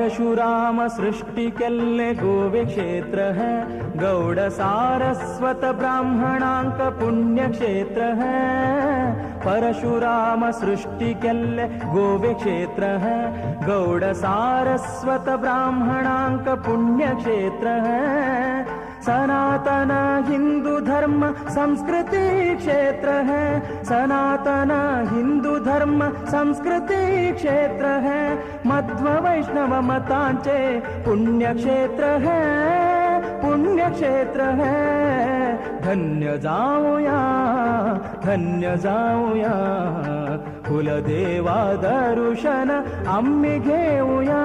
परशुराम सृष्टी केल्ले गोवे क्षेत्र है, गौड सारस्वत ब्राह्मणांक पुण्यक्षेत्र है। परशुराम सृष्टी केल्ले गोवे क्षेत्र है, गौड सारस्वत ब्राह्मणांक पुण्यक्षेत्र है। सनातन हिंदू धर्म संस्कृति क्षेत्र है, सनातन हिंदू धर्म संस्कृति क्षेत्र है। मध्व वैष्णव मतांचे पुण्यक्षेत्र है, पुण्यक्षेत्र है। धन्य जाऊया, धन्य जाऊया, कुलदेवा दर्शन आम्ही घेऊया।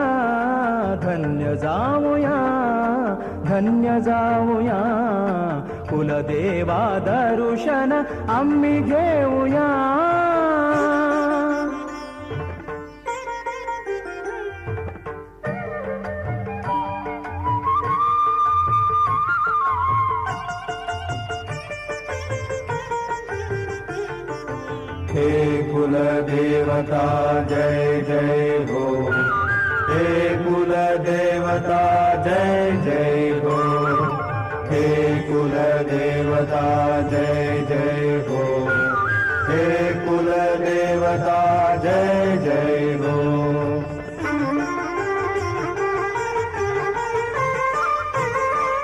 धन्य जाऊया, धन्य जाऊया, कुलदेवा दर्शन आम्ही घेऊया। हे कुलदेवता जय जय हो, हे कुलदेवता जय जय हो, हे कुलदेवता जय जय हो, हे कुलदेवता जय जय हो।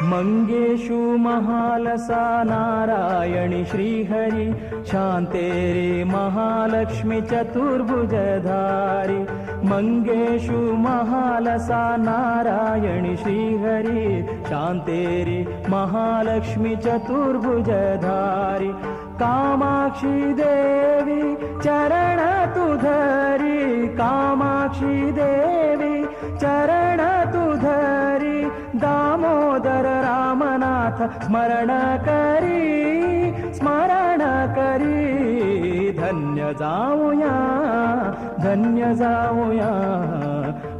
मंगेशु महालसा नारायणी श्रीहरि, शांतेरी महालक्ष्मी चतुर्भुजधारी। मंगेशु महालसा नारायणी श्रीहरि, शांतेरी महालक्ष्मी चतुर्भुजधारी। कामाक्षी देवी चरण तुधरी, कामाक्षी देवी चरण तुधरी। दामोदर रामनाथ स्मरण करी, स्मरण करी। धन्य जाऊया, धन्य जाऊया,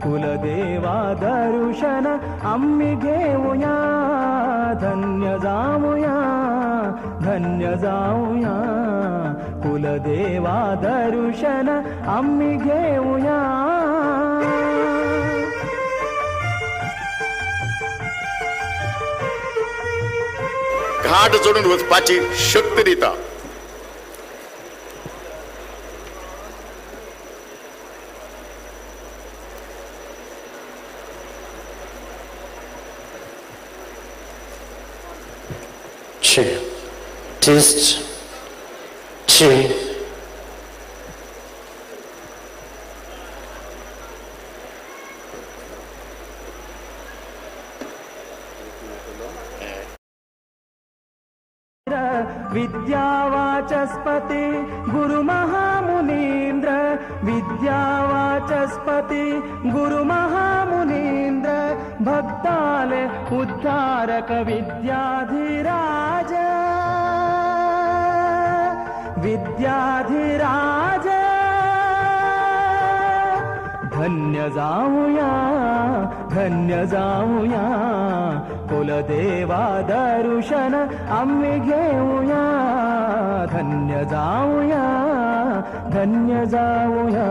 कुलदेवा दर्शन आम्ही घेऊया। धन्य जाऊया, धन्य जाऊया, कुलदेवा दर्शन आम्ही घेऊया। घाट जोडून वचपाची शक्त दिता. Test, two. विद्यावाचस्पति गुरु महामुनीन्द्र, विद्यावाचस्पति गुरु महामुनीन्द्र। भक्ताले उद्धारक विद्याधिराज, विद्याधिराज। धन्य जाऊया, धन्य जाऊया, कुलदेवा दर्शन आम्ही घेऊया। धन्य जाऊया, धन्य जाऊया,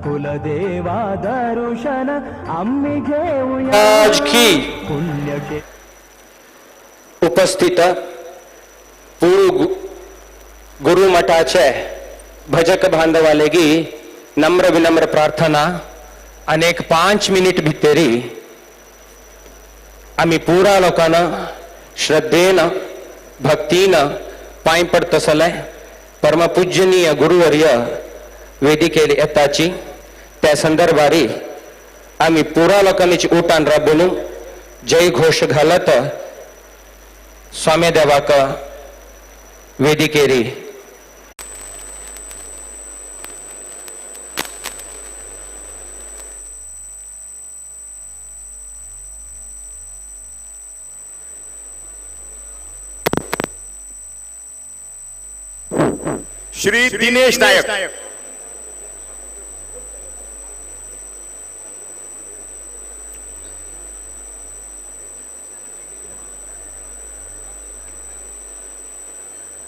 कुलदेवा दर्शन आम्ही घेऊया। आज की पुण्यक्षेत्र उपस्थित पूर्व गुरुमठाचे भजक बांधवालेगी नम्र विनम्र प्रार्थना। अनेक 5 मिनिट भितरी आम्ही पुरा लोकांना श्रद्धेन भक्तीन पांय पडतसले परमपूजनीय गुरुवर्य वेदिकेर येताची त्या संदर्भारी आम्ही पुरा लोकांनी उठान राबून जय घोष घालत स्वामी देवाक वेदिकेरी श्री दिनेश नायक.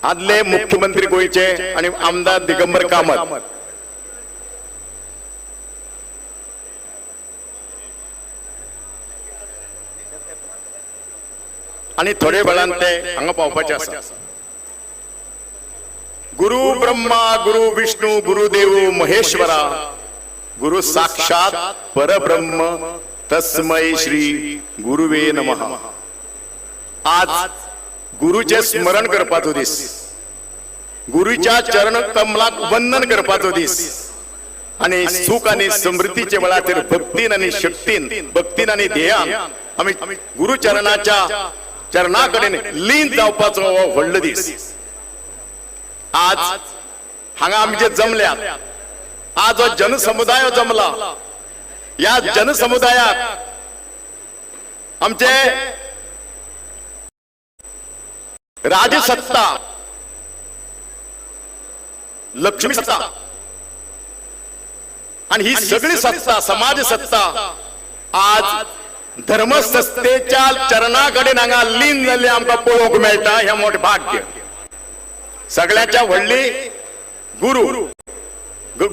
आदले मुख्यमंत्री गोंयचे आणि आमदार दिगंबर कामत. आनी थोडे वेळान ते हांगा पावपाचे आसा. गुरु ब्रह्मा गुरु विष्णू गुरुदेव महेश्वरा गुरु साक्षात परब्रह्म तस्मै श्री गुरुवे नमः. आज गुरुचे स्मरण करपाचो दीस, गुरुच्या चरण कमलाक वंदन करपाचो दीस आणि सुख आणि समृद्धीच्या वेळाचेर भक्तीन आणि शक्तीन, भक्तीन आणि ध्येयान आमी गुरुचरणाच्या चरणा कडेन लीन जावपाचो हो व्हडलो दीस. आज हांगा आमी जे जमल्यात, आज हो जनसमुदाय जमला, या जनसमुदायाक आमचे राजसत्ता, लक्ष्मी सत्ता आणि ही सगळी सत्ता, समाज सत्ता आज धर्मसत्तेच्या चरणाकडेन हांगा लीन जाल्ले आमकां पळोवंक मेळटा. हें मोठें भाग्य. सगळ्याच्या व्हडली गुरु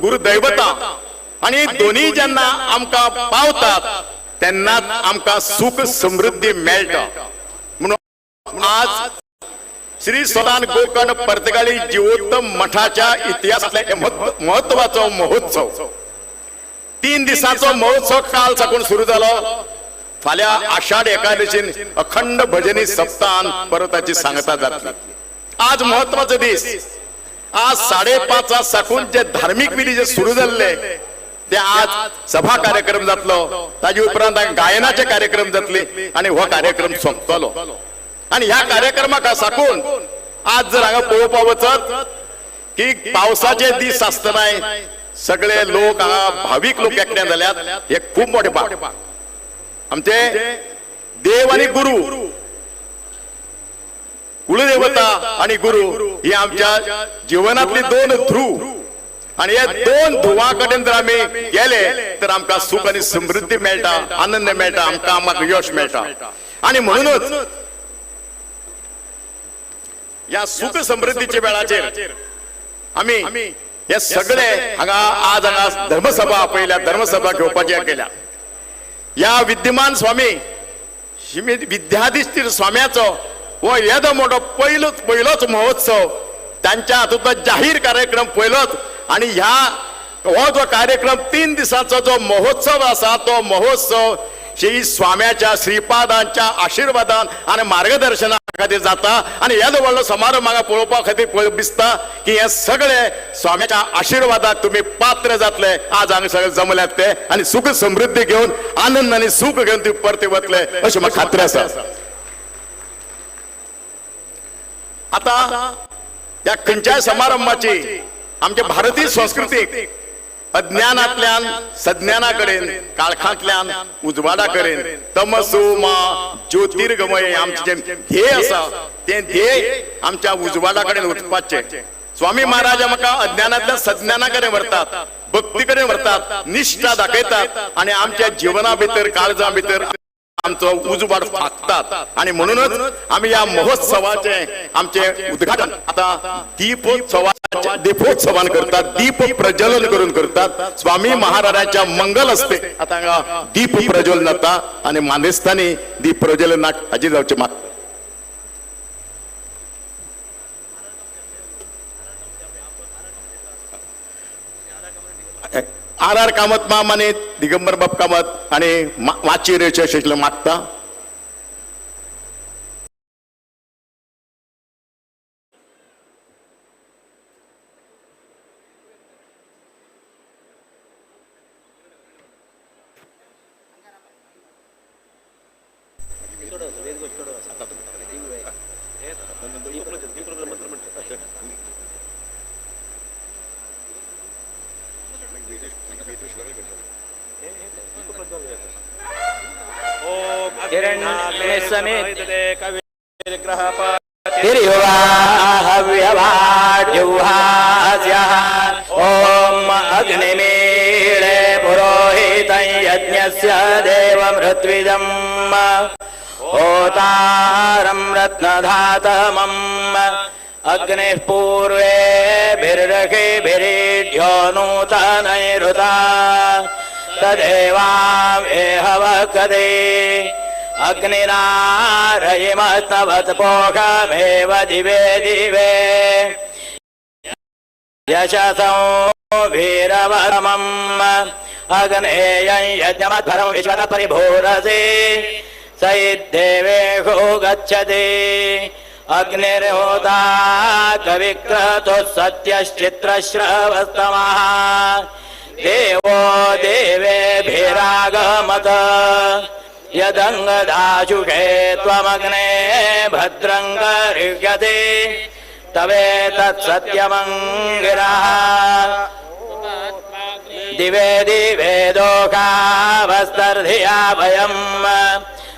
गुरु दैवता आणि दोन्ही जेन्ना आमकां पावतात तेन्नाच आमकां सुख समृद्धी मेळटा. म्हणून आज श्री संस्थान गोकर्ण पर्तगाळी जिवोत्तम मठाच्या इतिहासातले महत्वाचो महोत्सव. 3 दिसांचो महोत्सव काल साकून सुरू जालो. फाल्यां आषाढ एकादशीन अखंड भजनी सप्ताहान परत ताची सांगता जातली. आज महत्वाचो दीस. आज 5:30 साकून जे धार्मीक विधी जे सुरू जाल्ले ते आज सभा कार्यक्रम जातलो, ताजे उपरांत गायनाचे कार्यक्रम जातले आणि हो कार्यक्रम सोंपतलो. आणि ह्या कार्यक्रमाक साकून आज जर हांगा पळोवपाक वचत की पावसाचे दीस आसतनाय सगळे लोक हांगा भावीक लोक एकठांय जाल्यात, हे खूब मोठे भाग. आमचे देव आणि गुरु, कुलदेवता आणि गुरु ही आमच्या जीवनातली 2 ध्रुव आणि हे 2 ध्रुवा कडेन जर आमी गेले तर आमकां सुख आणि समृद्धी मेळटा, आनंद मेळटा, आमकां आमकां यश मेळटा. आणि म्हणूनच या सुख समृद्धीच्या वेळाचेर आमी हे सगळे हांगा आज हांगा धर्मसभा आपयल्या, धर्मसभा घेवपाची केल्या. या विद्यमान स्वामी विद्याधिष्ठीर स्वाम्याचो हो येदो मोठो पयलोच महोत्सव, तांच्या हातूंतलो जाहीर कार्यक्रम पयलोच. आणि ह्या हो जो कार्यक्रम 3 दिसांचो जो महोत्सव आसा तो महोत्सव श्री स्वाम्याच्या श्रीपादांच्या आशिर्वादान आणि मार्गदर्शना खातीर जाता. आणि येदो व्हडलो समारंभ हांगा पळोवपा खातीर दिसता की हे सगळे स्वाम्याच्या आशिर्वादाक तुमी पात्र जातले. आज हांगा सगळे जमल्यात ते आणि सुख समृद्धी घेवन, आनंद आनी सुख घेवन तुमी परते वतले अशी म्हाका खात्री आसा. आता ह्या खंयच्याय समारंभाची आमच्या भारतीय संस्कृतीक अज्ञानांतल्यान सज्ञाना कडेन, काळखांतल्यान उजवाडा कडेन, तमसो मा ज्योतिर्गमय आमचें जें ध्येय आसा तें ध्येय आमच्या उजवाडा कडेन वचपाचें. स्वामी महाराज आमकां अज्ञानांतल्यान सज्ञाना कडेन व्हरतात, भक्ती कडेन व्हरतात, निश्ठा दाखयतात आणि आमच्या जिवना भितर, काळजा भितर आमचो उजवाड फाकतात. आणि म्हणूनच आमी ह्या महोत्सवाचे आमचे उद्घाटन आता दीपोत्सवान करतात, दीप प्रज्वलन करून करतात. स्वामी महाराजांच्या मंगल असते आता हांगा दीप प्रज्वलन जाता आणि मानेस्तांनी दीप प्रज्वलनाक हाजीर जावचे मागता. आर आर कामत माम आनी दिगंबर बाब कामत आनी माचयेर येवचे अशें मागता. ॐ अग्निमीळे पुरोहितं यज्ञस्य देवमृत्विजम् होतारं रत्नधातमम् अग्निः पूर्वेभिर्ऋषिभिरीढ्यो नूतनैरुता तदेवामेह वकदे अग्निनारयिमस्तवत् पोषमेव दिवे दिवे यशसो वीरवरमम् अग्नेयं यज्ञमध्वरं विश्वतः परिभूरसि स इद्देवेषु गच्छति। अग्निर्होता कविक्रतुः सत्यश्चित्रश्रवस्तमः देवो देवेभिरागमत यदङ्गदाशुषे त्वमग्ने भद्रं करिष्यति तवेतत्सत्यमङ्गिरः। दिवे दिवे दोषावस्तर्धिया वयं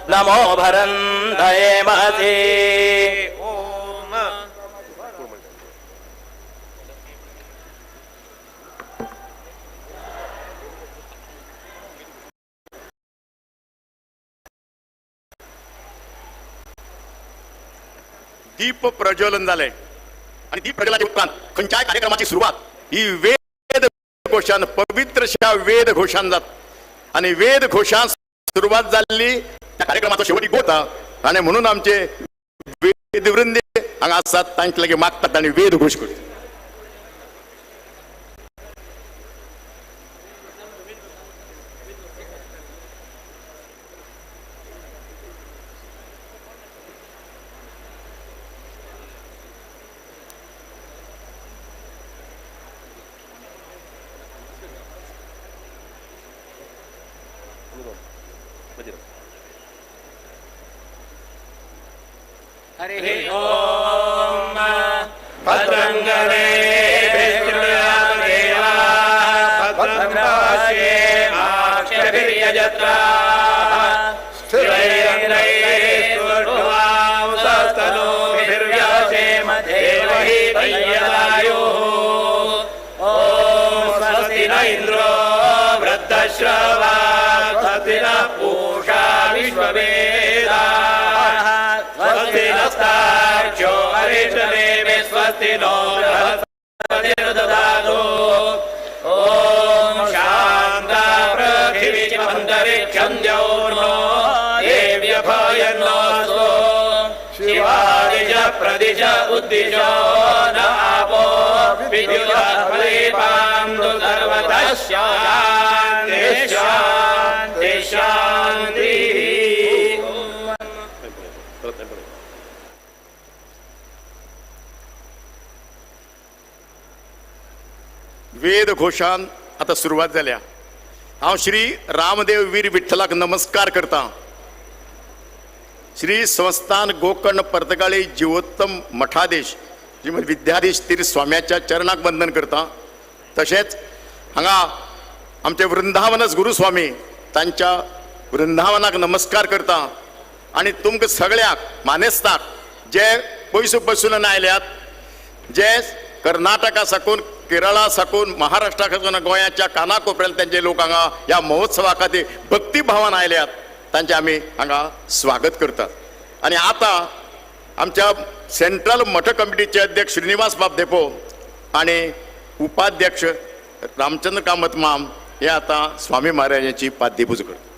नमो भरन्तयेमसि। दीप प्रज्वलन जालें आनी दीप प्रज्वलनाच्या उपरांत खंयच्याय कार्यक्रमाची सुरवात ही वेद घोशान, पवित्रशा वेद घोशान जाता आनी वेद घोशान सुरवात जाल्ली त्या कार्यक्रमाचो शेवटी गोता आनी म्हणून आमचे वेदवृंदे हांगा आसात, तांचे लागीं मागतात आनी वेद घोश करतात. हरि ओम भद्रंगरे इंद्रो वृद्धश्रवा स्वस्ति नः पूषा विश्ववेदाः स्वस्ति नस्तार्क्ष्यो अरिष्टनेमि स्वस्ति नो बृहस्पतिर्दधातु। ॐ शान्ता पृथिवी अन्तरिक्षं द्यौर्नो देव्यभयन्नोऽस्तु। शिवादिश प्रदिश उद्दिशो न आपो विद्युतः सर्वतः शान्ति शान्ति शान्तिः। वेद घोशान आता सुरवात जाल्या. हांव श्री रामदेव वीर विठ्ठलाक नमस्कार करता. श्री संस्थान गोकर्ण पर्तगाळी जिवोत्तम मठाधीश श्रीमद विद्याधीश तीर्थ स्वाम्याच्या चरणाक वंदन करता. तशेंच हांगा आमचे वृंदावनच गुरुस्वामी तांच्या वृंदावनाक नमस्कार करता आनी तुमकां सगळ्यांक मानेस्ताक जे पयस पयसून आयल्यात, जे कर्नाटका साकून, केरळा साकून, महाराष्ट्रा साकून, गोंयाच्या कानाकोपऱ्यान तांचे लोक हांगा ह्या महोत्सवा खातीर भक्तिभावान आयल्यात, तांचें आमी हांगा स्वागत करतात. आनी आतां आमच्या सेंट्रल मठ कमिटीचे अध्यक्ष श्रीनिवास बाब धेंपो आनी उपाध्यक्ष रामचंद्र कामत माम हे आतां स्वामी महाराजांची पाद्यपूजा करतात.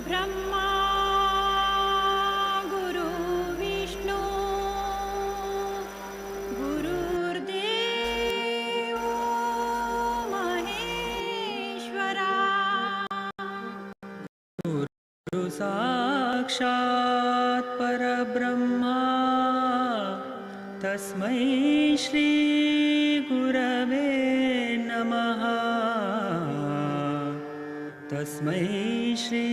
ब्रह्मा गुरु विष्णु गुरुर्देवो गुरुसाक्षात् परब्रह्मा तस्मै श्री गुरवे नमः। तस्मै श्री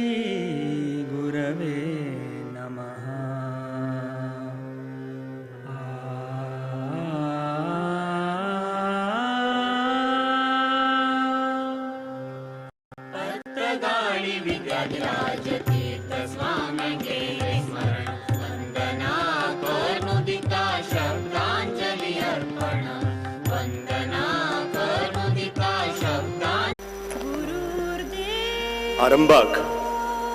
गुरवे नमः। आरंभाक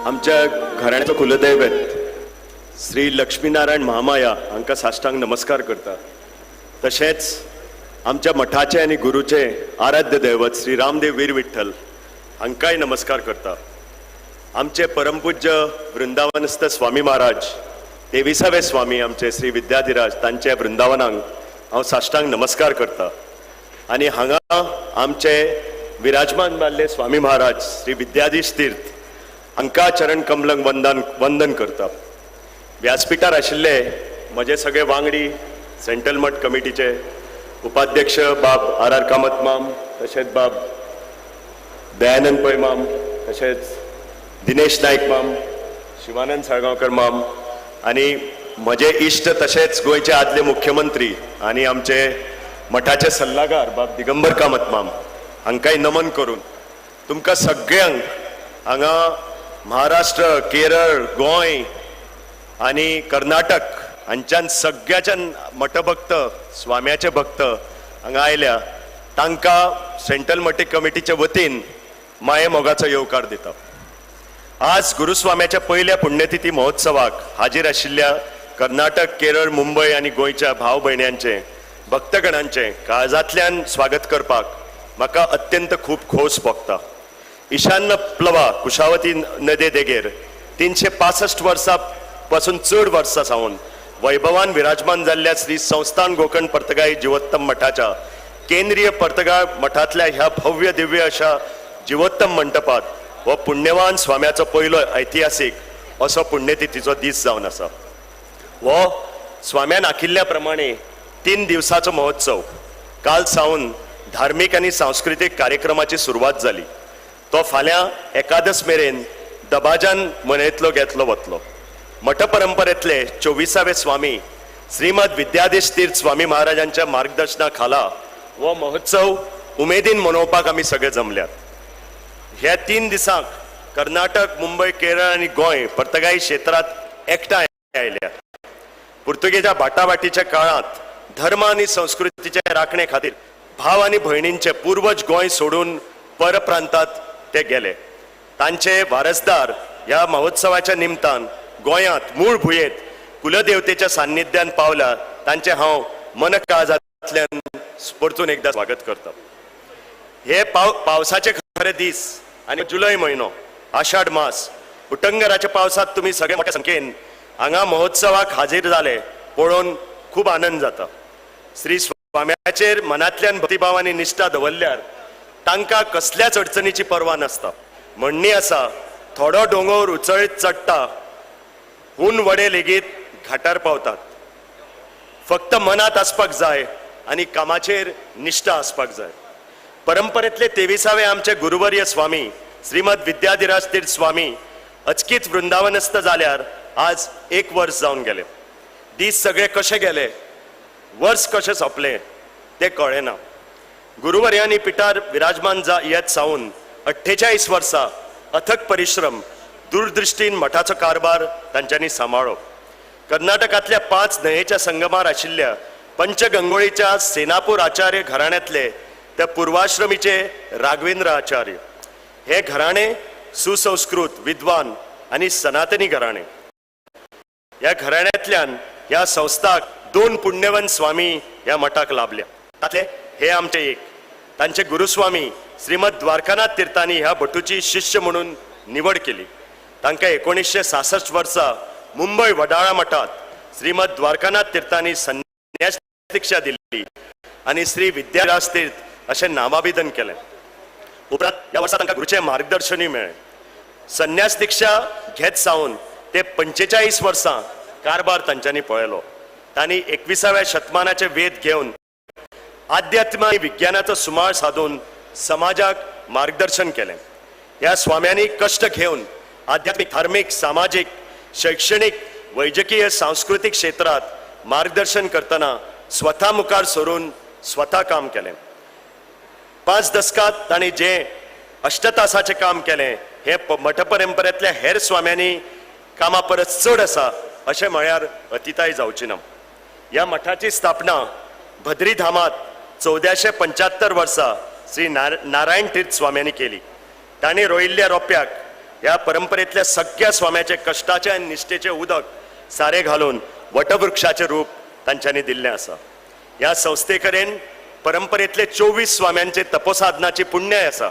आमच्या घराण्याचो कुलदैवत श्री लक्ष्मीनारायण महामाया हांकां साष्टांग नमस्कार करता. तशेंच आमच्या मठाचे आनी गुरूचे आराध्य दैवत श्री रामदेव वीर विठ्ठल हांकांय नमस्कार करता. आमचे परमपूज्य वृंदावनस्थ स्वामी महाराज, 23वे स्वामी आमचे श्री विद्याधिराज, तांच्या वृंदावनाक हांव साष्टांग नमस्कार करता. आनी हांगा आमचे विराजमान जाल्ले स्वामी महाराज श्री विद्याधीश तीर्थ हांकां चरण कमलंक वंदन वंदन करता. व्यासपिठार आशिल्ले म्हजे सगळे वांगडी, सेंट्रल मठ कमिटीचे उपाध्यक्ष बाब आर आर कामत माम, तशेंच बाब दयानंद पै माम, तशेंच दिनेश नायक माम, शिवानंद साळगांवकर माम, आनी म्हजे इश्ट तशेंच गोंयचे आदले मुख्यमंत्री आनी आमचे मठाचे सल्लागार बाब दिगंबर कामत माम हांकांय नमन करून तुमकां सगळ्यांक हांगा महाराष्ट्र, केरळ, गोंय आनी कर्नाटक हांच्यान सगळ्याच्यान मठभक्त, स्वाम्याचे भक्त हांगा आयल्या, तांकां सेंट्रल मठ कमिटीचे वतीन माये मोगाचो येवकार दिता. आज गुरुस्वाम्याच्या पयल्या पुण्यतिथी महोत्सवाक हाजीर आशिल्ल्या कर्नाटक, केरळ, मुंबय आनी गोंयच्या भाव भयण्यांचे, भक्तगणांचे काळजांतल्यान स्वागत करपाक म्हाका अत्यंत खूब खोस भोगता. ईशान्य प्लवा कुशावती नदे देगेर 365 वर्सां पासून चड वर्सां सावन वैभवान विराजमान जाल्ल्या श्री संस्थान गोकर्ण पर्तगाळी जिवोत्तम मठाच्या केंद्रीय पर्तगाळ मठांतल्या ह्या भव्य दिव्य अशा जिवोत्तम मंटपात हो पुण्यवान स्वाम्याचो पयलो ऐतिहासीक असो पुण्यतिथीचो दीस जावन आसा. हो स्वाम्यान आखिल्ल्या प्रमाणे 3 दिवसाचो महोत्सव काल सावन धार्मीक आनी सांस्कृतीक कार्यक्रमाची सुरवात जाली. तो फाल्यां एकादस मेरेन दबाजान मनयतलो घेतलो वतलो. मठ परंपरेतले 24वे स्वामी श्रीमद विद्याधीश तीर्थ स्वामी महाराजांच्या मार्गदर्शना खाला हो महोत्सव उमेदीन मनोवपाक आमी सगळे जमल्यात. ह्या 3 दिसांक कर्नाटक, मुंबय, केरळ आनी गोंय पर्तगाळी क्षेत्रांत एकठांय आयल्या. पुर्तुगेजा बाटाबाटीच्या काळांत धर्म आनी संस्कृतीचे राखणे खातीर भाव आनी भयणींचे पूर्वज गोंय सोडून परप्रांतात ते गेले. तांचे वारसदार ह्या महोत्सवाच्या निमतान गोंयांत मूळ भुंयेत कुलदेवतेच्या सान्निध्यान पावला, तांचे हांव मनकाळजांतल्यान परतून एकदां स्वागत करता. हे पावसाचे खरे दीस आनी जुलय म्हयनो, आषाढ मास, उटंगराच्या पावसांत तुमी सगळे मोठ्या संख्येन हांगा महोत्सवाक हाजीर जाले पळोवन खूब आनंद जाता. श्री स्वाम्याचेर मनांतल्यान भक्तिभाव आनी निश्ठा दवरल्यार तांकां कसल्याच अडचणीची पर्वा नासता. म्हणणी आसा, थोडो दोंगर उचळीत चडटा, हून वडे लेगीत घाटार पावतात. फक्त मनांत आसपाक जाय आनी कामाचेर निश्ठा आसपाक जाय. परंपरेतले 23वे आमचे गुरुवर्य स्वामी श्रीमद विद्याधिराज तीर्थ स्वामी अचकीत वृंदावनस्थ जाल्यार आज 1 वर्स जावन गेले. दीस सगळे कशे गेले, वर्स कशें सोंपलें तें कळ्ळें ना. गुरुवर्यांनी पिठार विराजमान येत सावन 48 वर्सां अथक परिश्रम, दूरदृश्टीन मठाचो कारभार तांच्यांनी सांबाळ्ळो. कर्नाटकांतल्या 5 न्हंयेच्या संगमार आशिल्ल्या पंचगंगोळीच्या सेनापूर आचार्य घराण्यांतले त्या पूर्वाश्रमीचे राघवेंद्र आचार्य हे घराणे सुसंस्कृत, विद्वान आनी सनातनी घराणे. ह्या घराण्यांतल्यान ह्या संस्थाक 2 पुण्यवंत स्वामी ह्या मठाक लाभल्या. तातले हे आमचे एक तांचे गुरुस्वामी श्रीमद द्वारकानाथ तीर्थांनी ह्या भटूची शिष्य म्हणून निवड केली. तांकां 1966 वर्सा मुंबय वडाळा मठांत श्रीमद द्वारकानाथ तीर्थांनी संन्यास दीक्षा दिली आनी श्री विद्याराज तीर्थ अशें नामाभिधन केलें. उपरांत ह्या वर्सा तांकां गुरुचें मार्गदर्शनूय मेळ्ळें. संन्यास दिक्षा घेत सावन ते 45 वर्सां कारभार तांच्यांनी पळयलो. तांणी 21व्या शतमानाचे वेध घेवन आध्यात्म आनी विज्ञानाचो सुमार साधून समाजाक मार्गदर्शन केलें. ह्या स्वाम्यांनी कश्ट घेवन आध्यात्मीक, धार्मीक, सामाजीक, शैक्षणीक, वैजकीय, सांस्कृतीक क्षेत्रांत मार्गदर्शन करतना स्वता मुखार सरून स्वता काम केलें. 5 दसकांत तांणी जें अष्टतासाचें काम केलें हें मठ परंपरेंतल्या हेर स्वाम्यांनी कामा परस चड आसा अशें म्हळ्यार अतिताय जावची ना. ह्या मठाची स्थापना भद्रीधामांत 1475 वर्सा श्री नारायण तीर्थ स्वाम्यांनी केली. तांणी रोयिल्ल्या रोप्याक ह्या परंपरेंतल्या सगळ्या स्वाम्याचे कश्टाचें आनी निश्ठेचें उदक सारें घालून वटवृक्षाचें रूप तांच्यांनी दिल्लें आसा. ह्या संस्थे कडेन परंपरेंतले 24 स्वाम्यांचे तपोसाधनाची पुण्याय आसा.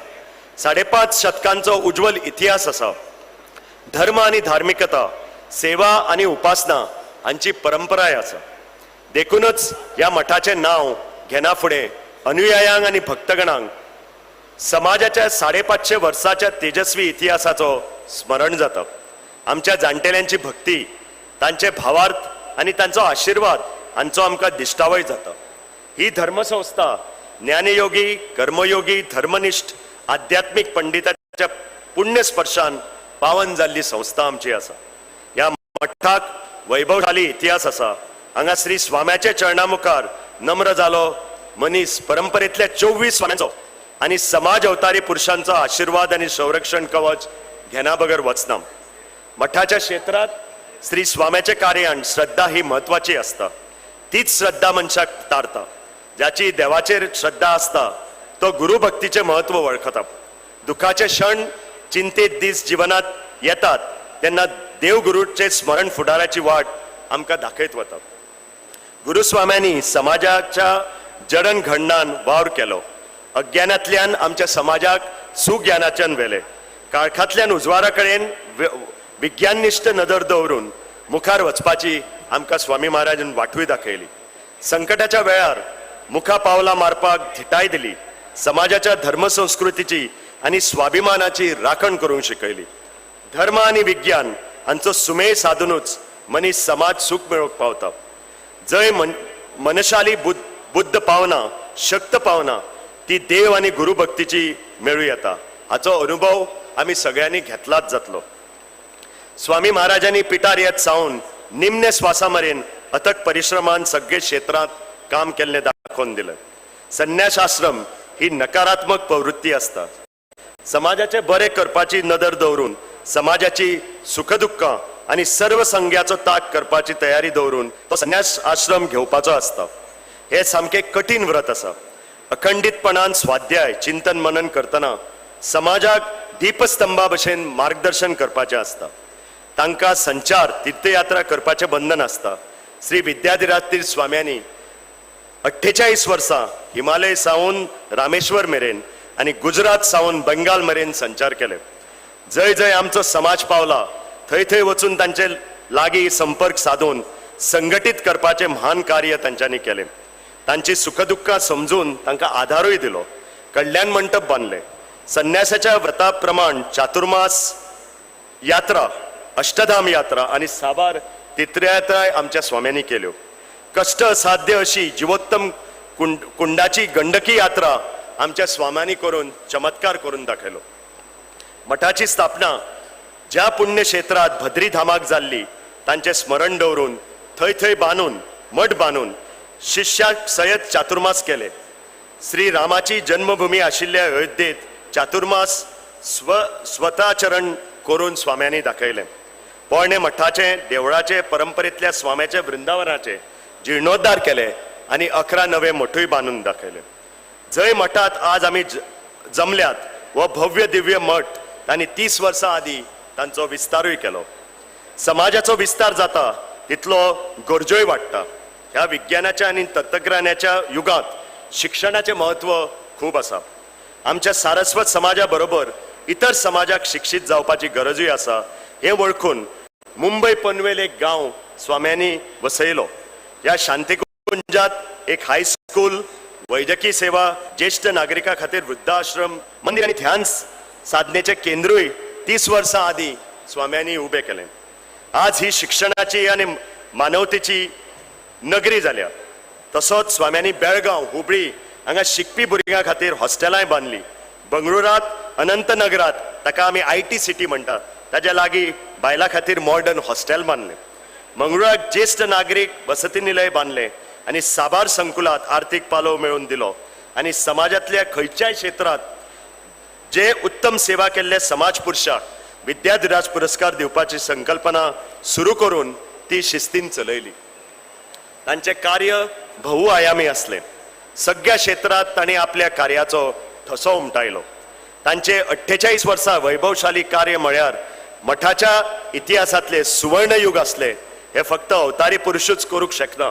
5.5 शतकांचो उज्ज्वल इतिहास आसा. धर्म आनी धार्मिकता, सेवा आनी उपासना हांची परंपराय आसा. देखूनच ह्या मठाचें नांव घेना फुडें अनुयायांक आनी भक्तगणांक समाजाच्या 550 वर्साच्या तेजस्वी इतिहासाचो स्मरण जाता. आमच्या जाणटेल्यांची भक्ती, तांचे भावार्थ आनी तांचो आशिर्वाद हांचो आमकां दिश्टावय जाता. ही धर्मसंस्था ज्ञानयोगी, कर्मयोगी, धर्मनिश्ठ, आध्यात्मीक पंडिताच्या पुण्यस्पर्शान पावन जाल्ली संस्था आमची आसा. ह्या मठाक वैभवशाली इतिहास आसा. हांगा श्री स्वाम्याच्या चरणा मुखार नम्र जालो मनीस परंपरेंतल्या 24 स्वाम्यांचो आनी समाज अवतारी पुरुषांचो आशिर्वाद आनी संरक्षण कवच घेना बगर वचना. मठाच्या क्षेत्रांत श्री स्वाम्याचे कार्यान श्रद्धा ही म्हत्वाची आसता. तीच श्रद्धा मनशाक तारता. ज्याची देवाचेर श्रद्धा आसता तो गुरुभक्तीचें म्हत्व वळखता. दुखाचे क्षण, चिंतेत दीस जिवनात येतात तेन्ना देवगुरूचें स्मरण फुडाराची वाट आमकां दाखयत वता. गुरुस्वाम्यांनी समाजाच्या जडण घडणान वावर केलो. अज्ञानांतल्यान आमच्या समाजाक सुज्ञानाच्यान व्हेले. काळखांतल्यान उजवारा कडेन विज्ञाननिश्ठ नदर दवरून मुखार वचपाची आमकां स्वामी महाराजान वाटूय दाखयली. संकटाच्या वेळार मुखा पावलां मारपाक धिटाय दिली. समाजाच्या धर्मसंस्कृतीची आनी स्वाभिमानाची राखण करूंक शिकयली. धर्म आनी विज्ञान हांचो सुमेळ साधुनूच मनीस समाज सूख मेळोवंक पावता. जंय मनशाली बुद्ध पावना, शक्त पावना, ती देव आनी गुरुभक्तीची मेळूं येता. हाचो अनुभव आमी सगळ्यांनी घेतलाच जातलो. स्वामी महाराजांनी पिटार येत सावन निमणे स्वासा मेरेन अथक परिश्रमान सगळे क्षेत्रांत काम केल्लें दाखोवन दिलें. संन्यासाश्रम ही नकारात्मक प्रवृत्ती आसता. समाजाचे बरें करपाची नदर दवरून समाजाची सुखदुख्खां आनी सर्व संग्याचो ताक करपाची तयारी दवरून तो संन्यास आश्रम घेवपाचो आसता. हें सामकें कठीण व्रत आसा. अखंडीतपणान स्वाध्याय, चिंतन मनन करतना समाजाक दीपस्तंभा भशेन मार्गदर्शन करपाचें आसता. तांकां संचार, तीर्थयात्रा करपाचें बंधन आसता. श्री विद्याधिराज स्वाम्यांनी 48 वर्सां हिमालय सावन रामेश्वर मेरेन आनी गुजरात सावन बंगाल मेरेन संचार केले. जंय जंय आमचो समाज पावला थंय थंय वचून तांचे लागीं संपर्क साधून संघटीत करपाचें म्हान कार्य तांच्यांनी केलें. तांची सुखदुख्खां समजून तांकां आधारूय दिलो. कल्याण मंटप बांदले. संन्यासाच्या व्रता प्रमाण चातुर्मास यात्रा, अष्टधाम यात्रा आनी साबार तीर्थयात्राय आमच्या स्वाम्यांनी केल्यो. कश्ट असाध्य अशी जिवोत्तम कुंडाची गंडकी यात्रा आमच्या स्वाम्यांनी करून चमत्कार करून दाखयलो. मठाची स्थापना ज्या पुण्यक्षेत्रात भद्रीधामाक जाल्ली तांचें स्मरण दवरून थंय थंय बांदून मठ बांदून शिष्याक सयत चातुर्मास केले. श्री रामाची जन्मभूमी आशिल्ल्या अयोध्येत चातुर्मास स्वताचरण करून स्वाम्यांनी दाखयलें. पोरणे मठाचे, देवळाचे, परंपरेंतल्या स्वाम्याचे वृंदावनाचे जीर्णोद्धार केले आनी 11 नवे मठूय बांदून दाखयले. जंय मठांत आज आमी जमल्यात हो भव्य दिव्य मठ तांणी 30 वर्सां आदीं तांचो विस्तारूय केलो. समाजाचो विस्तार जाता तितलो गरजोय वाडटा. ह्या विज्ञानाच्या आनी तत्वज्ञानाच्या युगांत शिक्षणाचें म्हत्व खूब आसा. आमच्या सारस्वत समाजा बरोबर इतर समाजाक शिक्षीत जावपाची गरजूय आसा हें वळखून मुंबय पनवेल एक गांव स्वाम्यांनी वसयलो. ह्या शांतिकुंजात एक हायस्कूल, वैजकी सेवा, ज्येश्ठ नागरिकां खातीर वृद्धाश्रम, मंदिर आनी ध्यान साधनेचें केंद्रूय 30 वर्सां आदीं स्वाम्यांनी उबें केलें. आज ही शिक्षणाची आनी मानवतेची नगरी जाल्या. तसोच स्वाम्यांनी बेळगांव, हुबळी हांगा शिकपी भुरग्यां खातीर हॉस्टेलांय बांदली. बंगळुरात, अनंतनगरात, ताका आमी IT city म्हणटात, ताज्या लागीं बायलां खातीर मॉडर्न हॉस्टेल बांदलें. मंगळुराक ज्येश्ठ नागरीक वसती निलय बांदलें आनी साबार संकुलात आर्थीक पालव मेळोवन दिलो आनी समाजांतल्या खंयच्याय क्षेत्रांत जे उत्तम सेवा केल्ले समाज पुरुषाक विद्याधिराज पुरस्कार दिवपाची संकल्पना सुरू करून ती शिस्तीन चलयली. तांचें कार्य बहुआयामी आसलें. सगळ्या क्षेत्रांत तांणी आपल्या कार्याचो ठसो उमटायलो. तांचे 48 वर्सां वैभवशाली कार्य म्हळ्यार मठाच्या इतिहासांतले सुवर्णयुग आसले. हे फक्त अवतारी पुरुशूच करूंक शकना.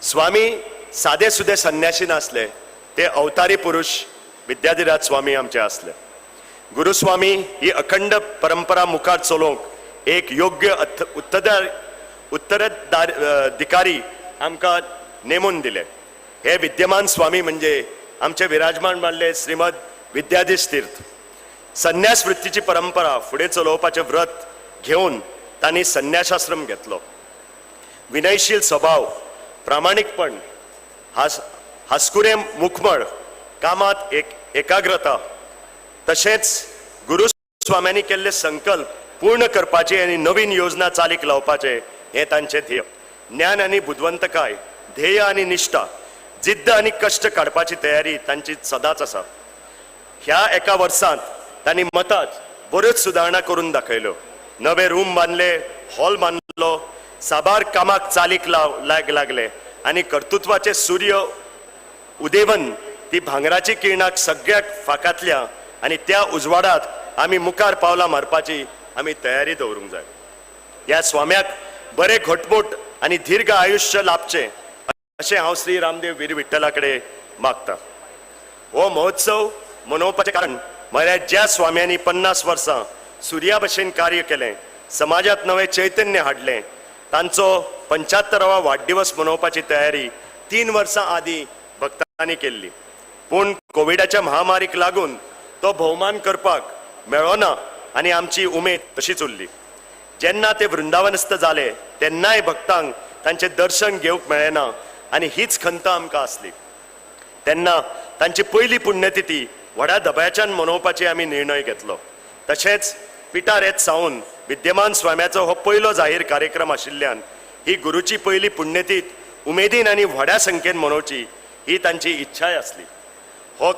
स्वामी सादे सुदे संन्यासी नासले, ते अवतारी पुरुष विद्याधिराज स्वामी आमचे आसले. गुरुस्वामी ही अखंड परंपरा मुखार चलोवंक एक योग्य उत्तराधिकारी आमकां नेमून दिले. हे विद्यमान स्वामी म्हणजे आमचे विराजमान मानले श्रीमद विद्याधीश तीर्थ. संन्यास वृत्तीची परंपरा फुडें चलोवपाचें व्रत घेवन तांणी संन्यासाश्रम घेतलो. विनयशील स्वभाव, प्रामाणीकपण, हासकुरें मुखमळ, कामात एक एकाग्रता, तशेंच गुरुस्वाम्यांनी केल्ले संकल्प पूर्ण करपाचे आनी नवीन योजना चालीक लावपाचे हें तांचें ध्येय. ज्ञान आनी बुदवंतकाय, ध्येय आनी निश्ठा, जिद्द आनी कश्ट काडपाची तयारी तांची सदांच आसा. ह्या एका वर्सांत तांणी मतांत बऱ्योच सुदारणा करून दाखयल्यो. नवे रूम बांदले, हॉल बांदलो, साबार कामाक चालीक लागले आनी कर्तृत्वाचे सूर्य उदेवन ती भांगराची किरणाक सगळ्या फाकांतल्या आनी त्या उजवाडात आमी मुखार पावलां मारपाची आमी तयारी दवरूंक जाय. ह्या स्वाम्याक बरें घटमूट आनी दीर्घ आयुश्य लाभचें अशें हांव श्री रामदेव वीर विठ्ठला कडेन मागता. हो महोत्सव मनोवपाचें कारण म्हळ्यार ज्या स्वाम्यांनी 50 वर्सां सुर्या भशेन कार्य केलें, समाजांत नवें चैतन्य हाडलें, तांचो 75वा वाडदिवस मनोवपाची तयारी 3 वर्सां आदीं भक्तांनी केल्ली. पूण कोविडाच्या महामारीक लागून तो भोवमान करपाक मेळ्ळो ना आनी आमची उमेद तशीच उरली. जेन्ना ते वृंदावनस्थ जाले तेन्नाय भक्तांक तांचें दर्शन घेवंक मेळ्ळें ना आनी हीच खंत आमकां आसली. तेन्ना तांची पयली पुण्यतिथी व्हडा दब्याच्यान मनोवपाची आमी निर्णय घेतलो. तशेंच पिठार येत सावन विद्यमान स्वाम्याचो हो पयलो जाहीर कार्यक्रम आशिल्ल्यान ही गुरुची पयली पुण्यतीथ उमेदीन आनी व्हडा संख्येन मनोवची ही तांची इच्छाय आसली. हो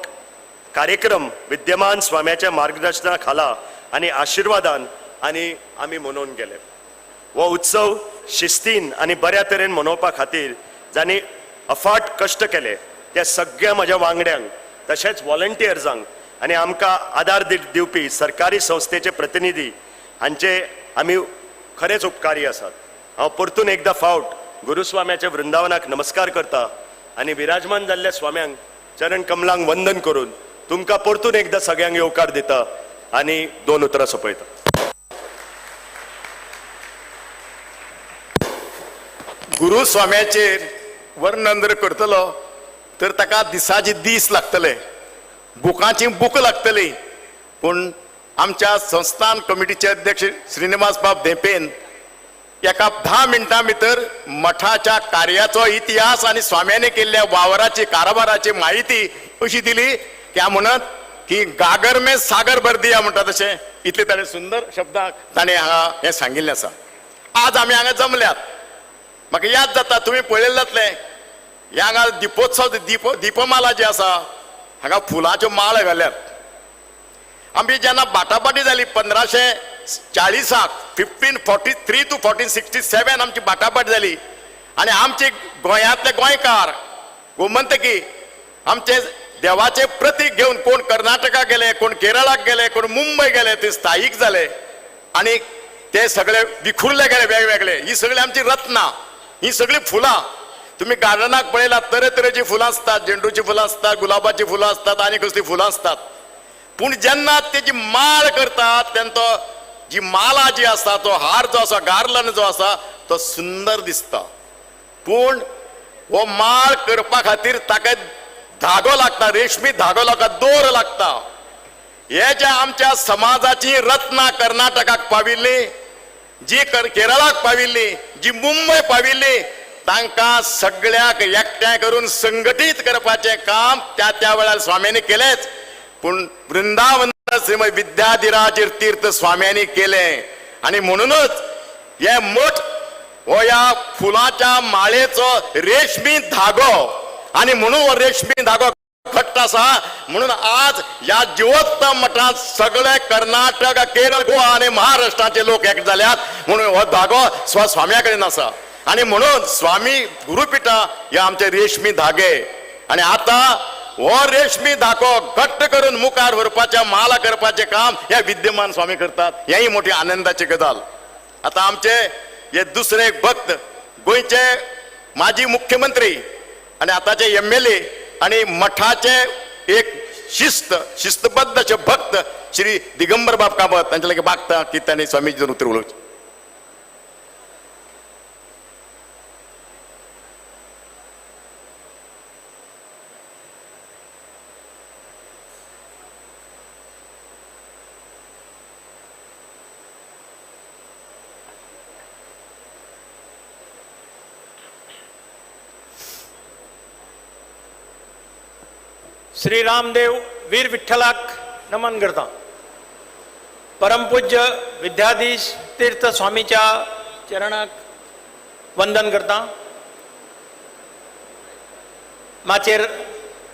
कार्यक्रम विद्यमान स्वाम्याच्या मार्गदर्शना खाला आनी आशिर्वादान आनी आमी मनोवन गेले. हो उत्सव शिस्तीन आनी बऱ्या तरेन मनोवपा खातीर जांणी अफाट कश्ट केले त्या सगळ्या म्हज्या वांगड्यांक, तशेंच वॉलंटियर्सांक आनी आमकां आदार दिवपी सरकारी संस्थेचे प्रतिनिधी हांचे आमी खरेंच उपकारी आसात. हांव परतून एकदां फावट गुरुस्वाम्याच्या वृंदावनाक नमस्कार करता आनी विराजमान जाल्ल्या स्वाम्यांक चरण कमलांक वंदन करून तुमकां परतून एकदां सगळ्यांक येवकार दिता आनी 2 उतरां सोंपयता. गुरुस्वाम्याचेर वर्णन जर करतलो तर ताका दिसाचे दीस लागतले, बुकांची बुकां लागतली. पूण आमच्या संस्थान कमिटीचे अध्यक्ष श्रीनिवास बाब धेंपेन एका 10 मिनटां भितर मठाच्या कार्याचो इतिहास आनी स्वाम्यांनी केल्ल्या वावराची कारभाराची म्हायती अशी दिली की म्हणत की गागर में सागर भर दिया म्हणटा तशें इतले ताणें सुंदर शब्दांक ताणें हांगा हें सांगिल्लें आसा. आज आमी हांगा जमल्यात. म्हाका याद जाता, तुमी पळयलें जातलें, ह्या हांगा दिपोत्सव दीपमाला जी आसा हांगा फुलांच्यो माळ घाल्यात. आमी जेन्ना बाटाबाटी जाली 1540 1543 to 1467 आमची बाटाबाट जाली आनी आमचे गोंयांतले गोंयकार गोमंतकी आमचे देवाचे प्रतीक घेवन कोण कर्नाटकाक गेले, कोण केरळाक गेले, कोण मुंबय गेले, ते स्थायीक जाले आनी ते सगळे विखुरले गेले वेगवेगळे. ही सगळी आमची रत्नां, ही सगळी फुलां तुम्ही गार्डनाक पळयलात, तरेतरेची फुलां आसतात, झेंडूची फुलां आसतात, गुलाबाची फुलां आसतात आनी कसलीं फुलां आसतात. पूण जेन्ना तेजी माळ करतात तेन्ना तो जी माला जी आसा, तो हार जो आसा, गार्लन जो आसा तो सुंदर दिसता. पूण हो माळ करपा खातीर ताका धागो लागता, रेशमी धागो लागता, दोर लागता. हे ज्या आमच्या समाजाची रत्नां कर्नाटकाक पाविल्ली, जी केरळाक पाविल्ली, जी मुंबय पाविल्ली, तांकां सगळ्याक एकठांय करून संघटीत करपाचें काम त्या त्या वेळार स्वाम्यांनी केलेंच. पूण वृंदावन श्रीमद विद्याधिराज तीर्थ स्वाम्यांनी केलें. आनी म्हणूनच हे मठ हो ह्या फुलाच्या माळेचो रेशमी धागो, आनी म्हणून हो रेशमी धागो घट्ट आसा. म्हणून आज ह्या जिवोत्तम मठांत सगळे कर्नाटक, केरळ, गोवा आनी महाराष्ट्राचे लोक एक जाल्यात. म्हणून हो धागो स्वाम्या कडेन आसा. आनी म्हणून स्वामी गुरुपिठा हे आमचे रेशमी धागे. आनी आतां हो रेशमी धागो घट्ट करून मुखार व्हरपाचें, माला करपाचें काम हे विद्यमान स्वामी करतात. हेंय मोठी आनंदाची गजाल. आतां आमचे हे दुसरे एक भक्त, गोंयचे माजी मुख्यमंत्री आनी आतांचे MLA आनी मठाचे एक शिस्तबद्ध अशे भक्त श्री दिगंबर बाब कामत, तांचे लागीं मागता की तांणी स्वामीजी उतर उलोवचें. श्री रामदेव वीर विठ्ठलाक नमन करता. परमपूज्य विद्याधीश तीर्थ स्वामीच्या चरणाक वंदन करता. माचेर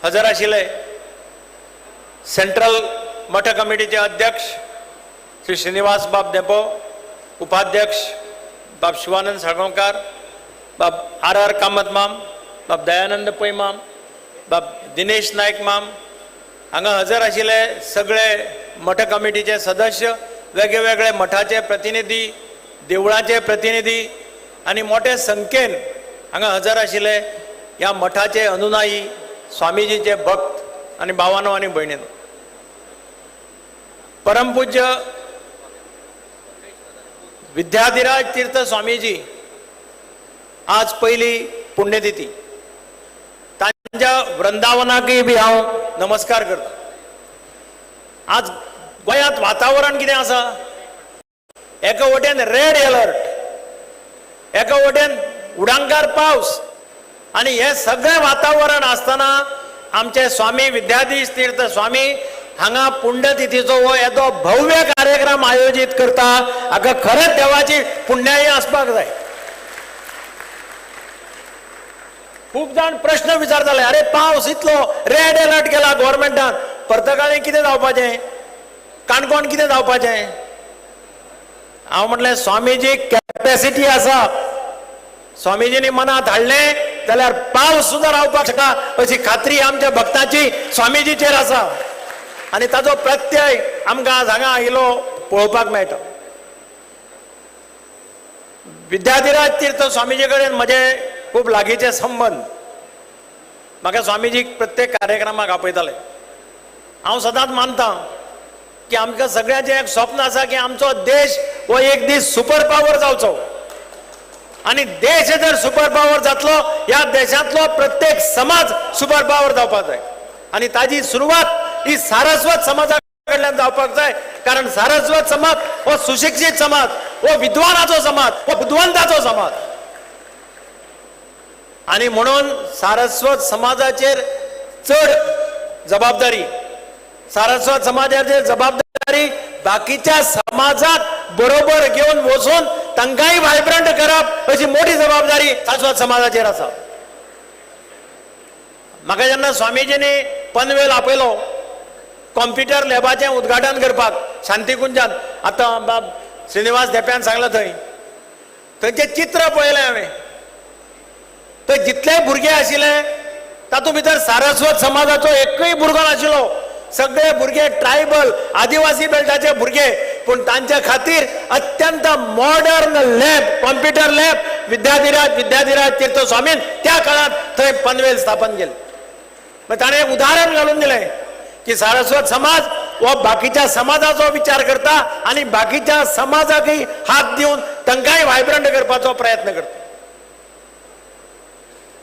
हजर आशिल्ले सेंट्रल मठ कमिटीचे अध्यक्ष श्री श्रीनिवास बाब धेंपो, उपाध्यक्ष बाब शिवानंद साळगांवकार, बाब RR Kamat माम, बाब दयानंद पै माम, बाब दिनेश नायक माम, हांगा हजर आशिल्ले सगळे मठ कमिटीचे सदस्य, वेगळे वेगळे मठाचे प्रतिनिधी, देवळाचे प्रतिनिधी आनी मोठे संख्येन हांगा हजर आशिल्ले ह्या मठाचे अनुयायी, स्वामीजीचे भक्त आनी भावानो आनी भयणीनो, परमपूज्य विद्याधिराज तीर्थ स्वामीजी आज पयली पुण्यतिथी, तांच्या वृंदावनाकय बी हांव नमस्कार करता. आज गोंयांत वातावरण कितें आसा, एका वटेन रेड अलर्ट, एका वटेन उडांकार पावस, आनी हें सगळें वातावरण आसतना आमचे स्वामी विद्याधीश तीर्थ स्वामी हांगा पुण्यतिथीचो हो येदो भव्य कार्यक्रम आयोजीत करता. हाका खरेंच देवाची पुण्याई आसपाक जाय. खूब जाण प्रश्न विचारताले, अरे पावस इतलो, रेड अलर्ट केला गव्हर्मेंटान, पर्तगाळी कितें जावपाचें, काणकोण कितें जावपाचें? हांव म्हटलें स्वामीजी कॅपेसिटी आसा, स्वामीजींनी मनांत हाडलें जाल्यार पावस सुद्दां रावपाक शकता अशी खात्री आमच्या भक्तांची स्वामीजीचेर आसा. आनी ताचो प्रत्यय आमकां आज हांगा आयिल्लो पळोवपाक मेळटा. विद्याधिराज तीर्थ स्वामीजी कडेन म्हजे खूब लागींचे संबंद. म्हाका स्वामीजीक प्रत्येक कार्यक्रमाक आपयताले. हांव सदांच मानता की आमकां सगळ्यांचें एक स्वप्न आसा की आमचो देश हो एक दीस सुपर पावर जावचो, आनी देश जर सुपर पावर जातलो, ह्या देशांतलो प्रत्येक समाज सुपर पावर जावपाक जाय. आनी ताजी सुरवात ही सारस्वत समाजा कडल्यान जावपाक जाय, कारण सारस्वत समाज हो सुशिक्षीत समाज, हो विद्वानाचो समाज, हो बुदवंताचो समाज. आनी म्हणून सारस्वत समाजाचेर चड जबाबदारी, सारस्वत समाजाचेर जबाबदारी बाकीच्या समाजाक बरोबर घेवन वचून तांकांय वायब्रंट करप अशी मोठी जबाबदारी सारस्वत समाजाचेर आसा. म्हाका जेन्ना स्वामीजींनी पनवेल आपयलो कॉम्प्युटर लॅबाचें उद्घाटन करपाक शांतिकुंजान, आतां बाब श्रीनिवास धेंप्यान सांगलां, थंय थंयचें चित्र पळयलें हांवें. थंय जितले भुरगे आशिल्ले तातूंत भितर सारस्वत समाजाचो एकूय भुरगो नाशिल्लो. सगळे भुरगे ट्रायबल आदिवासी बेल्टाचे भुरगे, पूण तांच्या खातीर अत्यंत modern lab, computer lab Vidyadhiraj Tirth स्वामीन त्या काळांत थंय पनवेल स्थापन केलें. ताणें एक उदाहरण घालून दिलें की सारस्वत समाज हो बाकीच्या समाजाचो विचार करता आनी बाकीच्या समाजाकय हात दिवन तांकांय वायब्रंट करपाचो प्रयत्न करता.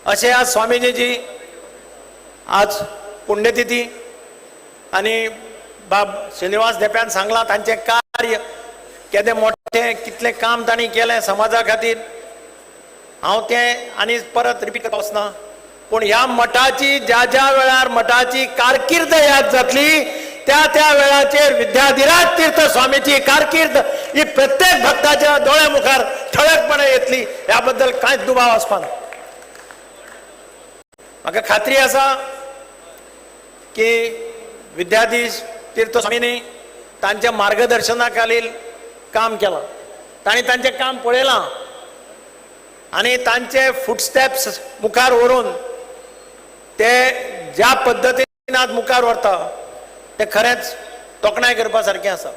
अशें आज स्वामीजीची आज पुण्यतिथी आनी बाब श्रीनिवास धेंप्यान सांगलां तांचें कार्य केदें मोठें, कितलें काम तांणी केलें समाजा खातीर. हांव तें आनी परत रिपीट करपाक वचना, पूण ह्या मठाची ज्या ज्या वेळार मठाची कारकीर्द याद जातली त्या त्या वेळाचेर विद्याधिराज तीर्थ स्वामीची कारकीर्द ही प्रत्येक भक्ताच्या दोळ्या मुखार ठळकपणे येतली, ह्या बद्दल कांयच दुबाव आसपाना. म्हाका खात्री आसा की विद्याधीश तीर्थ स्वामींनी तांच्या मार्गदर्शना खालील काम केलां, तांणी तांचें काम पळयलां आनी तांचे फुटस्टेप्स मुखार व्हरून ते ज्या पद्दतीन आज मुखार व्हरता ते खरेंच तोखणाय करपा सारकें आसा.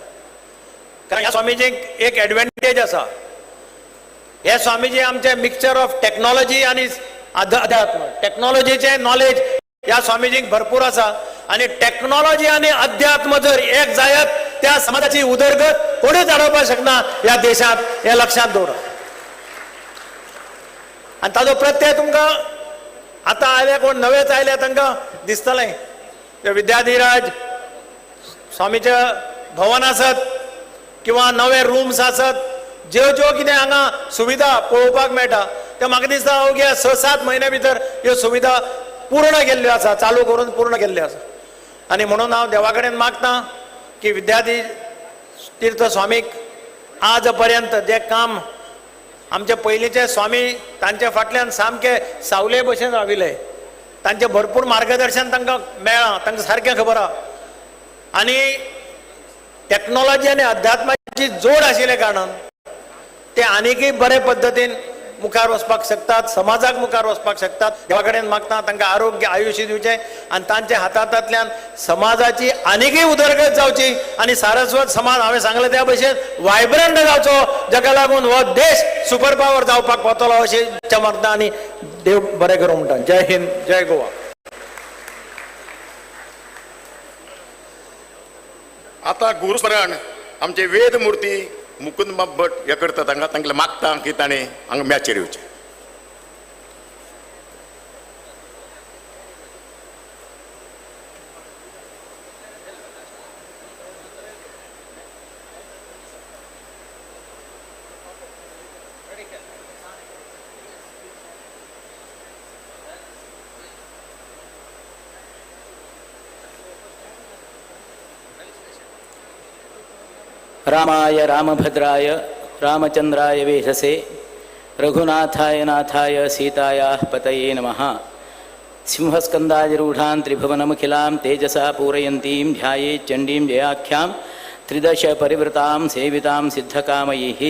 कारण ह्या स्वामीजींक एक एडवांटेज आसा, हे स्वामीजी आमचे मिक्सचर ऑफ टॅक्नॉलॉजी आनी अध्यात्म. टॅक्नॉलॉजीचें नॉलेज ह्या स्वामीजींक भरपूर आसा आनी टॅक्नॉलॉजी आनी अध्यात्म जर एक जायत त्या समाजाची उदरगत कोणूच आडोवपाक शकना ह्या देशांत, हें लक्षांत दवरा. आनी ताजो प्रत्यय तुमकां आतां आयले कोण नवेच आयले तांकां दिसतलें. विद्याधिराज स्वामीचें भवन आसत किंवा नवे रुम्स आसत, ज्यो ज्यो कितें हांगा सुविधा पळोवपाक मेळटा ते म्हाका दिसता अवघ्या 6-7 म्हयन्या भितर ह्यो सुविधा पूर्ण केल्ल्यो आसा, चालू करून पूर्ण केल्ल्यो आसा. आनी म्हणून हांव देवा कडेन मागता की विद्याधीश तीर्थ स्वामीक आज पर्यंत जें काम आमचे पयलींचे स्वामी तांच्या फाटल्यान सामके सावले भशेन राविल्ले, तांचें भरपूर मार्गदर्शन तांकां मेळ्ळां, तांकां सारकें खबर आहा. आनी टॅक्नॉलॉजी आनी अध्यात्माची जोड आशिल्ल्या कारणान ते आनीकय बरे पद्दतीन मुखार वचपाक शकतात, समाजाक मुखार वचपाक शकतात. देवा कडेन मागता तांकां आरोग्य आयुश्य दिवचें आनी तांच्या हातांतल्यान समाजाची आनीकय उदरगत जावची आनी सारस्वत समाज हांवें सांगलें त्या भशेन वायब्रंट जावचो, जाका लागून हो देश सुपर पावर जावपाक पावतलो अशें इच्छा मागता आनी देव बरें करूं म्हणटा. जय हिंद, जय गोवा. आतां गुरुस्मरण आमचे वेदमुर्ती मुकुंदबाब भट हे करता, तांकां तांकां मागता की ताणें हांगा मॅचेर येवचें. रामाय रामभद्राय रामचंद्राय वेधसे रघुनाथाय नाथाय सीतायाः पतये नमः. सिंहस्कन्दादिरूढां त्रिभुवनमखिलां तेजसा पूरयन्तीं ध्याये चण्डीं जयाख्यां त्रिदश परिवृतां सेवितां सिद्धकामयैः.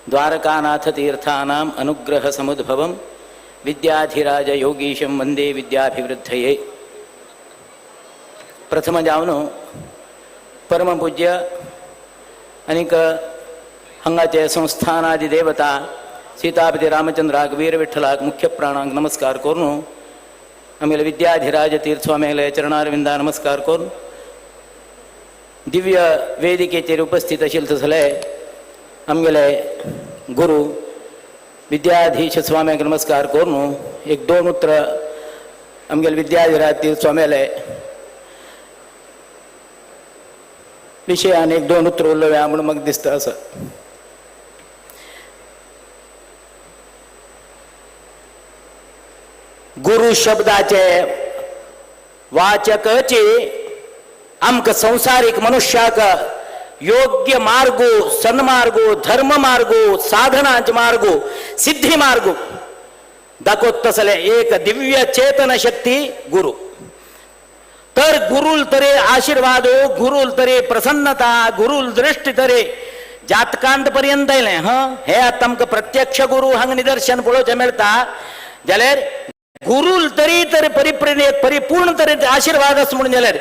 द्वारकानाथतीर्थानाम् अनुग्रहसमुद्भवं विद्याधिराजयोगीशं वंदे विद्याभिवृद्धये. प्रथम जावन परमपूज्य आनीक हांगाचे संस्थानादि देवता सीतापती रामचंद्राक वीरविठ्ठलाक मुख्य प्राणांक नमस्कार करून आमगेले विद्याधिराज तीर्थस्वामीले चरणारविंदा नमस्कार करून दिव्य वेदिकेचेर उपस्थित आशिल्ले तसले आमगेले गुरु विद्याधीश स्वाम्यांक नमस्कार करून एक दोन उतर आमगेले विद्याधिराज तीर्थस्वामीले विशयान एक दोन उतर उलोवया म्हणून म्हाका दिसता आसा. गुरु शब्दाचे वाचकचे आमकां संवसारीक मनुष्याक योग्य मार्गो, सन्मार्गो, धर्म मार्गो, साधनांचे मार्गो, सिद्धी मार्गो दाखोवता तसले एक दिव्य चेतन शक्ती गुरु. तर गुरुल तरे आशीर्वाद, गुरुल तरे प्रसन्नता, गुरुल दृष्टी तरे जातकांत पर्यंत येयलें. हं हे आतां आमकां प्रत्यक्ष गुरु हांगा निदर्शन पळोवचें मेळटा जाल्यार गुरुल तरी तर परिप्रणेत परिपूर्ण तरेन आशीर्वाद आसा म्हणून जाल्यार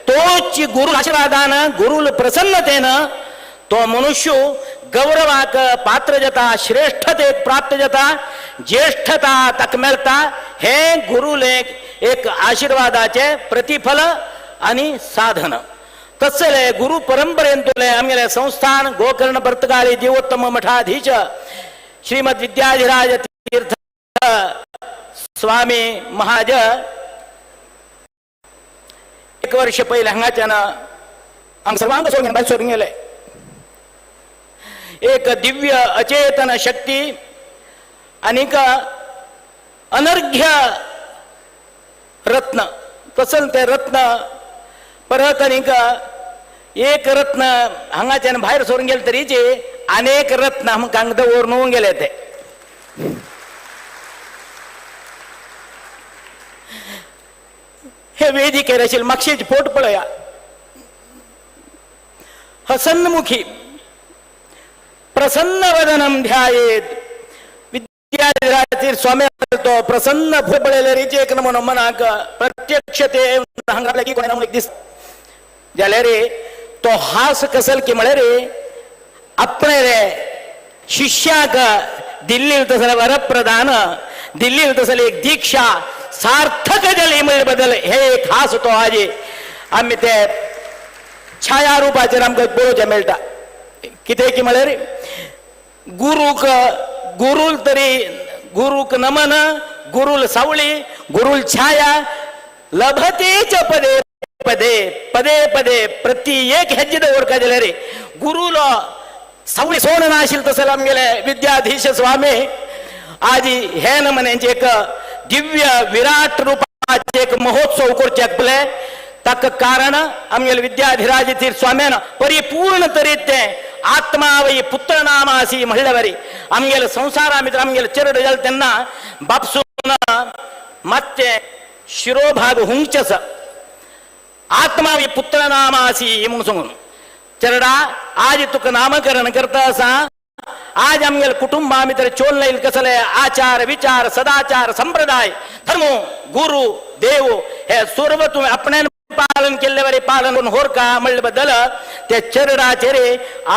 तोच गुरु आशीर्वादान गुरुल प्रसन्नतेन तो मनुष्य गौरवाक पात्र जाता, श्रेष्ठतेक प्राप्त जाता, ज्येष्ठता ताका मेळटा. हे गुरुले एक आशीर्वादाचे प्रतिफल आनी साधन. तसले गुरु परंपरेंतुले आमगेले संस्थान गोकर्ण पर्तगाळी जीवोत्तम मठाधीश श्रीमद विद्याधिराज तीर्थ स्वामी महाज एक वर्ष पयलें हांगाच्यान हांगा सर्वांक सोडून भायर सोडून गेले. एक दिव्य अचेतन शक्ती आनीक अनर्घ्य रत्न कसल ते रत्न परत आनीक एक रत्न हांगाच्यान भायर सरून गेले तरीचे अनेक रत्न आमकां हांगा दवरून गेले ते. हे वेदिकेर आशिल्ले मागशेचे फोट पळया, हसन्मुखी प्रसन्न वदनम ध्यायेत. विद्याधिराज स्वामी तो प्रसन्न पळयल्यार एक नमुनो मनाक प्रत्यक्ष ते हांगा कोणा दीस जाल्यार तो हास कसल की म्हळ्यार आपणे रे शिष्याक दिल्ली तसले वरप्रदान दिल्ली तसले एक दीक्षा सार्थक जाली म्हळ्या बदल हे एक हास तो आजी आमी ते छायारुपाचेर आमकां पळोवचें मेळटा. कितें की म्हळ्यार गुरूक गुरूल तरी गुरूक नमन, गुरूल सावळी, गुरूल छाया लभतेच पदे पदे पदे पदे प्रति एक हेज्जे दवरका जाल्यार गुरूलो सावळी सोण नाशिल्लें तसले आमगेले विद्याधीश स्वामी आजी हे नमन्यांचे एक दिव्य विराट रुपाचे एक महोत्सव करचे पळय. ताका कारण आमगेले विद्याधिराज तीर्थ स्वाम्यान परिपूर्ण तरी ते आत्मावई पुत्रनामासी म्हणले बरी आमगेले संसारा भितर आमगेले चेरड जाले तेन्ना बापसून मातशें शिरोभाग हुंगचेच आत्मावई पुत्रनामासी म्हणून सांगून चेरडा आज तुका नामकरण करता आसा. आज आमगेले कुटुंबा भितर चोल नईल कसले आचार विचार सदाचार संप्रदाय धर्म गुरु देव हे सर्व तुम्ही आपण्यान पालन केल्ले वरी पालन करून होर का म्हणले बद्दल ते चरडाचेर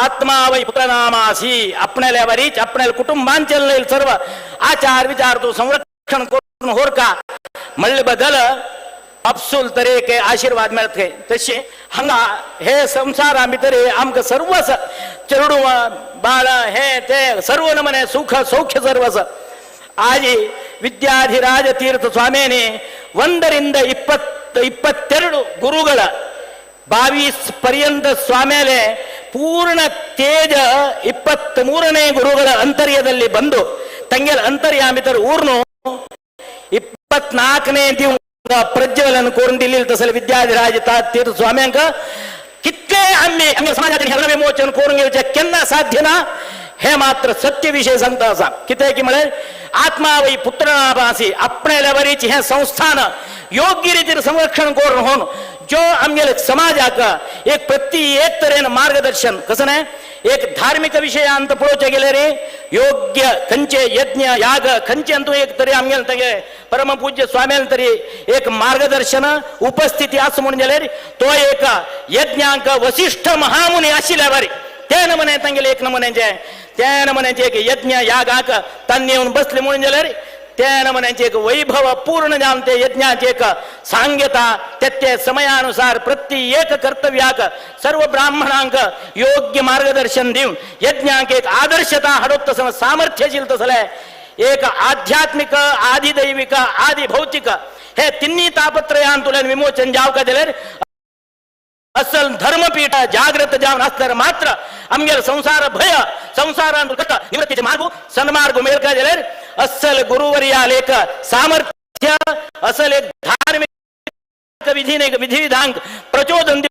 आत्मा वै पुत्रनामासी आपण्याल्या वरीच आपण्याल्या कुटुंबांचे नईल सर्व आचार विचार तू संरक्षण करून होर का म्हणले बद्दल आपसूल तरेक आशीर्वाद मेळत. तशें हांगा हे संवसारा भितर आमकां सर्वच चेडू बाळ हे ते सर्व नमने सुख सौख्य सर्वच. आजी ವಿದ್ಯಾಧಿರಾಜ ತೀರ್ಥ ಸ್ವಾಮಿನೇ 1ರಿಂದ 22 ಗುರುಗಳ 22 ಪರ್ಯಂತ ಸ್ವಾಮಿಯಲೆ ಪೂರ್ಣ ತೇಜ 23ನೇ ಗುರುಗಳ ಅಂತರ್ಯದಲ್ಲಿ ಬಂದು ತಂಗೆಲ ಅಂತರ್ಯಾಮಿತರ ಊರ್ನು 24ನೇ ದಿವ प्रज्वलन करून दिली तसले विद्याधिराज तीर्थ स्वाम्यांक कितले आम्ही आमच्या समाजाचे हे विमोचन करून घेवचे केन्ना साध्य ना हे मात्र सत्य विषय सांगता आसा. कितें की म्हळ्यार आत्मा वै पुत्रनाभासी आपणाल्या वरीच हें संस्थान योग्य रितीन संरक्षण करून होवन जो आमगेले समाजाक एक प्रति एक तरेन मार्गदर्शन कसं न्हय एक धार्मिक विशयांत पळोवचें गेल्यार योग्य खंयचे यज्ञ याग खंयचे अंतू एक तरी आमगेले तगे परमपूज्य स्वाम्यान तरी एक मार्गदर्शन उपस्थिती आसा म्हणून जाल्यार तो एक यज्ञांक वसिष्ठ महामुनी आशिल्ल्या बरी ते नमुने तांगेले एक नमुन्याचे त्या नमुन्याचे एक यज्ञ यागाक तांणी येवन बसले म्हणून जाल्यार त्या नमुन्याचे एक वैभव पूर्ण जावन ते यज्ञाचे एक सांगता ते समयानुसार प्रति एक कर्तव्याक सर्व ब्राह्मणांक योग्य मार्गदर्शन दिवन यज्ञांक एक आदर्शता हाडत तसं सामर्थ्यशील तसले एक आध्यात्मिक आदिदैविक आदि भौतिक हे तिन्ही तापत्रयांतुल्यान विमोचन जावका जाल्यार असल धर्मपीठ जागृत जावन आसल्यार मात्र आमगेले संसार भय संसारान निवृत्तीचे मार्ग सन्मार्ग मेळका जाल्यार अस्सल गुरुवर्याल एक सामर्थ्य असल एक धार्मिक विधीने विधिविधांक प्रचोदन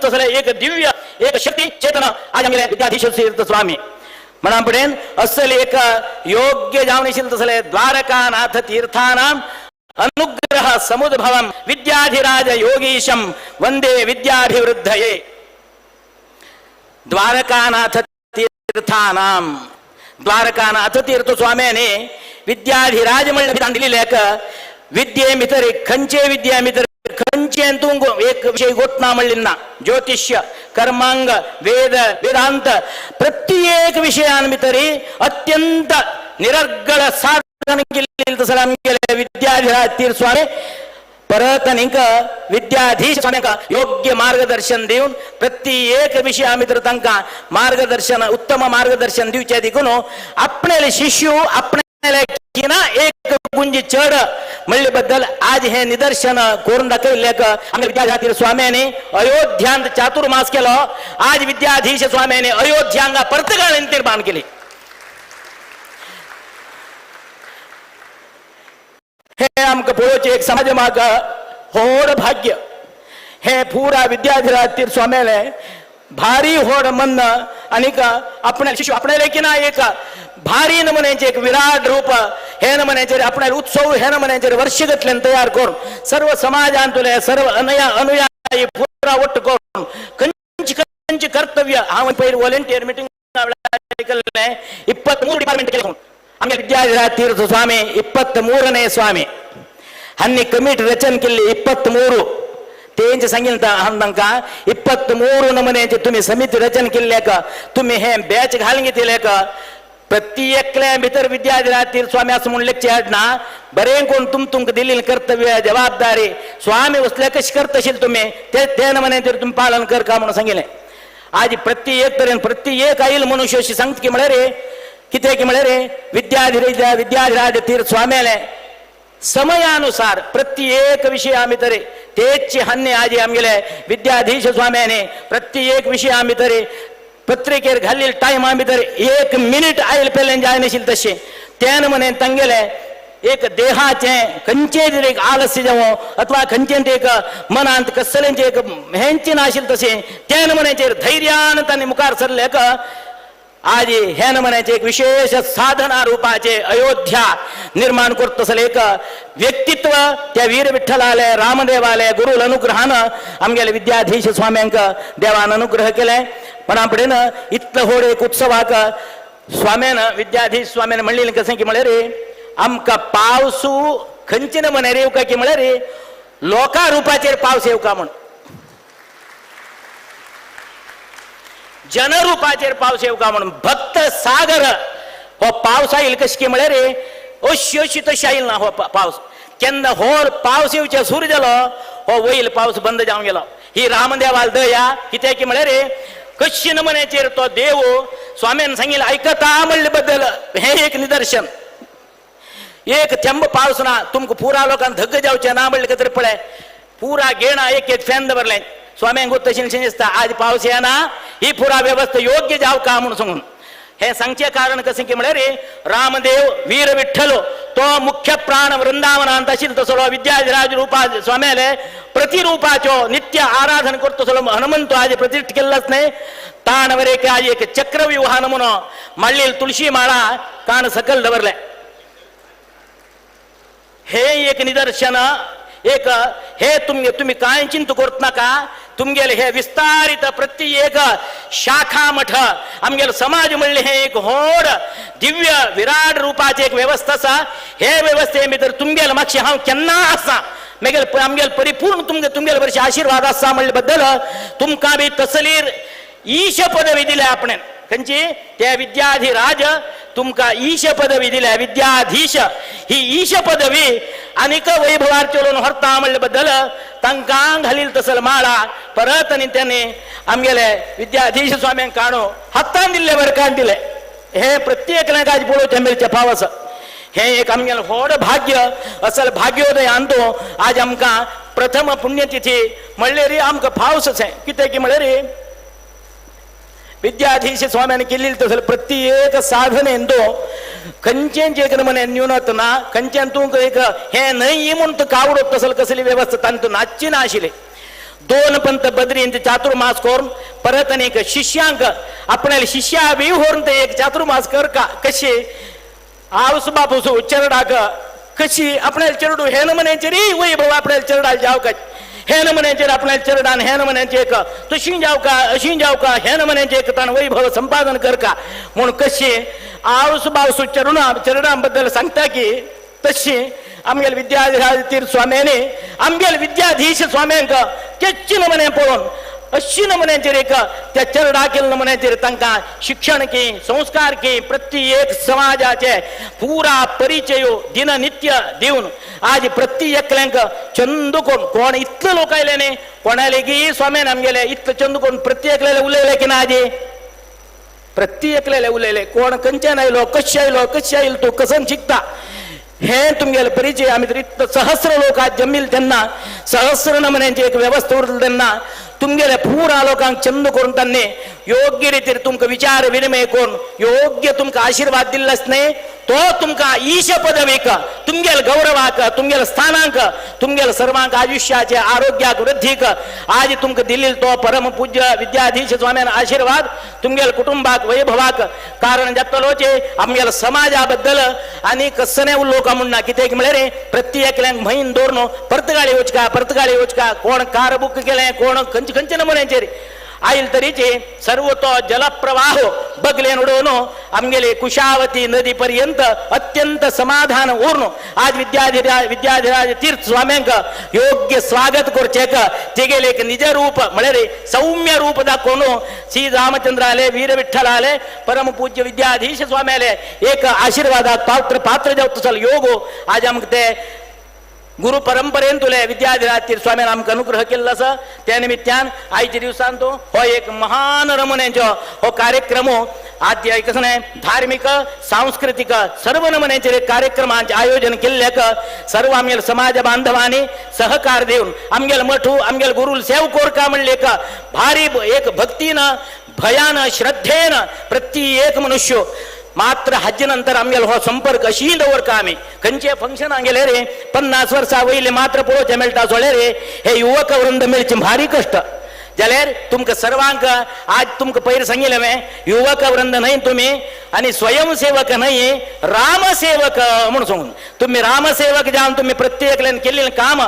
तसले एक दिव्य एक शक्ती चेतन आज आमगेले विद्याधीश तीर्थ स्वामी म्हणा फुडें अस्सल एक योग्य जावन आशिल्लें तसले द्वारकानाथ तीर्थानाम अनुग्रह समुद्भवम विद्याधिराज योगीशम वंदे विद्याभिवृद्धये. द्वारकानाथ तीर्थानाम द्वारकानाथ तीर्थ स्वाम्याने विद्याधिराज म्हणलं दिलेले एक विद्ये भितर खंयचे विद्या भितर खंयचे तूं एक विषय गोत ना म्हणली ना ज्योतिष्य कर्मांग वेद वेदांत प्रत्येक विषयान भितरी अत्यंत निरर्गळ साधन केल्ली तसं आमगेले विद्याधिराज तीर्थ स्वामी परत आनीक विद्याधीश स्वाम्यांक योग्य मार्गदर्शन दिवन प्रत्येक विशया भितर तांकां मार्गदर्शन उत्तम मार्गदर्शन दिवचें देखून आपणाले शिष्य आपणाले किना एक गुंजी चड म्हणले बद्दल आज हे निदर्शन करून दाखयल्लेक आमच्या विद्याधीश स्वाम्याने अयोध्यांत चातुर्मास केलो. आज विद्याधीश स्वाम्याने अयोध्यांगा पर्तगाळ निर्माण केली. हे आमकां पळोवचें एक समाज म्हाका होड भाग्य. हे पुरा विद्याधिराज तीर्थ स्वाम्याले भारी होड मन आनीक आपणा शिशु आपणाले की ना एक भारी नमुन्याचे एक विराट रूप हे नमुन्याचेर आपणाले उत्सव हे नमुन्याचेर वर्षगतल्यान तयार करून सर्व समाजांतले सर्व अनुयायी पुरा ಒಟ್ಟು करून खंयची खंयची कर्तव्य हांव पयर व्हॉलेंटियर मिटींग केल्लें 23 डिपार्टमेंट केलें. आमगे विद्याधिराज तीर्थ स्वामी 23ನೇ स्वामी हन्नी कमिटी रचन केल्ली 23 तेंचे सांगितलं हांव तांकां 23 नमुन्याचे तुम्ही समिती रचन केल्ल्याक तुम्ही हे बॅच घालून घेतले प्रत्येकल्या भितर विद्याधिराज तीर्थ स्वामी असं म्हणून लेक्चर हाडना बरें कोण तुम तुमकां दिलेली कर्तव्य जबाबदारी स्वामी वसल्या कशी करतशील तुम्ही ते ते नमुन्याचेर तुम्ही पालन कर का म्हणून सांगितलें. आज प्रत्येक तरेन प्रत्येक आईल मनुष्य अशी सांगता की म्हळ्यार रे कितें की म्हळ्यार रे विद्याधिराज तीर्थ स्वाम्याले समयानुसार प्रत्येक विषया भितर तेच हन्ने आजी आमगेले विद्याधीश स्वाम्याने प्रत्येक विषया भितर पत्रिकेर घाल्लेले टायमा भितर 1 मिनिट आयल पेल्यान जाय नाशिल्लें तशें त्यान म्हणे तांगेले एक देहाचें खंयचें तरी एक आलस्य जावं अथवा खंयचें एक मनांत कसलेंचें एक हेंचें नाशिल्लें तशें त्यान म्हण्याचेर धैर्यान तांणी मुखार सरले आज हे नमुन्याचे एक विशेष साधना रूपाचे अयोध्या निर्माण करत तसले एक व्यक्तित्व त्या वीर विठ्ठलाले रामदेवाले गुरुल अनुग्रहान आमगेले विद्याधीश स्वाम्यांक देवान अनुग्रह केले. पण आपडेन इतलो व्हड एक उत्सवाक स्वाम्यान विद्याधीश स्वाम्यान म्हणलें कशें की म्हळ्यार रे आमकां पावसू खंयचे नमुन्यार येवका की म्हळ्यार रे लोका रुपाचेर पावस येवका म्हूण जनरूपाचेर पावस येवका म्हणून भक्त सागर हो पावस आयल कशें की म्हळ्यार रे अशी अशी तशी आयल ना हो पावस केन्ना हो पावस येवचे सुरू जालो हो वयल पावस बंद जावन गेलो. ही रामदेवाल दया कित्याक की म्हळ्यार रे कशी नमुन्याचेर तो देव स्वाम्यान सांगितलें आयकता म्हणले बद्दल हें एक निदर्शन. एक थेंब पावस ना तुमकां पुरा लोकांक धग जावचें ना म्हणलें तरी पळय पुरा गेणा एक एक फॅन दवरलें स्वाम्यांक तशें दिसता आज पावस येना ही पुरा व्यवस्था योग्य जाव का म्हणून सांगून हे सांगचें कारण कशें की म्हळ्यार रे रामदेव वीर विठ्ठल तो मुख्य प्राण वृंदावनांत आशिल्लो तसलो विद्याधिराज रूपा स्वाम्याले प्रतिरूपाचो नित्य आराधन करतो तसलो हनुमंतो आज प्रतिष्ठ केल्लोच न्हय ताणवर एक आज एक चक्रव्यूहा नमुनो मांडलेली तुळशी माळा कान सकल दवरले. हे एक निदर्शन एक हे तुमगे तुम्ही काय चिंता करत नाका तुमगेले हे विस्तारित प्रत्येक शाखा मठ आमगेले समाज म्हणले हे एक व्हड दिव्य विराट रूपाचे एक व्यवस्था आसा. हे व्यवस्थे भितर तुमगेले मातशें हांव केन्ना आसा मागीर आमगेले परिपूर्ण तुमगे तुमगेले वर्षी आशिर्वाद आसा म्हणले बद्दल तुमकां बी तसलीर ईश पदवी दिल्या आपणें खंयची त्या विद्याधिराज तुमकां ईश पदवी दिल्या विद्याधीश ही ईश पदवी आनीक वैभवार चलोवन व्हरता म्हणले बद्दल तांकां घालील तसल माळा परत आनी त्याने आमगेले विद्याधीश स्वाम्यांक काणू हातान दिल्ले बरें काण दिले. हे प्रत्येकल्याक आज पळोवचें मेळचें फाव आसा. हे एक आमगेलें व्हड भाग्य असल भाग्योदय आणतो आज आमकां प्रथम पुण्यतिथी म्हणल्यार आमकां फावस अशें कितें की म्हणल्यार विद्याधीश स्वाम्यान केल्ली तसले प्रत्येक साधनेन तो खंयचेंच एक नमुने न्यूनत ना खंयच्यान तूं एक हें न्हय म्हूण तूं कावडो तसल कसली व्यवस्था तांतूं नाच्ची ना आशिल्ली. 2 पंत बद्रींत चातुर्मास करून परत आनी एक शिष्यांक आपणाले शिष्या बी व्हरून ते एक चातुर्मास कर का कशी आवस बापूस चरडाक कशी आपणाले चेरडू हे नमुन्याचेर वैभव आपणाले चेरडाक जाव काय हे नमुन्याचेर आपणाले चेरडान हे नमुन्याचे एक तशी जाव का अशी जाव का हे नमुन्याचे एक ताण वैभव संपादन कर का म्हूण कशी आवस बावसू चरुणा चरडां बद्दल सांगता की तशी आमगेले विद्याधिराज तीर्थ स्वाम्याने आमगेले विद्याधीश स्वाम्यांक केच्ची नमुने पळोवन अशी नमुन्याचेर एक त्या चरडा केल्ल्या नमुन्याचेर तांकां शिक्षण की संस्कार की प्रत्येक समाजाचे पुरा परिचय दिन नित्य दिवन आज प्रत्येकल्यांक चंद कोण कोण इतले लोक आयले न्ही कोणाले की स्वाम्यान आमगेले इतले चंद कोण प्रत्येकल्याले उलयले की ना आजी प्रत्येकल्याले उलयले कोण खंयच्यान आयलो कशें आयलो कशें आयलो तूं कसन शिकता हे तुमगेले परिचय आमी तर इतलो सहस्र लोक आज जमील तेन्ना सहस्र नमुन्यांची एक व्यवस्था उरली तेन्ना तुमगेले पुरा लोकांक चंद करून तांणी योग्य रितीर तुमकां विचार विनिमय करून योग्य तुमकां आशीर्वाद दिल्लोच न्हय तो तुमकां ईश पदवीक तुमगेले गौरवाक तुमगेले स्थानांक तुमगेले सर्वांक आयुष्याचे आरोग्याक वृद्धीक आज तुमकां दिल्ली तो परम पूज्य विद्याधीश स्वाम्यान आशीर्वाद तुमगेले कुटुंबाक वैभवाक कारण जातलोचे आमगेले समाजा बद्दल आनी कसने उलोवका म्हूण ना कित्याक म्हळ्यार रे प्रत्येकल्यांक म्हयन दवरून परतगाळी वचका परतगाळी वचका कोण कार बूक केलें कोण खंयचे खंयचे नमुन्यांचेर आयल तरीचे सर्व तो जलप्रवाह बगलेन उडोवन आमगेले कुशावती नदी पर्यंत अत्यंत समाधान उरून आज विद्याधिराज तीर्थ स्वाम्यांक योग्य स्वागत करचेक तेगेले एक निज रूप म्हळ्यार सौम्य रूप दाखोवन श्री रामचंद्र आले वीर विठ्ठल आले परम पूज्य विद्याधीश स्वामी आले एक आशीर्वादाक पात्र पात्र जावं तसो योग आज आमकां ते गुरु परंपरेन तुले विद्याधिराज तीर्थ स्वामीन आमकां अनुग्रह केल्लो आसा. त्या निमित्तान आयच्या दिवसान तो हो एक महान नमुन्यांचो हो कार्यक्रम आद्य कसं न्हय धार्मिक सांस्कृतिक सर्व नमुन्यांचेर एक कार्यक्रमांचें आयोजन केल्ल्याक सर्व आमगेले समाज बांधवांनी सहकार दिवन आमगेले मठू आमगेले गुरुल सेव कोरका म्हणले एक भारी एक भक्तीन भयान श्रद्धेन प्रत्येक मनुष्य मात्र हाजे नंतर आमगेलो हो संपर्क अशी दवरका आमी खंयचे फंक्शनाक गेले रे 50 वर्सां वयले मात्र पळोवचें मेळटा सोळे रे हे युवक वृंद मेळचे भारी कश्ट जाल्यार तुमकां सर्वांक आज तुमकां पयर सांगिल्लें हांवें युवक वृंद न्हय तुमी आनी स्वयंसेवक न्हय रामसेवक म्हणून सांगून तुमी रामसेवक जावन तुमी प्रत्येकल्यान केल्लें काम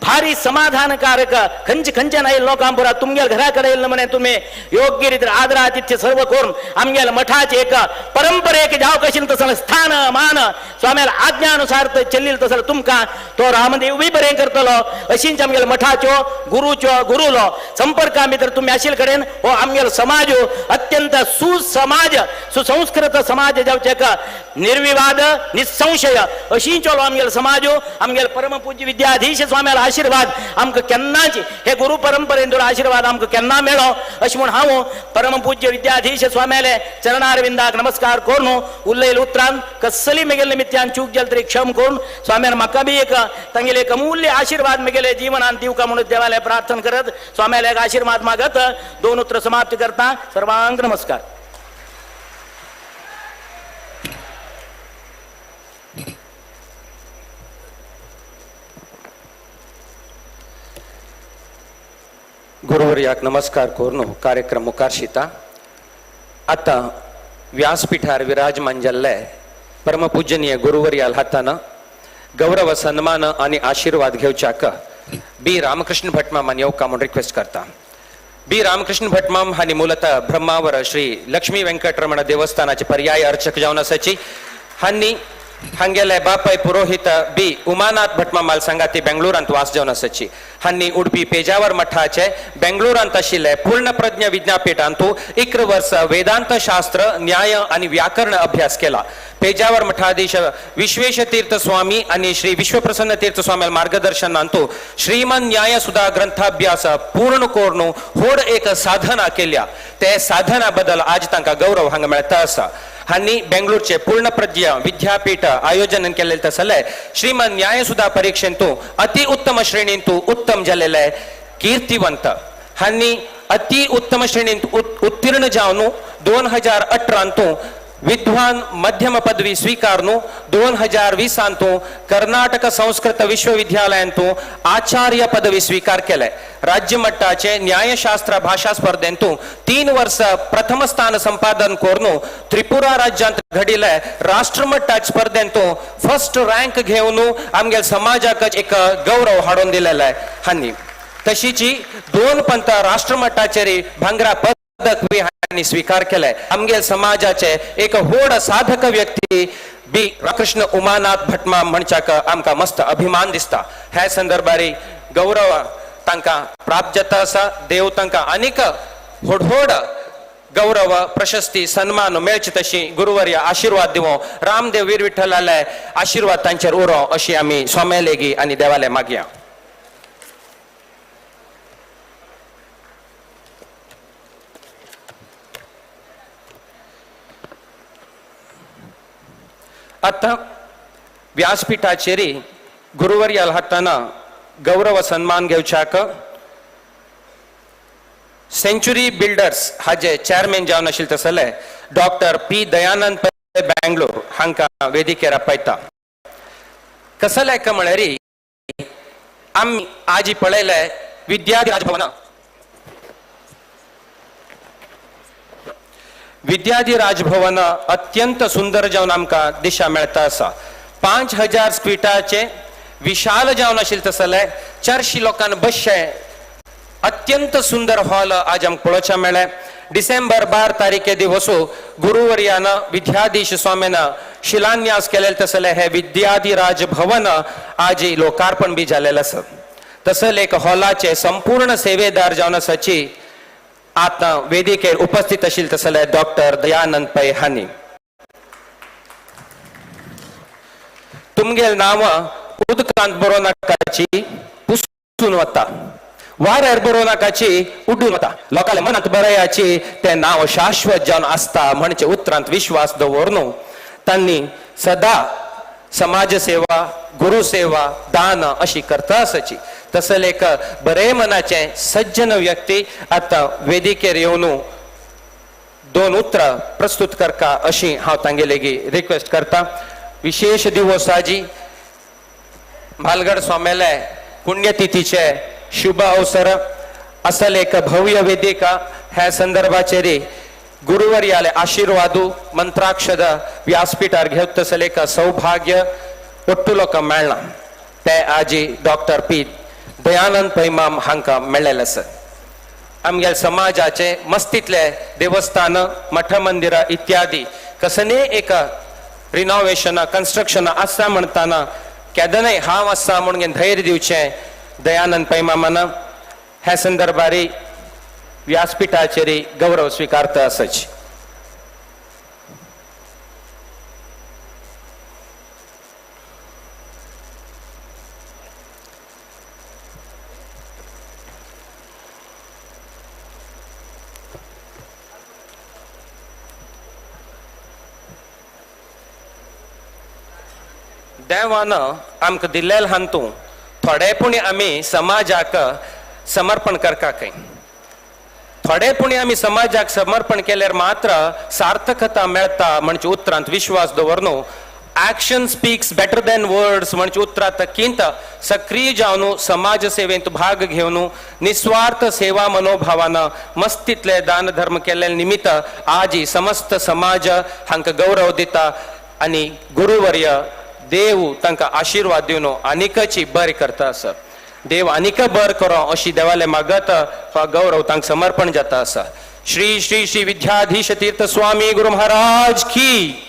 भारी समाधानकारक खंयचे खंयच्यान आयिल्ले लोकां पुरा तुमगेल्या घरा कडेन येयल्ले म्हणे तुमी योग्य रितीन आदर आतिथ्य सर्व करून आमगेल्या मठाचे एक परंपरेक जावं कशें तसलें स्थान मान स्वाम्याला आज्ञानुसार चल्लील तसलो तुमकां तो रामदेवूय बरें करतलो अशींच आमगेल्या मठाच्यो गुरुच्यो गुरुलो संपर्का भितर तुमी आशिल्ले कडेन हो आमगेलो समाज अत्यंत सुसमाज सुसंस्कृत समाज जावचेक निर्विवाद निसंशय अशींच आमगेलो समाज आमगेलो परमपूज्य विद्याधीश स्वाम्याला आशीर्वाद आमकां केन्नाच हे गुरु परंपरेन आशीर्वाद आमकां केन्ना मेळो अशें म्हूण हांव परमपूज्य विद्याधीश स्वाम्याले चरणारविंदाक नमस्कार करून उलयले उतरान कसली मेगेले निमित्यान चूक जाली तरी क्षम करून स्वाम्यान म्हाका बी एक तांगेले एक अमूल्य आशीर्वाद मेगेले जीवनान दिवका म्हणून देवाले प्रार्थना करत स्वाम्याले एक आशीर्वाद मागत दोन उतर समाप्त करता. सर्वांक नमस्कार. गुरुवर्याक नमस्कार करून कार्यक्रम मुखारशिता. आतां व्यासपीठार विराजमान जाल्ले परमपूजनीय गुरुवर्याल हातान गौरव सन्मान आनी आशीर्वाद घेवच्याक बी रामकृष्ण भटमामान येवका म्हूण रिक्वेस्ट करता. बी रामकृष्ण भटमाम हांणी मूलतः ब्रह्मावर श्री लक्ष्मी वेंकटरमण देवस्थानाचे पर्याय अर्चक जावन आसाची. हांणी हांगेले बापाय पुरोहित बी उमानाथ भटमामाल सांगाती बेंगळुरांत वास जावन आसाची. हांणी उडपी पेजावर मठाचे बेंगळुरांत आशिल्ले पूर्णप्रज्ञ विद्यापीठांतू 11 वर्स वेदांत शास्त्र न्याय आनी व्याकरण अभ्यास केला. पेजावर मठाधीश विश्वेश तीर्थ स्वामी आनी श्री विश्वप्रसन्न तीर्थ स्वामी मार्गदर्शनांतू श्रीमन न्याय सुधा ग्रंथाभ्यास पूर्ण करून होड एक साधना केल्या. ते साधना बद्दल आज तांकां गौरव हांगा मेळता आसा. हांणी बेंगळूरचे पूर्णप्रज्ञ विद्यापीठ आयोजन केल्ले तसले श्रीमन न्यायसुधा परीक्षेंतू अति उत्तम श्रेणींतू उत्तम जालेले कीर्तिवंत. हांणी अति उत्तम श्रेणींत उत्तीर्ण जावन 2018 विद्वान मध्यम पदवी स्वीकारनु 2020 कर्नाटक संस्कृत विश्वविद्यालयांतू आचार्य पदवी स्वीकार केले. राज्य मट्टाचे न्यायशास्त्र भाषा स्पर्धेंतू 3 वर्ष प्रथम स्थान संपादन करून त्रिपुरा राज्यांत घडिले राष्ट्रमट्टाचे स्पर्धेंतू फर्स्ट रँक घेवन आमगे समाजाक एक गौरव हाडून दिलेले. हांणी तशीची 2 पंत राष्ट्रमट्टाचेर भांगरा पदक हांणी स्वीकार केले. आमगे समाजाचे एक व्हड साधक व्यक्ती बी रामकृष्ण उमानाथ भटमाम म्हणच्याक आमकां मस्त अभिमान दिसता. ह्या संदर्भारी गौरव तांकां प्राप्त जाता आसा. देव तांकां आनीक व्हड व्हड गौरव प्रशस्ती सन्मान मेळचे तशी गुरुवर्य आशीर्वाद दिवं. रामदेव वीर विठ्ठलाले आशीर्वाद तांचेर उरो अशी आमी स्वाम्यालेगी आनी देवाले मागया. आतां व्यासपीठाचेर गुरुवर्याल हाताना गौरव सन्मान घेवच्याक सेंचुरी बिल्डर्स हाजे चेअरमॅन जावन आशिल्ले तसले डॉक्टर पी दयानंद पै बँगलोर हांकां वेदिकेर आपयता. कसले का म्हळ्यार आमी आजी पळयले विद्याधिराज भवन, विद्याधिराज भवन अत्यंत सुंदर जावन आमकां दिशा मेळता आसा. 5000 स्क्विटाचे विशाल जावन आशिल्ले तसले 400 लोकांक बसचें अत्यंत सुंदर हॉल आज आमकां पळोवच्या मेळ्ळें. डिसेंबर 12 तारीखे दिवसो गुरुवर्यान विद्याधीश स्वामीन शिलान्यास केलेले तसले हे विद्याधिराज भवन आज लोकार्पण बी जालेलें आसा. तसले एक हॉलाचे संपूर्ण सेवेदार जावन आसाची आतां वेदिकेर उपस्थित आशिल्ले तसले डॉक्टर दयानंद पै हांणी. तुमगेल नांव उदकांत बरोवं नाकाची पुसून वता, वाऱ्यार बरोवं नाकाची उड्डून वता, लोकांल्या मनांत बरयाची तें नांव शाश्वत जावन आसता म्हणचे उतरांत विश्वास दवर न्हू तांणी सदा समाज सेवा, गुरुसेवा, दान अशी करता आसाची. तसले एक बरे मनाचे सज्जन व्यक्ती आतां वेदिकेर येवन दोन उतरां प्रस्तुत करका अशी हांव तांगेलेगी रिक्वेस्ट करता. विशेष दिवस आजी म्हालगड स्वाम्याले पुण्यतिथीचे शुभ अवसर असल एक भव्य वेदिका ह्या संदर्भाचेर गुरुवर्याले आशीर्वादू मंत्राक्षद व्यासपीठार घेत तसले एक सौभाग्य ಒಟ್ಟು लोकांक मेळना ते आजी डॉक्टर पी दयानंद पैमाम हांकां मेळ्ळेलें आसा. आमगेले समाजाचे मस्तीतले देवस्थान, मठ मंदिरां इत्यादी कसने एक रिनोवेशन कन्स्ट्रक्शन आसा म्हणटाना केदनाय हांव आसा म्हणून धैर्य दिवचें दयानंद पैमामान ह्या संदर्भार व्यासपीठाचेर गौरव स्विकारता आसाची. देवान आमकां दिल्लें हांतू थोडे पुणी आमी समाजाक समर्पण करका खंय, थोडे पुणी आमी समाजाक समर्पण केल्यार मात्र सार्थकता मेळटा म्हणजे उतरांत विश्वास दवर न्हू. Action speaks better than words म्हणजे उतरांत किंत सक्रीय जावन समाज सेवेंत भाग घेवन निस्वार्थ सेवा मनोभावान मस्तीतले दान धर्म केल्ले निमित्त आजी समस्त समाज हांकां गौरव दिता आनी गुरुवर्य देव तांकां आशिर्वाद दिवन आनिकची बरें करता आसा. देव आनीक बर करो अशी देवाले मागत हो गौरव तांकां समर्पण जाता आसा. श्री श्री श्री विद्याधीश तीर्थ स्वामी गुरु महाराज की.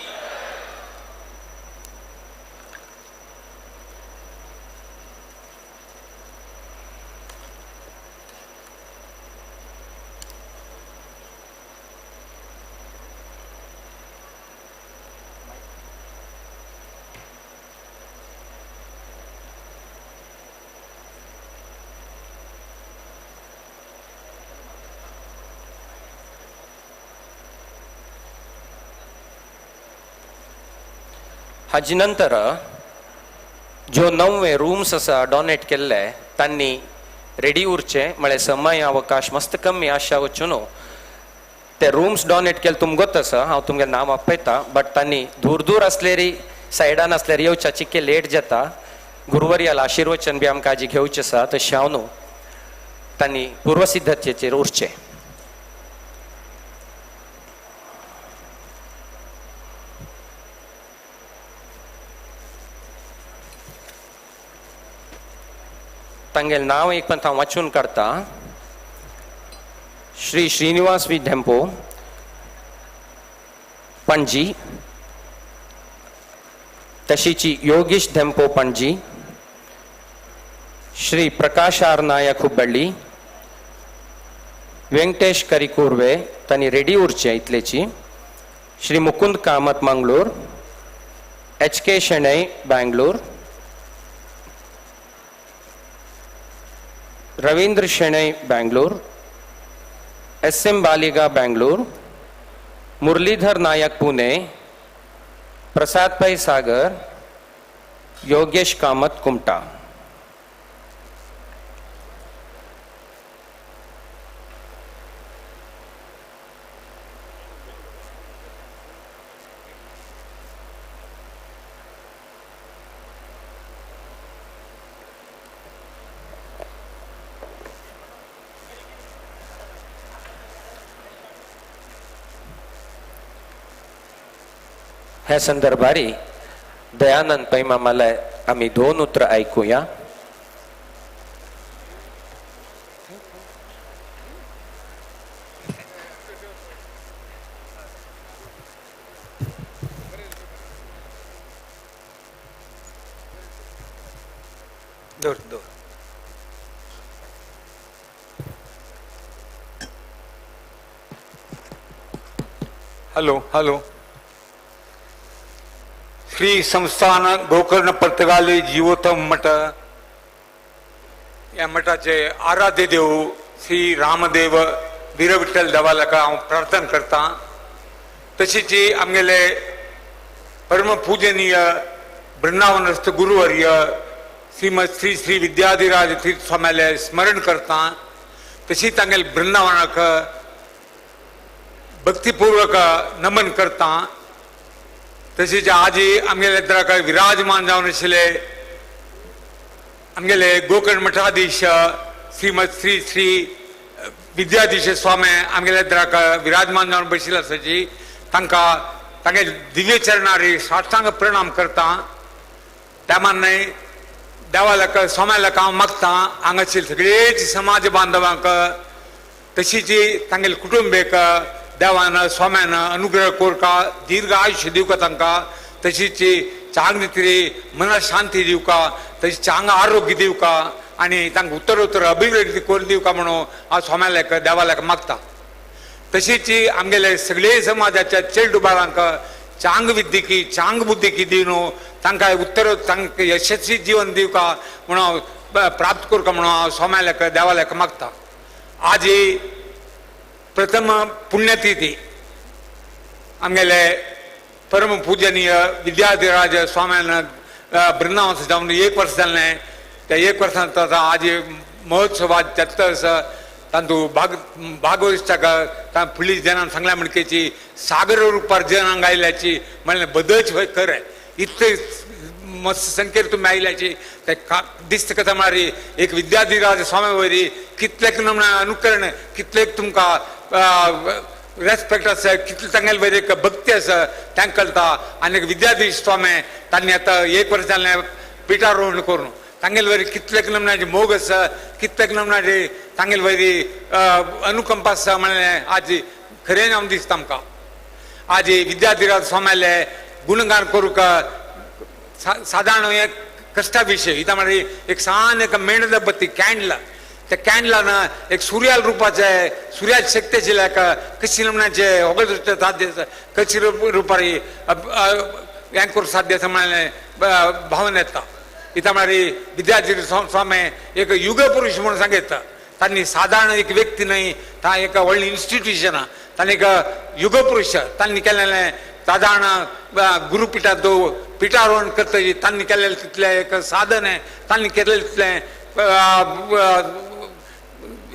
हाजी नंतर ज्यो नवे रूम्स आसा डोनेट केल्ले तांणी रेडी उरचे म्हळ्यार समय अवकाश मस्त कमी आशा वचून न्हू ते रूम्स डोनेट केले तुमकां गोत आसा, हांव तुमगे नांव आपयता बट तांणी दूर दूर आसलेरी सायडान आसल्यार येवच्या चिके लेट जाता. गुरुवर्याल आशिर्वचन बी आमकां आजी घेवचें आसा तशें हांव न्हू तांणी पूर्वसिद्धतेचेर उरचें. तांगेलें नांव एक पण हांव वाचून काडटा. श्री श्रीनिवास वी धेंपो, पणजी, तशीची योगेश धेंपो पणजी, श्री प्रकाश आर नायक हुब्बಳ್ಳಿ, वेंकटेश करिकुर्वे तांणी रेडी उरचें इतलेची, Shri Mukund Kamat Mangalore, H K Shenoy Bangalore, Ravindra Shenoy Bangalore, S M Baliga Bangalore, Muralidhar Nayak Pune, Prasad Pai Sagar, Yogesh Kamat Kumta. ह्या संदर्भारी दयानंद पै मामाला आम्ही दोन उतरं ऐकूया. Hello hello. श्री संस्थान गोकर्ण पर्तगाली जीवोत्तम मठ ह्या मठाचे आराध्य देव श्री रामदेव वीरविठ्ठल देवाला हांव प्रार्थना करता. तशीच आमगेले परमपूजनीय वृंदावनस्थ गुरुवर्य श्रीमद श्री श्री विद्याधिराज तीर्थ स्वाम्याले स्मरण करता. तशीच तांगेले वृंदावनाक भक्तिपूर्वक नमन करता. तशीच आजी आमगेले द्राक विराजमान जावन आशिल्ले आमगेले गोकर्ण मठाधीश श्रीमद श्री श्री विद्याधीश स्वामी आमगेले द्राक विराजमान जावन बशिल्ले आसाची तांकां तांगे दिव्य चरणारी साष्टांग प्रणाम करता. त्या मान्य देवालक स्वाम्यालक हांव मागता हांगासर सगळेच समाज बांधवांक तशीच तांगेले कुटुंबेक देवान स्वाम्यान अनुग्रह कोरका दीर्घ आयुष्य दिवका तांकां, तशीच चांग तरी मना शांती दिवका, तशी चांग आरोग्य दिवका आनी तांकां उत्तरोत्तर अभिवृद्धी करून दिवका म्हणून हांव स्वाम्यालक देवालक मागता. तशीच आमगेले सगळे समाजाच्या चेडू बाळांक चांग विद्यकी चांग बुद्धिकी दिवन तांकां उत्तर तांकां यशस्वी जीवन दिवका म्हणून प्राप्त करका म्हणून हांव स्वाम्यालक देवालक मागता. आजी प्रथम पुण्यतिथी आमगेले परम पूजनीय विद्याधिराज स्वाम्यान वृंदावन जावन एक वर्स जालें. त्या एक वर्सांत आज महोत्सवात जाता तांतू भागवत फुडली जनान सांगल्या म्हणकेची सागर रुपार जनांग आयल्याची म्हणल्यार बदच हय खरें इतले मस्त संख्येर तुमी आयल्याची ते दिसता कथा म्हळ्यार एक विद्याधिराज स्वामी वयरी कितलेक नमना अनुकरण कितलेक तुमकां रेस्पेक्ट आसा कितले तांगेले वयर एक भक्ती आसा तांकां कळटा. आनी एक विद्याधीश स्वामी तांणी आतां एक वर्स जालें पिठारोहण करून तांगेले वयर कितलेक नमनाचे मोग आसा कितलेक नमनाचे तांगेले वयरी अनुकंपा आसा म्हणलें आज खरें हांव दिसता आमकां. आज विद्याधिराज स्वाम्याले गुणगान करूंक सादारण एक कश्टा विशय इतां म्हळ्यार एक सान एक मेणद बत्ती कॅन्डल त्या कॅन्डलान एक सुर्याल रुपाचे सुर्याची शक्ती आशिल्ल्या एका कशी नमनाचे होगळ साध्य आसा कशी रुपार हें करूंक साध्य आसा म्हणलें भावना येता. इतां म्हळ्यार विद्यार्थी स्वामी एक युगपुरुष म्हणून सांगता. तांणी सादारण एक व्यक्ती न्हय ता एक व्हडलें इन्स्टिट्यूशन तांणी एक युगपुरुष तांणी केलेलें सादारण गुरुपिठांत पिठारोहण करतकीर तांणी केलेलें तितलें एक साधन आहे तांणी केलेलें तितलें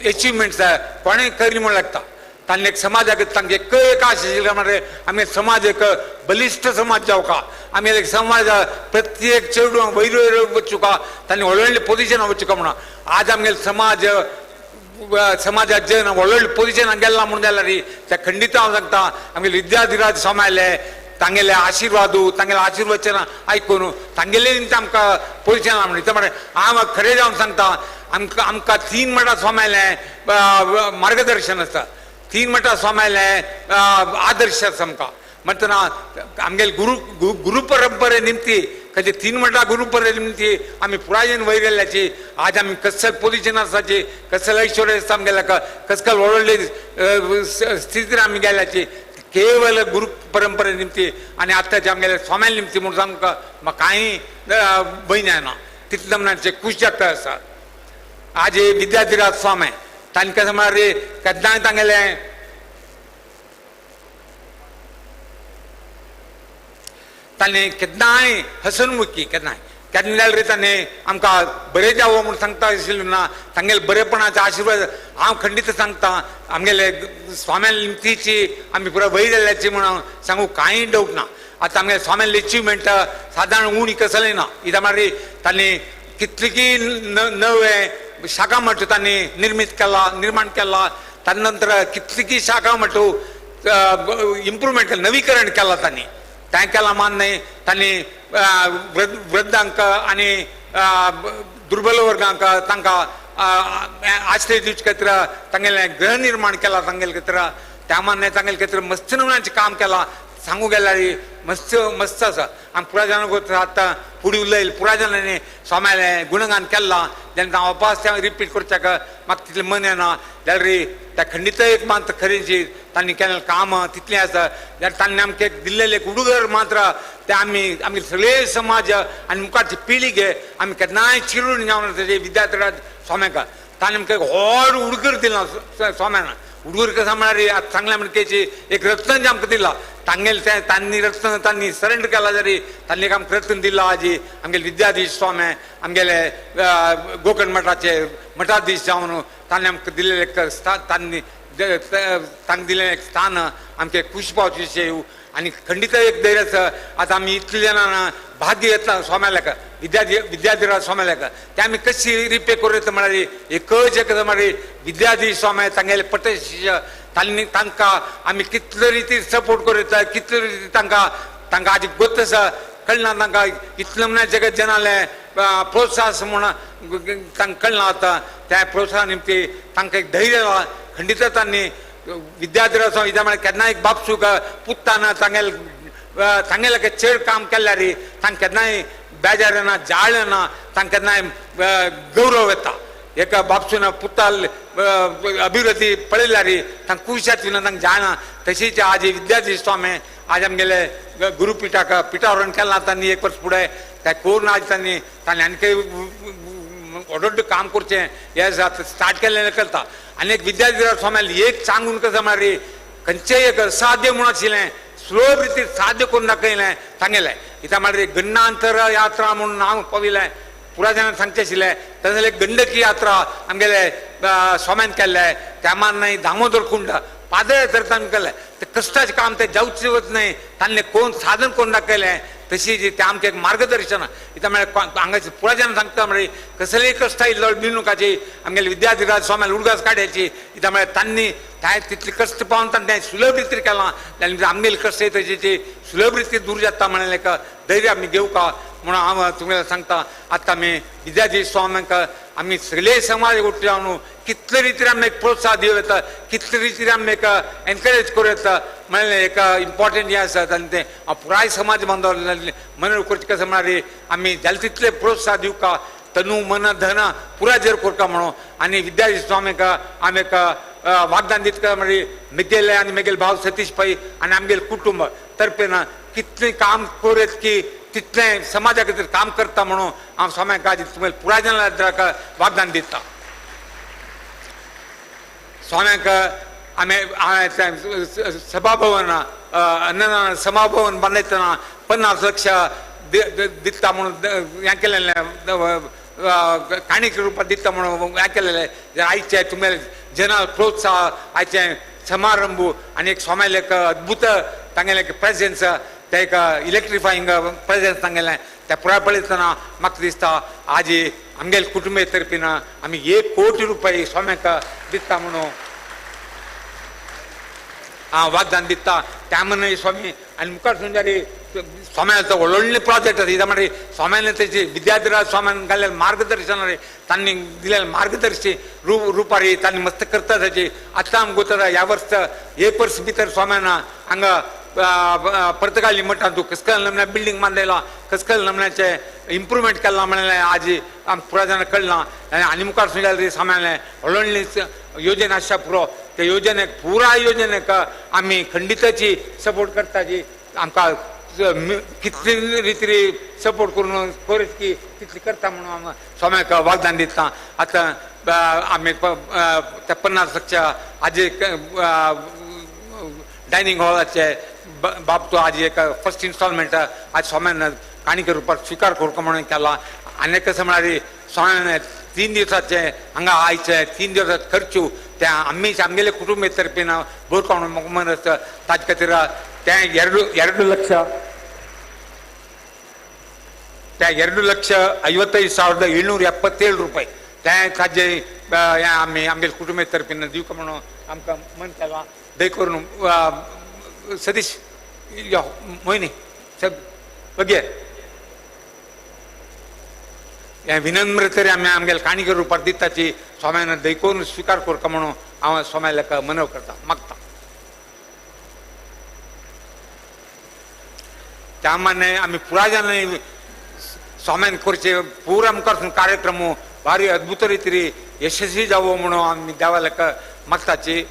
एचिवमेंट्स कोणें करी म्हणून लागता. तांणी एक समाजाक तांकां एक एक आशा आशिल्ली म्हळ्यार आमी समाज एक बलिश्ठ समाज जावका आमी एक समाज प्रत्येक चेडूं वयर वयर वचुका तांणी व्हडले व्हडले पोजिशनां वचुका म्हणून आज आमगेले समाज समाजात जे व्हडले व्हडले पोजिशनां गेला म्हणून जाल्यार त्या खंडीत हांव सांगता आमगेले विद्याधिराज स्वाम्याले तांगेले आशिर्वादू तांगेले आशिर्वचनां आयकून तांगेले निमतान आमकां पोजिशनां म्हणून इतलें म्हळ्यार हांव खरें जावन सांगता आमकां आमकां तीन मठां स्वाम्यालें मार्गदर्शन आसा तीन मठां स्वाम्यालें आदर्श आसा आमकां. म्हणटना आमगेले गुरु गुरु परंपरे निमती खंयचे तीन मठां गुरु परंपरे निमती आमी पुरायेन वयर गेल्ल्याची आज आमी कसल पोजिशन आसाची कसल ऐश्वर्य आसा आमगेल्या कसकल व्हडले स्थितीन आमी गेल्याची केवल गुरु परंपरे निमती आनी आतांचे आमगेले स्वाम्या निमती म्हणून आमकां म्हाका कांय भंय जायना तितलें म्हणाचे खूश जाता आसा. आज विद्याधिराज स्वामी तांकां म्हळ्यार केन्नाय तांगेलें तांणी केन्नाय हसनमुखी केन्नाय केन्ना जाल्यार ताणें आमकां बरें जावो म्हूण सांगता आशिल्लें ना, तांगेले बरेपणाचे आशिर्वाद हांव खंडीत सांगता आमगेले स्वाम्या निमतीची आमी पुराय वयर जाल्ल्याची म्हूण हांव सांगू कांय डावट ना. आतां आमगेले स्वाम्याले अचिवमेंट सादारण उणी कसलें ना. कित्याक म्हळ्यार तांणी कितलीकी नवे शाखा मठ तांणी निर्मीत केला, निर्माण केला. ताजे नंतर कितलीकी शाखा मठ इम्प्रुवमेंट केलें, नवीकरण केलां तांणी. तें केलां मान न्हय, तांणी वृद्धांक आनी दुर्बल वर्गांक तांकां आश्रय दिवचे खातीर तांगेलें गृह निर्माण केलां तांगेले खातीर. त्या मान्य तांगेले खातीर मस्त नमुन्याचें काम केलां. सांगू गेल्यार मस्त मस्त आसा. आमी पुराय जाणां आतां फुडें उलयल पुराय जाणांनी स्वाम्यालें गुणगान केलां. जेन्ना हांव वापस तें रिपीट करच्याक म्हाका तितलें मन येना. जाल्यार त्या खंडीत एक मात्र खरेंची तांणी केल्लें काम तितलें आसा. जाल्यार तांणी आमकां एक दिल्लें एक उडुगर मात्र तें आमी आमगे सगळे समाज आनी मुखारची पिळगे आमी केन्नाय चिरून जावन तेजे विद्यार्थी स्वाम्याक तांणी आमकां एक व्हड उडगर दिलां स्वाम्यान. उडगुर कसं म्हळ्यार आतां सांगलें म्हणकेची एक रत्न जें आमकां दिलां तांगेलें तें तांणी रत्न तांणी सरेंडर केलां जरी तांणी एक आमकां रत्न दिलां. आजी आमगेले विद्याधीश स्वामी आमगेले गोकर्ण मठाचे मठाधीश जावन तांणी आमकां दिल्लें एक स्थान, तांणी तांकां दिल्लें एक स्थान आमचें खूश पावचें अशें आनी खंडीत एक धैर्य आसा. आतां आमी इतले जाणां भाग्य येतला स्वाम्यालेक विद्याधिराज स्वाम्यालेक ते आमी कशी रिपे करूं येता म्हळ्यार एकच एक म्हळ्यार विद्याधीश स्वामी तांगेले पटशिष्य तांणी तांकां आमी कितले रिती सपोर्ट करूं येता, कितले रिती तांकां तांकां आजी गोत आसा कळना तांकां इतलें म्हळ्यार जगत जनालें प्रोत्साहन म्हूण तांकां कळना. आतां त्या प्रोत्साहन निमती तांकां एक धैर्य खंडीत तांणी विद्याधिराज स्वामी कित्याक म्हळ्यार केन्नाय एक बापसूक पुत्ताना तांगेले तांगेले चड काम केल्यार तांकां केन्नाय बेजार येना, जाळ येना, तांकां केन्नाय गौरव येता. एका बापसून पुताल अभिवृद्धी पळयल्यार तांकां खूश जाता, तांकां जाणा. तशीच आज विद्याधीश स्वामी आज आमगेले गुरुपिठाक पिठावरण केलां तांणी एक वर्स फुडें तें करून आज तांणी तांणी आनीकय व्हड काम करचें हें आतां स्टार्ट केल्लें करता. आनी एक विद्याधीराज स्वामी एक सांगून कसं म्हळ्यार खंयचेय एक असाध्य म्हूण आशिल्लें सुलभ रितीर साध्य करून दाखयलें तांगेलें. कित्याक म्हळ्यार गंडांतर यात्रा म्हूण नांव पविलें पुराय जाणांक सांगचें आशिल्लें. तशें जाल्यार गंडकी यात्रा आमगेले स्वाम्यान केल्लें. त्या मान दामोदर कुंड पादयात्रा तांणी केलें. तें कश्टाचें काम तें जावचें वच न्हय, तांणी कोण साधन करून दाखयलें. तशी जी तें आमचें एक मार्गदर्शन कित्याक म्हळ्यार हांगाचे पुराय जाणां सांगता म्हळ्यार कसलेय कश्ट आयिल्लो मिनुकाची आमगेले विद्याधिराज स्वाम्यान उडगास काडयाची. कित्याक म्हळ्यार तांणी काय तितले कश्ट पावन तांणी तें सुलभ रितीर केलां. जाल्यार आमगेले कश्ट तशें सुलभ रितीर दूर जाता म्हणलें एक धैर्य आमी घेवका म्हणून हांव तुमकां सांगता. आतां आमी विद्याधीश स्वाम्यांक आमी सगळे समाज एकवट जावन कितले रितीर आमी एक प्रोत्साहन दिवं येता, कितले रितीर आमी एक एनकरेज करूं येता म्हणलें एक इम्पॉर्टंट हें आसा. आनी तें हांव पुराय समाज बांदव मनोर करचें कसं म्हळ्यार आमी जालें तितलें प्रोत्साहन दिवका, तनु मन धन पुराय जर करता म्हणून. आनी विद्याधीश स्वामीक आमी एक वागदान दितका म्हळ्यार म्हगेले आनी म्हगेले भाव सतीश पै आनी आमगेले कुटुंब तर्फेन कितलें काम करूं येता की तितलें समाजा खातीर काम करता म्हणून हांव स्वाम्याक आज तुमगेले पुराय जाणां वागदान दिता. स्वाम्याक आमी सभाभवन अन्नदान सभाभवन बांदयतना 50 लक्ष दिता म्हणून हें केलेलें, काणीक रुपात दिता म्हणून हें केलेलें. आयचें तुमगेले जन प्रोत्साह आयचें समारंभ आनी एक स्वाम्याले एक अद्भुत तांगेलें एक प्रेजेन्स, तें एक इलेक्ट्रिफाईंग प्रेजेन्स तांगेलें तें पुराय पळयतना म्हाका दिसता आज आमगेले कुटुंबे तर्फेन आमी 1 कोटी रुपया स्वाम्याक दिता म्हणून हांव वागदान दिता. त्या म्हणून स्वामी आनी मुखार सुंजारी स्वाम्याचो व्हडलो प्रोजेक्ट आसा. कित्याक म्हळ्यार स्वाम्यान तेजी विद्याधिराज स्वाम्यान घाल्लें मार्गदर्शन तांणी दिलेलें मार्गदर्शी रुपारी तांणी मस्त करता ताची. आतां आमकां गोता ह्या वर्स एक वर्स भितर स्वाम्यान हांगा पर्तगाळी मठांत कसकल नमन्या बिल्डींग बांदयला, कसकल नमन्याचें इम्प्रुवमेंट केलां म्हणलें आज आमकां पुराय जाणां कळना. आनी मुखार सुंजारी स्वाम्यालें व्हडली योजना आसच्या पुरो त्या योजनेक पुराय योजनेक आमी खंडिताची सपोर्ट करताची. आमकां कितली रिती सपोर्ट करून करत की तितली करता म्हणून हांव स्वाम्याक वागदान दिता. आतां आमी त्या 50 लक्ष आज एक डायनींग हॉलाचे बाबतो आज एक फर्स्ट इन्स्टॉलमेंट आज स्वाम्यान काणके रुपार स्विकार करूंक म्हणून केला. आनी कशें म्हळ्यार स्वामी 3 दिवसाचे हांगा आयचे 3 दिवसाचे खर्च ते आमी आमगेले कुटुंबे तर्फेन भरको म्हणून मन आसा. ताजे खातीर तें 2 ಲಕ್ಷ त्या 2,55,777 रुपये तें ताजे आमी आमगेले कुटुंबे तर्फेन दिवका म्हणून आमकां मन केलां. दय करून सतीश यो मोहिनी साहेब बघे हें विनम्र तरी आमी आमगेले काणके रुपार दिताची स्वाम्यान दय करून स्विकार करका म्हणून हांव स्वाम्याक मनव करता मागता. त्या माने आमी पुराय जाणांनी स्वाम्यान करचे पुरा मुखार कार्यक्रम भारी अद्भुत रितीन यशस्वी जावो म्हणून आमी देवाक मागताची.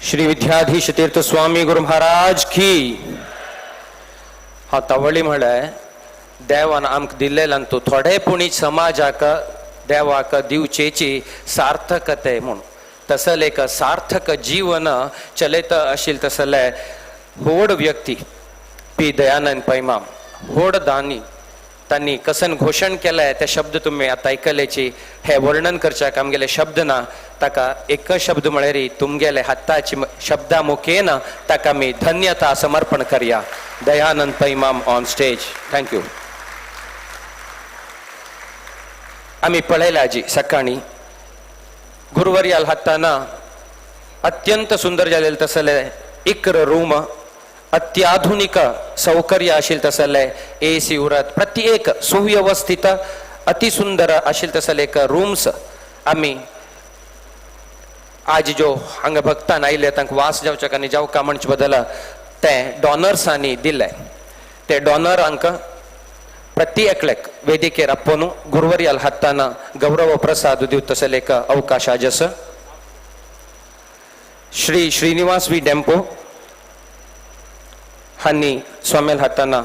श्री विद्याधीश तीर्थ स्वामी गुरु महाराज की. हा तवळी म्हळ्यार देवान आमकां दिल्लेल्यान तूं थोडे पुणी समाजाक देवाक दिवचेची सार्थकते म्हूण तसले एक सार्थक जीवन चलयत आशिल्ले तसले व्हड व्यक्ती पी दयानंद पैमाम व्हड दानी तांणी कसन घोशण केलें ते शब्द तुमी आतां आयकल्याची हे वर्णन करच्याक आमगेले शब्द ना ताका एक शब्द म्हळ्यार तुमगेले हाताची शब्दा मुखेन ताका आमी धन्यता समर्पण करया. Dayanand Pai Mam on stage. Thank you. आमी पळयल्या जी सकाळी गुरुवर्याल हाताना अत्यंत सुंदर जालेले तसले 11 रूम अत्याधुनिक सौकर्य आशिल्ले तसले एसी उरत प्रत्येक सुव्यवस्थित अतिसुंदर आशिल्ले तसले एक रूम्स आमी आज जो हांगा भक्तान आयले तांकां वास जावच्याक आनी जावका म्हणचे बदला ते डॉनर्सांनी दिले. ते डॉनरांक प्रति एकल्याक वेदिकेर आपोवन गुरुवर्याल हाताना गौरव प्रसाद दिवता तसले एक अवकाश आज आसा. श्री श्रीनिवास वी डेम्पो हांणी स्वामेल हाताना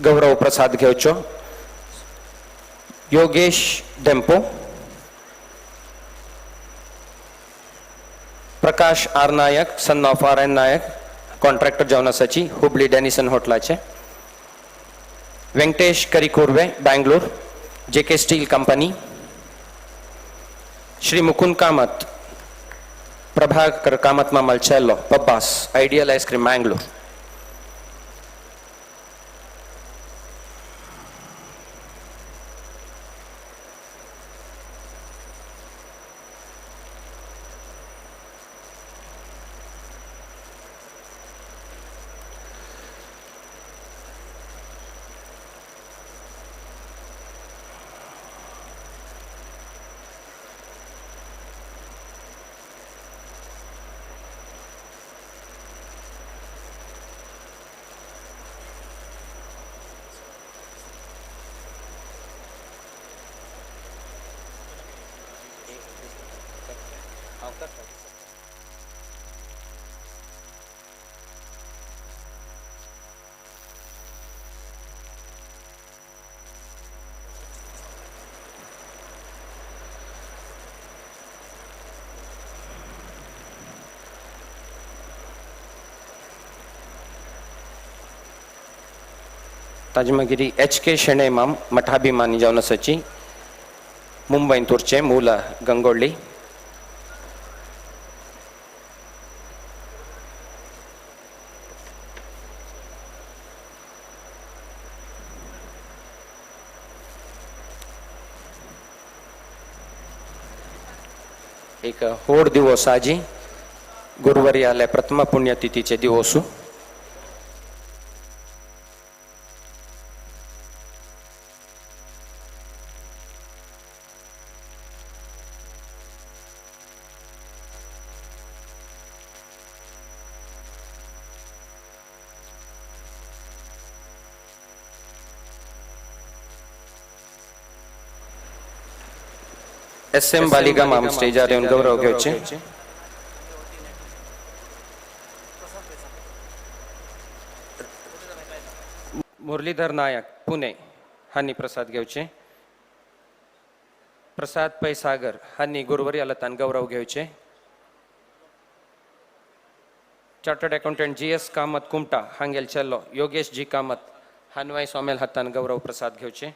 गौरव प्रसाद घेवचो. Yogesh Dempo, Prakash R Nayak son of R N Nayak contractor जावन आसाची हुबळी डेनिसन होटलाचे, Venkatesh Karikurve Bangalore J K steel company, Shri Mukund Kamath Prabhakar Kamath मामलचेल्लो Pabbas ideal ice cream Mangalore. ताजे मागीर एच के शेणै माम मठाभिमानी जावन आसाची मुंबयंत उरचें मूल गंगोळ्ळी. एक होड दिवस आजी गुरुवर्याले प्रथम पुण्यतिथीचे दिवसू. एस एम बालिगा माम स्टेजार येवन गौरव घेवचे. मुरलीधर नायक पुणे हांणी प्रसाद घेवचे. प्रसाद पै सागर हांणी गुरुवर्याला तान गौरव घेवचे. Chartered accountant G S Kamat Kumta हांगेल चेल्लो Yogesh ji Kamat हानवाय Somil हातान गौरव प्रसाद घेवचे.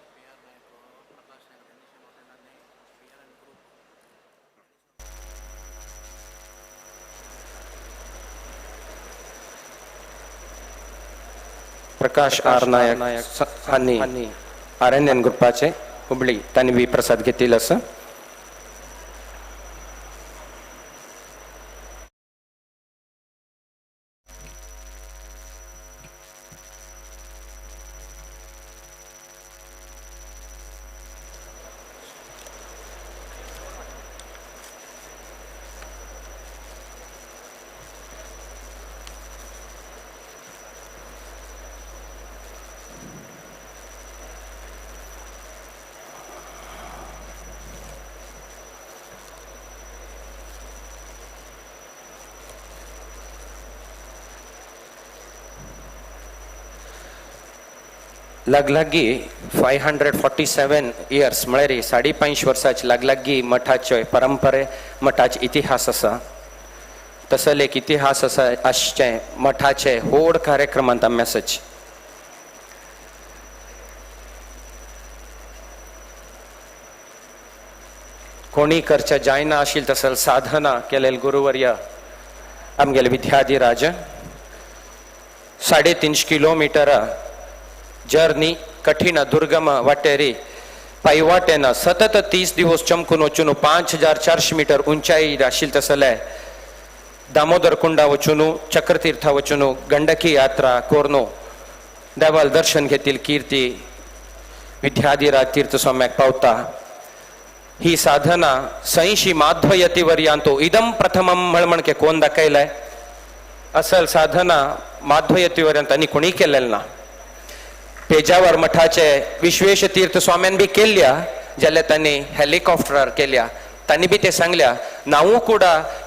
प्रकाश आर नायक हांणी आर एन एन ग्रुपाचे हुबळी तांणी बी प्रसाद घेतील असं. लागलागी 547 इयर्स म्हळ्यार 550 वर्सांची लागलागी मठाचे परंपरे मठाचे इतिहास आसा. तसले एक इतिहास आसा आसचें मठाचे व्हड कार्यक्रमांत आमी आसाच. कोणी करच्या जायना आशिल्ल तसल साधना केलेल गुरुवर्य आमगेले विद्याधिराज 350 किलोमीटर जर्नी कठीण दुर्गम वाटेरी पायवाटेन सतत 30 दिवस चमकून वचून 5400 मीटर उंचाई आशिल्ल तसले दामोदर कुंडा वचून चक्रतीर्था वचून गंडकी यात्रा कोरनो देवाल दर्शन घेतील कीर्ती विद्याधिराज तीर्थ स्वाम्याक पावता. ही साधना सैंशी माध्वयतीवर्यांतो इदम प्रथमम म्हण कोण दाखयलाय असल साधना माध्वयतीवर्यांत आनी कोणी केलेलं ना. पेजावर मठाचे विश्वेश तीर्थ स्वाम्यान बी केल्या जाल्यार तांणी हेलिकॉप्टरार केल्या. तांणी बी ते सांगल्या ನಾವು ಕೂಡ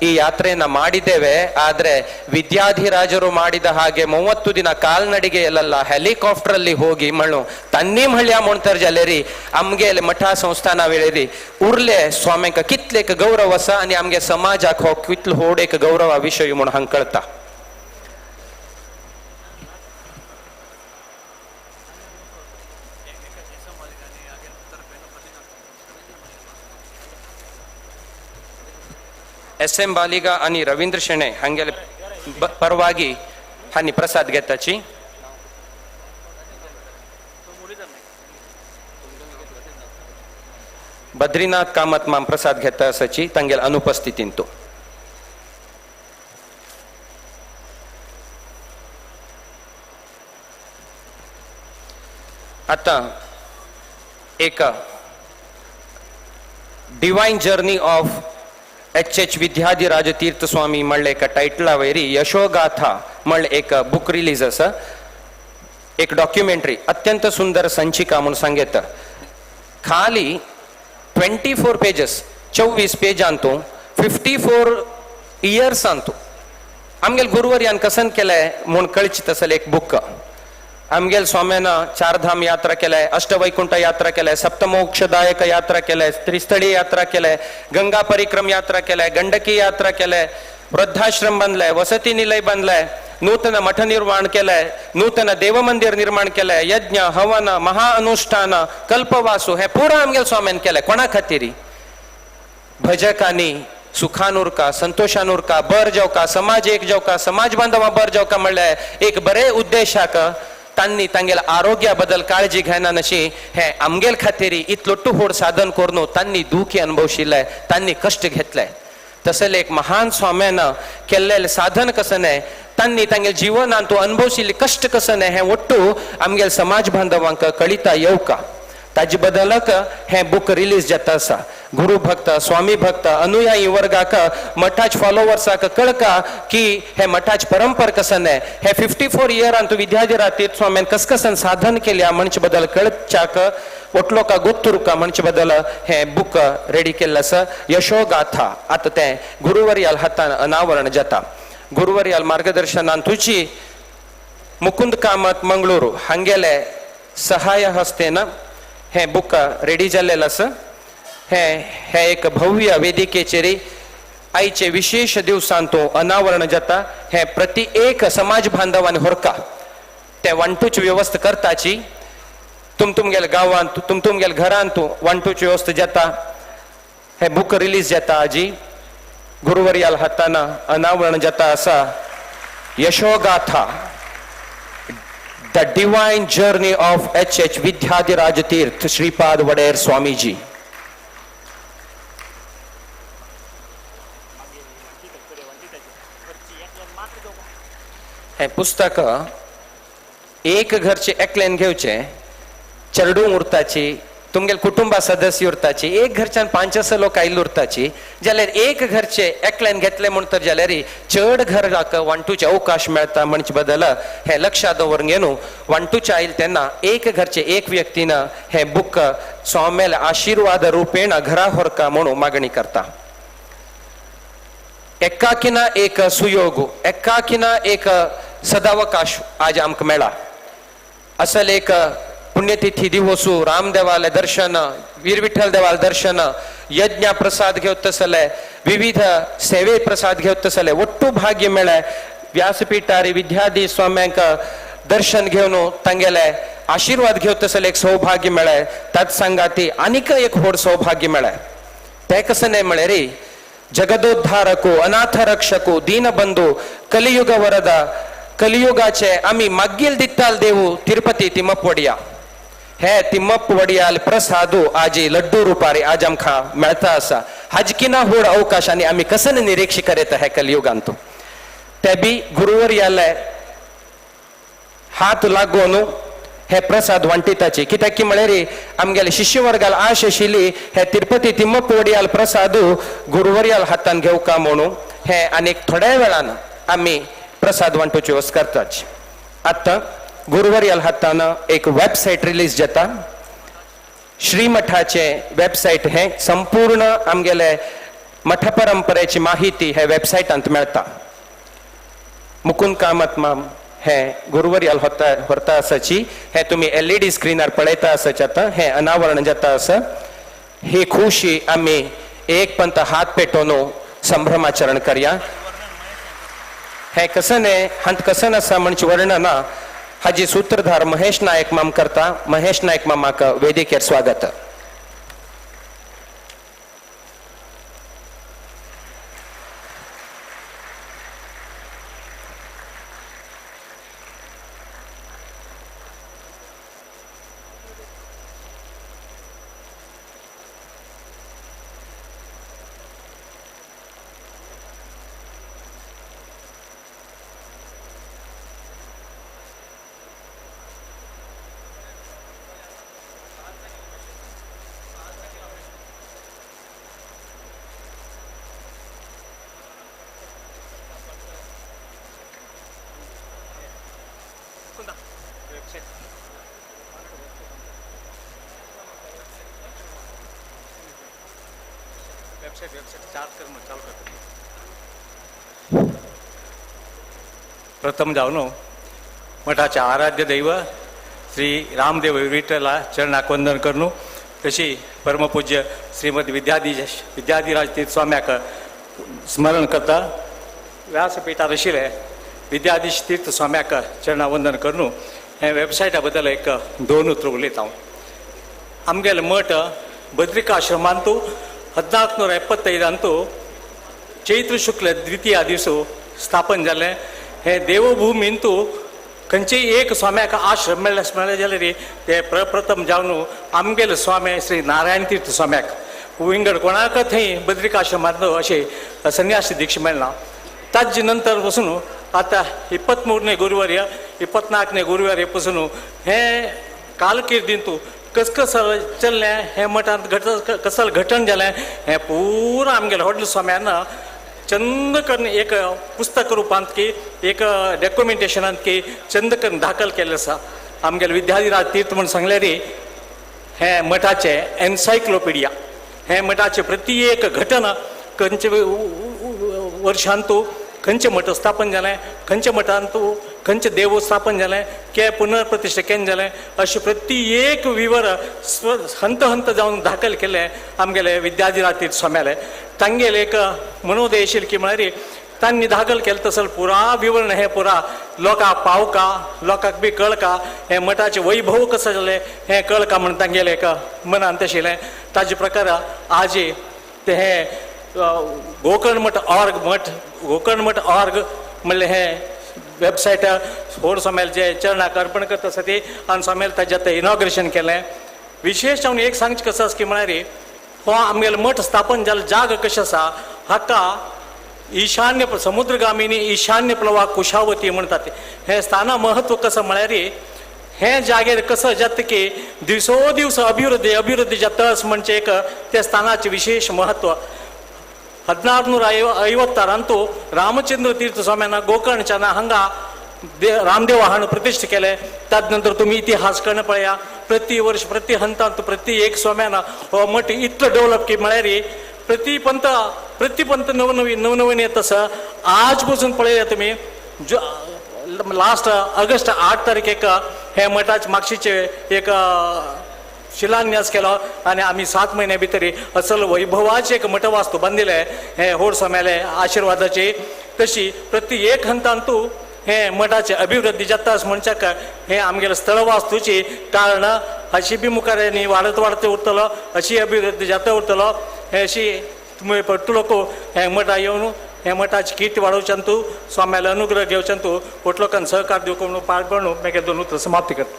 ಈ ಯಾತ್ರೆಯನ್ನ ಮಾಡಿದ್ದೇವೆ, ಆದ್ರೆ ವಿದ್ಯಾಧಿರಾಜರು ಮಾಡಿದ ಹಾಗೆ 30 ದಿನ ಕಾಲ್ನಡಿಗೆಯಲ್ಲ ಹೆಲಿಕಾಪ್ಟರ್ ಅಲ್ಲಿ ಹೋಗಿ ಮಣ್ಣು ತನ್ನಿ म्हळ्या म्हणतर जाल्यारी आमगेले मठा संस्थाना वेळेरी उरले स्वाम्यांक कितलेक गौरव आसा आनी आमगे समाजाक हो कितलो व्हड एक गौरवा विशय म्हूण हांगा कळटा. एस एम बालिगा आणि रवींद्र शेणे हांगेले परवागी हांणी प्रसाद घेताची. बद्रीनाथ कामत माम प्रसाद घेता आसाची तांगेल अनुपस्थितीन तो. आता एक divine journey of H H Vidyadhiraja Tirtha Swami म्हणले एका टायटला वयरी यशोगाथा म्हणले एक बुक रिलीज आसा, एक डॉक्युमेंटरी अत्यंत सुंदर संचिका म्हणून सांगता. खाली 24 पेजेस 24 पेजांतू 54 इयर्सांतू आमगेल गुरुवर्यान कसन केलंय म्हूण कळची तसले एक बुक. आमगेल स्वाम्यान चारधाम यात्रा केलंय, अष्टवैकुंठ यात्रा केलंय, सप्तमोक्षदायक यात्रा केलंय, त्रिस्थळी यात्रा केलंय, गंगा परिक्रम यात्रा केलंय, गंडकी यात्रा केलंय, वृद्धाश्रम बांधलाय, वसती निलय बांधलाय, नूतन मठ निर्माण केलंय, नूतन देवमंदिर निर्माण केलंय, यज्ञ हवन महाअनुष्ठान कल्पवासू हे पुरा आमगेल स्वाम्यान केलंय. कोणा खातीर? भजकांनी सुखान उरका, संतोषान उरका, बर जावका, समाज एक जावका, समाज बांधवा बर जावका म्हणल्यार एक बरे उद्देशाक तांणी तांगेल आरोग्या बद्दल काळजी घेना नशी हे आमगेल खातीर इतलो टुहोड साधन करून तांणी दुखी अनुभवशिल्ले, तांणी कश्ट घेतले. तसले एक महान स्वाम्यान केल्लेले साधन कसने, तांणी तांगेले जीवनांत अनुभवशिल्ले कश्ट कसने हें ಒಟ್ಟು आमगेले समाज बांधवांक कळिता येवका. ताजे बदलक हें बूक रिलीज जाता आसा. गुरु भक्त, स्वामी भक्त, अनुयायी वर्गाक, मठाच फॉलोवर्साक कळका की हे मठाच परंपर कसने, हे 54 इयरांत विद्याधिराज तीर्थ स्वाम्यान कसकसन साधन केल्या म्हणचे बदल कळच्याक ओटलो का गोत्तुरुका म्हणचे बदल हे बूक रेडी केल्लें आसा. यशोगाथा आतां तें गुरुवर्याल हातान अनावरण जाता. गुरुवर्याल मार्गदर्शनान तुजी मुकुंद कामत मंगळूर हांगेले सहाय हस्तेन हें बूक रेडी जाल्लें आसा. हें हे एक भव्य वेदिकेचेर आयचे विशेष दिवसांत अनावरण जाता. हें प्रति एक समाज बांधवान होरका ते वांटूच व्यवस्था करताची. तुमगेले गांवांत, तुमगेले घरांत वांटूच व्यवस्था जाता. हें बूक रिलीज जाता आजी गुरुवर्याल हातान अनावरण जाता आसा. Yashogatha, the divine journey of H H Vidyadhiraj Tirtha Shripad Wadiyar Swamiji. हें पुस्तक एक घरचे एकल्यान घेवचें, चेडूं उरताची, तुमगेले कुटुंबा सदस्य उरताची, एक घरच्यान 5-6 लोक आयिल्ले उरताची जाल्यार एक घरचे एकल्यान घेतले म्हूण तर जाल्यार चड घराक वांटूचे अवकाश मेळटा म्हणचे बदल हें लक्षात दवरून घेवन वांटूचे आयल तेन्ना एक घरचे एक व्यक्तीन हें बूक स्वाम्याले आशिर्वाद रुपेण घरा होरका म्हणून मागणी करता. एकाकिना एक सुयोग, एकाकिना एक सदावकाश आज आमकां मेळा. असल एक पुण्यतिथी दिवसू रामदेवाले दर्शन, वीर विठ्ठल देवाले दर्शन, यज्ञ प्रसाद घेवत तसले, विविध सेवे प्रसाद घेवत तसले ಒಟ್ಟು भाग्य मेळ्ळे. व्यासपीठार विद्याधी स्वाम्यांक दर्शन घेवन तांगेले आशिर्वाद घेवत तसले एक सौभाग्य मेळ्ळे. ताच सांगाती आनीक एक व्हड सौभाग्य मेळ्ळे. तें कशें न्हय म्हळ्यार जगदोद्धारको, अनाथ रक्षको, दीनबंधू, कलियुग वरद, कलियुगाचे आमी मागील दित्ताल देवू तिरुपती तिम्मप्प वडिया. हे तिम्मप्प वडियाल प्रसादू आजी लड्डू रुपारी आज आमकां मेळता आसा. हाजकिना व्हड अवकाश आनी आमी कसन निरीक्ष करीत हे कलियुगांतू. ते बी गुरुवर्याले हात लागून हे प्रसाद वांटिताची. कित्याक की म्हळ्यार आमगेले शिष्यवर्गाल आश आशिल्ली हे तिरुपती तिम्मप्प वडियाल प्रसादू गुरुवर्याल हातान घेवका म्हणून. हे आनीक थोड्या वेळान आमी प्रसाद वांटूची वेवस्था करताची. आतां गुरुवर्याल हातान एक वेबसायट रिलीज जाता. श्रीमठाचे वेबसायट हे संपूर्ण आमगेले मठ परंपरेची माहिती हे वेबसायटांत मेळटा. मुकुंद कामत माम हे गुरुवर्याल व्हरता आसाची. हे तुमी LED स्क्रिनार पळयता आसाची. आतां हें अनावरण जाता आसा. ही खुशी आमी एक पंत हात पेटोवन संभ्रमाचरण करया. हें कसन हांत कसन आसा म्हणजे वर्णना हाजी सूत्रधार महेश नायक माम करता. महेश नायक मामाक वेदिकेर स्वागत. प्रथम जावन मठाचे आराध्य दैव श्री रामदेव विठ्ठला चरणाक वंदन करून तशी परमपूज्य श्रीमद विद्याधिराज तीर्थ स्वाम्याक स्मरण करता व्यासपीठार आशिल्ले विद्याधीश तीर्थ स्वाम्याक चरणा वंदन करून हे वेबसायटा बद्दल एक दोन उतरां उलयता हांव. आमगेले मठ बद्रिकाश्रमांतू 1475 चैत्र शुक्ल द्वितीया दिवस स्थापन जालें. हे देवभूमींतू खंयचेय एक स्वाम्याक आश्रम मेळ्ळे जाल्यार ते प्रप्रथम जावन आमगेले स्वामी श्री नारायण तीर्थ स्वाम्याक. विंगड कोणाक थंय बद्रिकाश्रमांत अशें संन्यासी दीक्षा मेळना. ताजे नंतर पसून आतां 23ನೇ गुरुवार 24ನೇ गुरुवार पसून हें कालकिर्दींतू कस चल्लें हें मठांत कसल घटन जालें हें पुरा आमगेलें व्हडल्या स्वाम्यान चंद करून एक पुस्तक रुपांत की एक डॉक्युमेंटेशनांत की चंद करून दाखल केल्लें आसा. आमगेले विद्याधिराज तीर्थ म्हूण सांगल्यार हें मठाचें एन्सायक्लोपिडिया, हें मठाचें प्रति एक घटना खंयचे वर्षांतू खंयचें मठ स्थापन जालें, खंयच्या मठांतू खंयचें देवूळ स्थापन जालें, के पुनर्प्रतिश्ठा केन्ना जालें, अशें प्रति एक विवर हंत हंत जावन दाखल केल्लें आमगेले विद्याधिराज तीर्थ स्वाम्याले. तांगेले एक मनोदय आशिल्लें की म्हळ्यार तांणी दाखल केलें तसो पुरा विवरण हें पुरा लोकांक पावका, लोकांक बी कळका हें मठाचें वैभव कसो जालें हें कळका म्हण तांगेलें एक मनांत आशिल्लें. ताजे प्रकार आजी ते हें गोकर्ण मठ ऑर्ग मठ गोकर्ण मठ ऑर्ग म्हणलें हें वेबसायट व्हड स्वाम्याले चरणाक अर्पण करता आसा ती आनी स्वाम्याले ताजें आतां इनॉग्रेशन केलें. विशेश जावन एक सांगचें कसो आसा की म्हळ्यार हो आमगेलो मठ स्थापन जाल्लो जागो कशें आसा हाका ईशान्य समुद्रगामिनी ईशान्य प्लवा कुशावती म्हणटात. हें स्थाना महत्व कसो म्हळ्यार हें जागेर कसो जाता की दिसो दिवस अभिवृद्धी अभिवृद्धी जाता अशें म्हणचें एक त्या स्थानाचें विशेश महत्व. 1656 रामचंद्र तीर्थ स्वाम्यान गोकर्णच्यान हांगा रामदेव हाणून प्रतिश्ठा केलें. ताजे नंतर तुमी इतिहास कर्ण पळया, प्रति वर्ष प्रति हंतांत प्रति एक स्वाम्यान हो मठ इतलो डेवलप की म्हळ्यार प्रति पंत प्रति पंत नवनवीन नवनवीन येत आसा. आज पसून पळया तुमी जो लास्ट ऑगस्ट 8 तारखेक हे मठाचे मागशीचे एक शिलान्यास केलो आनी आमी 7 म्हयन्या भितर असल वैभवाचे एक मठवास्तू बांदिले हे व्हड स्वाम्याले आशिर्वादाची. तशी प्रति एक हंतांतू हे मठाचे अभिवृद्धी जाता अशें म्हणच्याक हे आमगेले स्थळवास्तूची कारण अशी बी मुखार न्ही वाडत वाडत उरतलो, अशी अभिवृद्धी जाता उरतलो. हे अशी तुमी पट्टू लोक हे मठा येवन हे मठाची कीर्ती वाडोवच्यान तूं स्वाम्याले अनुग्रह घेवच्यान तूं पोट लोकांक सहकार दिवंक म्हणून पाड पडून मागीर दोन उतरां समाप्ती करता.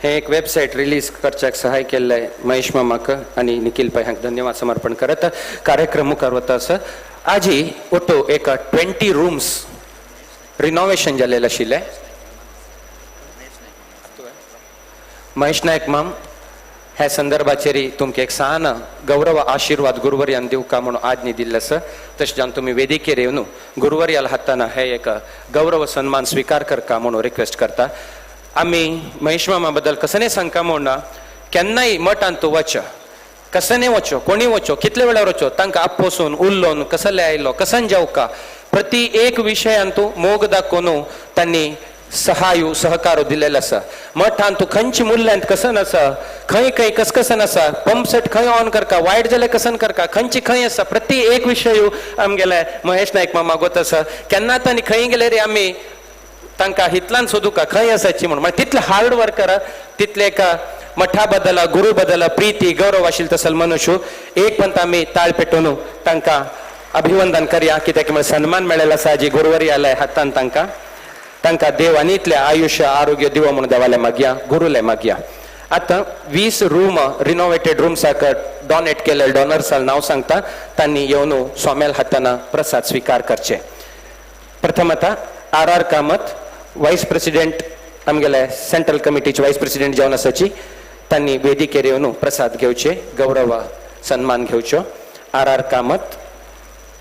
हे एक वेबसायट रिलीज करच्याक सहाय केल्ले महेश मामाक आनी निखिल पै हांक धन्यवाद समर्पण करत कार्यक्रम मुखार वता आसा. आजी ಒಟ್ಟು एक 20 रूम्स रिनोवेशन जाल्लें आशिल्लें. महेश नायक माम ह्या संदर्भाचेर तुमकां एक सान गौरव आशिर्वाद गुरुवर्यान दिवका म्हणून आज्ञा दिल्ले आसा. तशें जावन तुमी वेदिकेर येवन गुरुवर्याल हातान हे एक गौरव सन्मान स्विकार करका म्हणून रिक्वेस्ट करता. आमी महेश मामा बद्दल कसने सांगका म्हूण ना, केन्नाय मठांत वच, कसने वचो, कोणी वचो, कितले वेळार वचो, तांकां आपपोसून उल्लोन कसले आयलो कसन जावका प्रति एक विशयांतू मोग दाखोवन तांणी सहायू सहकारो दिलेलो आसा. मठांत खंयची मुल्यांत कसन आसा, खंय खंय कसकसन आसा, पंप सेट खंय ऑन करका, वायट जाल्यार कसन करका, खंयची खंय आसा, प्रति एक विशय आमगेले महेश नायक मामा गोत आसा. केन्ना तांणी खंय गेले रे आमी तांकां हितलान सोदूका खंय आसाची म्हणून, मागीर तितले हार्ड वर्कर, तितले एका मठा बदला गुरु बदला प्रीती गौरव आशिल्लो तसल मनुष्य. एक पंत आमी ताळ पेटोवन तांकां अभिवंदन करया कित्याक म्हळ्यार सन्मान मेळ्ळेलो आसा जी गुरुवरी आलाय हातान तांकां तांकां देव आनी इतलें आयुश्य आरोग्य दिवो म्हणून देवाले मागया, गुरुले मागया. आतां 20 रूम रिनोवेटेड रूम्साक डोनेट केले डोनर्साल नांव सांगता, तांणी येवन स्वाम्याल हातान प्रसाद स्विकार करचे. प्रथमता R R Kamat vice president आमगेले सेंट्रल कमिटीचे वायस प्रेसिडेंट जावन आसाची, तांणी वेदिकेर येवन प्रसाद घेवचे, गौरव सन्मान घेवचो. आर आर कामत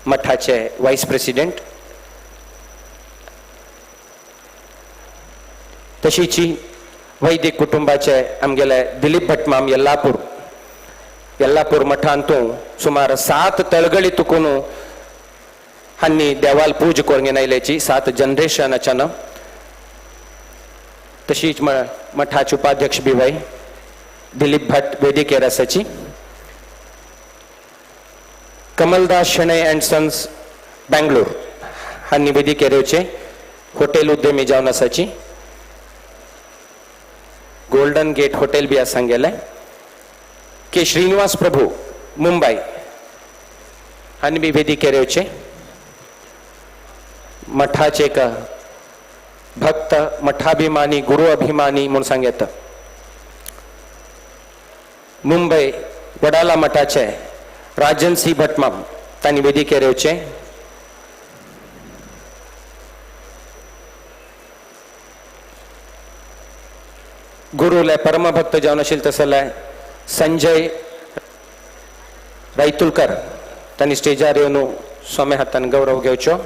मठाचे वायस प्रेसिडेंट. तशीची वैदिक कुटुंबाचे आमगेले दिलीप भटमाम येल्लापूर, येल्लापूर मठांतू सुमार 7 तळगळी तुकून हांणी देवाल पूज करून आयल्याची 7 जनरेशनाच्यान. तशीच मठाचे उपाध्यक्ष बी वाय दिलीप भट वेदिकेर आसाची. कमलदास शणै अँड सन्स बेंगलोर हांणी वेदिकेर येवचें. हॉटेल उद्यमी जावन आसाची, गोल्डन गेट हॉटेल बी आसा सांगेलें. के श्रीनिवास प्रभू मुंबय हांणी बी वेदिकेर येवचें. मठाचे एक भक्त, मठाभिमानी, गुरु अभिमानी म्हूण सांगता. मुंबय वडाला मठाचे राजन सी भटमाम तांणी वेदिकेर येवचें. गुरुले परमभक्त जावन आशिल्ले तसले संजय रैतुलकर तांणी स्टेजार येवन स्वामी हातान गौरव घेवचो.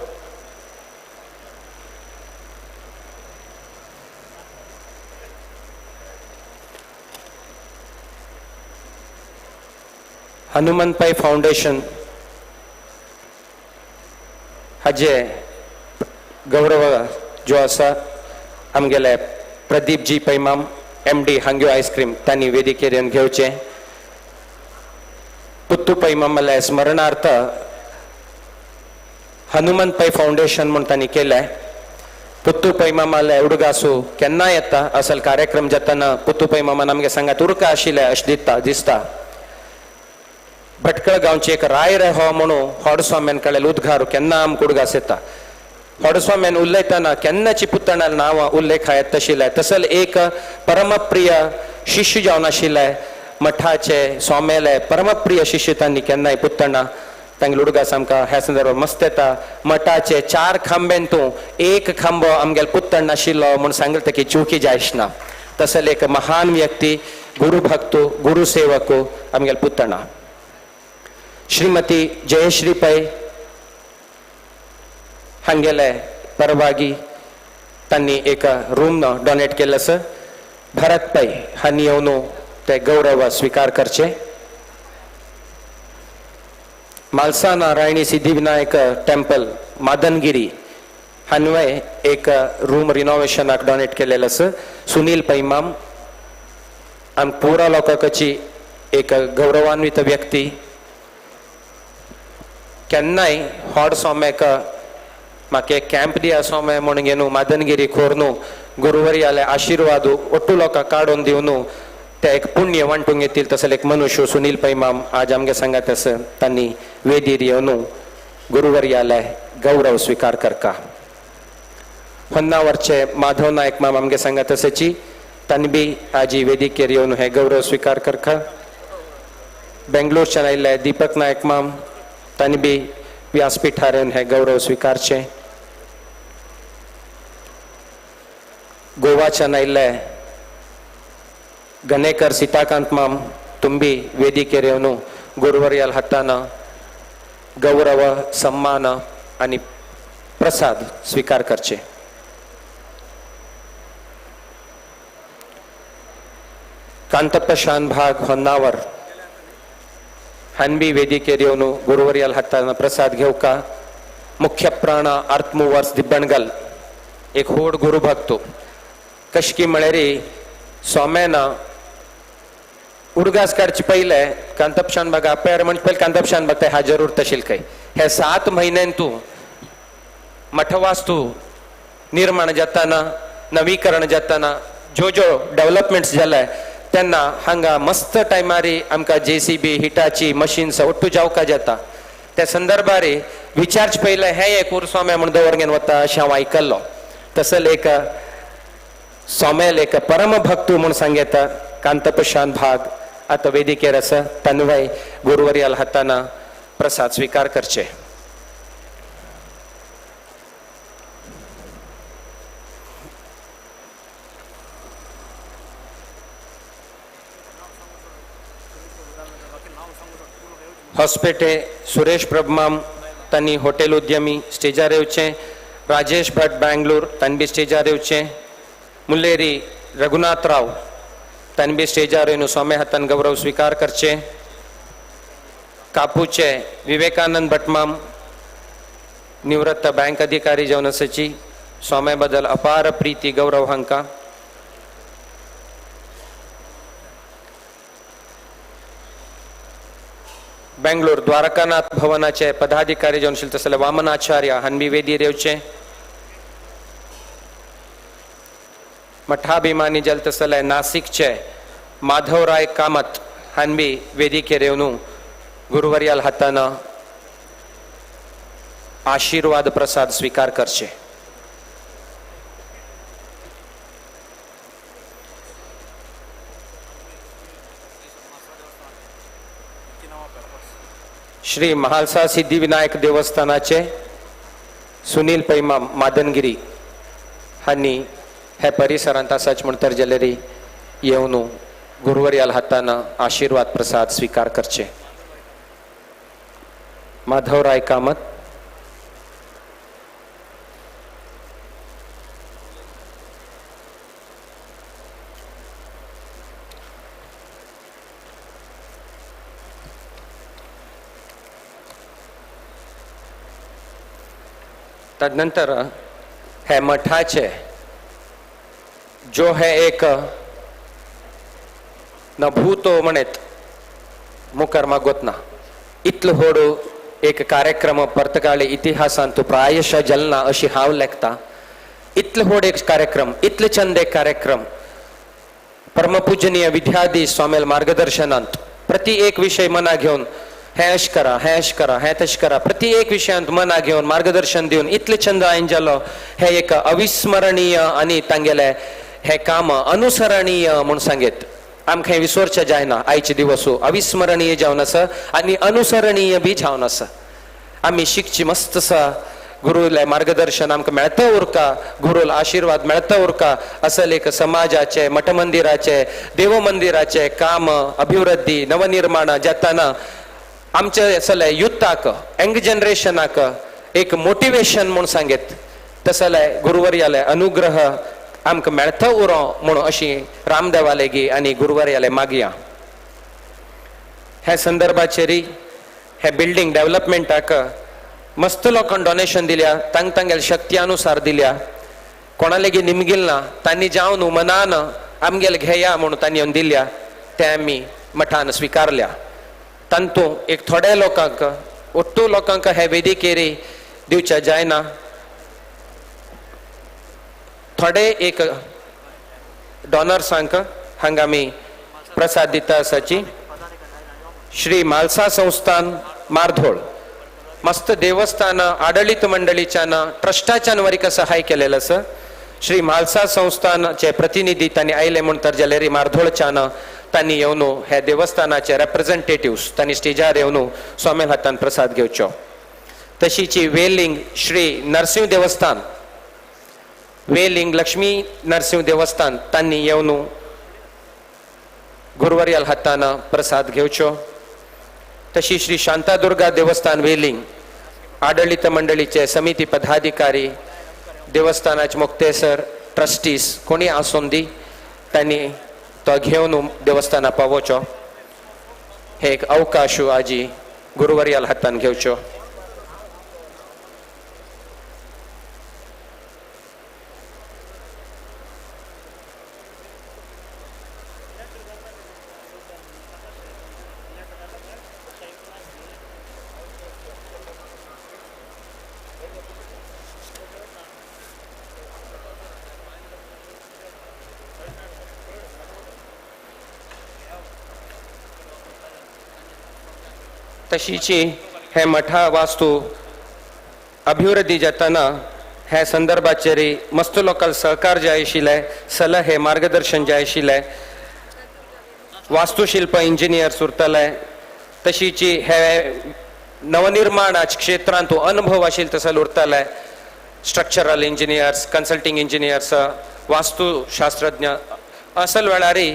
हनुमंत पै फाउंडेशन हाजे गौरव जो आसा आमगेले Pradeep ji पैमाम M D हांग्यो ice cream तांणी वेदिकेर येवन घेवचें. पुत्तू पैमामाले स्मरणार्थ हनुमंत पै फाउंडेशन म्हूण तांणी केलें. पुत्तू पैमामाले उडगासू केन्ना येता असल कार्यक्रम जातना पुत्तू पैमामान आमगे सांगात उरका आशिल्लें अशें दिता दिसता. भटकळ गांवची एक राय रे हो म्हणून होडस्वाम्यान कडल्यान उद्गार केन्ना आमकां उडगास येता. होडस्वाम्यान उलयतना केन्नाची पुतणाल नांवां उल्लेख येत आशिल्लें. तसल एक परमप्रिय शिष्य जावन आशिल्लें मठाचे स्वाम्याले परमप्रिय शिष्य तांणी केन्नाय पुतणा तांगेलो उडगास आमकां ह्या संदर्भात मस्त येता. मठाचे 4 खांब्यान तूं एक खांबो आमगेलो पुतण नाशिल्लो म्हूण सांगले की चुकी जायच ना. तसल एक महान व्यक्ती, गुरु भक्त, गुरु सेवक आमगेलो पुतणा. श्रीमती जयश्री पै हांगेले परवागी तांणी एक रूम डोनेट केल्लें आसा. भरत पै हांणी येवन ते गौरव स्विकार करचे. म्हालसा नारायणी सिद्धिविनायक टेम्पल मादनगिरी हांवें एक रूम रिनोवेशनाक डोनेट केलेलें आसा. सुनील पैमाम आम पुरा लोकांची एक गौरवान्वित व्यक्ती. केन्नाय होड सोम्याक म्हाका एक कॅम्प दिया सोमे म्हूण घेवन मादनगिरी खोरनू गुरुवरी आले आशिर्वाद ಒಟ್ಟು लोकांक काडून दिवन ते एक पुण्य वांटूंक येतील तसले एक मनुष्य सुनील पैमाम आज आमगे सांगात आसा. तांणी वेदीर येवन गुरुवरी आले गौरव स्विकार करका. होन्नावरचे माधव नायक माम आमगे सांगात आसाची, तांणी बी आजी वेदिकेर येवन हे गौरव स्विकार करका. बेंगलोरच्यान आयिल्ले दीपक नायक माम तांणी बी व्यासपीठार येवन हे गौरव स्विकारचे. गोवाच्यान आयिल्ले गणेकर सीताकांत माम तुंबी वेदिकेर येवन गुरुवर्याल हातान गौरव सन्मान आनी प्रसाद स्विकार करचे. कांतप्पा शानभाग होन्नावर हानबी वेदिकेर येवन गुरुवर्याल हातान प्रसाद घेवका. मुख्य प्राण आर्थ मुवर्स दिब्बणगल एक होड गुरुभक्तो कशकी म्हळ्यार सोम्याना उडगास काडचे पयले कांतप शानभाग अपेर म्हणजे पयले कांतप शानभाग ते हाजर उरता काय हे 7 म्हयन्यान तूं मठवास्तू निर्माण जाताना नवीकरण जाताना ज्यो ज्यो डेव्हलपमेंट्स जाले तेन्ना हांगा मस्त टायमारी आमकां JCB Hitachi machines ಒಟ್ಟು जावका जाता. त्या संदर्भार विचारचे पयले हे एक उरस्वामे म्हूण दवर घेवन वता अशें हांव आयकल्लो. तसल एक सोमेल एक परमभक्तू म्हूण सांगता कांतप शानभाग आतां वेदिकेर आसा. तन्वय गुरुवर्याल हाताना प्रसाद स्विकार करचे. हॉस्पेटे सुरेश प्रभमाम तांणी हॉटेल उद्यमी स्टेजार येवचें. राजेश भट बेंगलोर तांणी बी स्टेजार येवचें. मुल्लेरी रघुनाथ राव तांणी बी स्टेजार येवन स्वामी हातान गौरव स्विकार करचे. कापूचे विवेकानंद भटमाम निवृत्त बँक अधिकारी जावन आसाची स्वाम्या बद्दल अपार प्रीती गौरव हांकां. बेंगलोर द्वारकानाथ भवनाचे पदाधिकारी जावन आशिल्ले तसले वामनाचार्य हांणी वेदीर येवचे. मठाभिमानी जाले तसले नासिकचे माधवराय कामत हांणी वेदिकेर येवन गुरुवर्याल हातान आशीर्वाद प्रसाद स्वीकार करचे. श्री महालसा सिद्धिविनायक देवस्थानाचे सुनील पैमा मादनगिरी हांणी हे परिसरांत आसाच म्हण तर जाल्यार येवन गुरुवर्याल हातान आशीर्वाद प्रसाद स्वीकार करचे. माधवराय कामत. तदनंतर हे मठाचे जो हे एक न भूतो म्हणत मुखार मागोत ना इतलो व्हड एक कार्यक्रम पर्तगाळी इतिहासांत प्रायशा जलना अशी हांव लेखता. इतलो व्हड एक कार्यक्रम, इतले चंद एक कार्यक्रम परमपूजनीय विद्याधीश स्वामील मार्गदर्शनांत प्रति एक विशय मना घेवन हें अशें करा, हें अशें करा, हें तशें करा, प्रति एक विशयांत मना घेवन मार्गदर्शन दिवन इतले चंद आयन जालो हें एक अविस्मरणीय आनी तांगेलें हें काम अनुसरणीय म्हूण सांगेत. आमकां हें विसरचें जायना. आयचे दिवस अविस्मरणीय जावन आसा आनी अनुसरणीय बी जावन आसा. आमी शिकची मस्त आसा, गुरुले मार्गदर्शन आमकां मेळता उरका, गुरुल आशिर्वाद मेळता उरका. असल एक समाजाचे, मठमंदिराचे, देवमंदिराचे काम अभिवृद्धी नवनिर्माण जाताना आमचे असले युथाक, यंग जनरेशनाक एक मोटिवेशन म्हूण सांगेत तसले गुरुवर्याले अनुग्रह आमकां मेळता उरो म्हूण अशी रामदेवालेगी आनी गुरुवर्याले मागया. ह्या संदर्भाचेर हे बिल्डींग डेव्हलपमेंटाक मस्त लोकांक डोनेशन दिल्या, तांग तांगेले शक्ती अनुसार दिल्या. कोणालेगी निमगिल ना, तांणी जावन मनान आमगेले घेया म्हूण तांणी येवन दिल्या, ते आमी मठान स्विकारल्या. तांतू एक थोड्या लोकांक, ഒट्टू लोकांक हे वेदिकेरी दिवच्या जायना. थोडे एक डॉनर्सांक हांगा आमी प्रसाद दिता आसाची. श्री म्हालसा संस्थान मार्धोळ मस्त देवस्थान आडळीत मंडळीच्यान ट्रस्टाच्यान वरीक सहाय केलेलं आसा. श्री म्हालसा संस्थानचे प्रतिनिधी तांणी आयले म्हूण तर जाल्यार मार्धोळच्यान तांणी येवन हे देवस्थानाचे रेप्रेझेंटेटिव्स तांणी स्टेजार येवन स्वामी हातान प्रसाद घेवचो. तशीची वेलिंग श्री नरसिंह देवस्थान, वेलिंग लक्ष्मी नरसिंह देवस्थान तांणी येवन गुरुवर्याल हातान प्रसाद घेवचो. तशी श्री शांतादुर्गा देवस्थान वेलिंग आडळीत मंडळीचे समिती पदाधिकारी, देवस्थानाचे मुक्तेसर ट्रस्टीज कोणी आसून दी तांणी तो घेवन देवस्थाना पावोचो. हे एक अवकाश आजी गुरुवर्याल हातान घेवचो. तशीची हे मठा वास्तू अभिवृद्धी जाताना ह्या संदर्भाचेर मस्त लोकांक सहकार जाय आशिल्लें, सलहे मार्गदर्शन जाय आशिल्लें. वास्तुशिल्प इंजिनियर्स उरतले. तशीची हे नवनिर्माणाच्या क्षेत्रांत अनुभव आशिल्ले तसो उरतले. स्ट्रक्चरल इंजिनियर्स, कन्सल्टींग इंजिनियर्स, वास्तुशास्त्रज्ञ असल वेळारी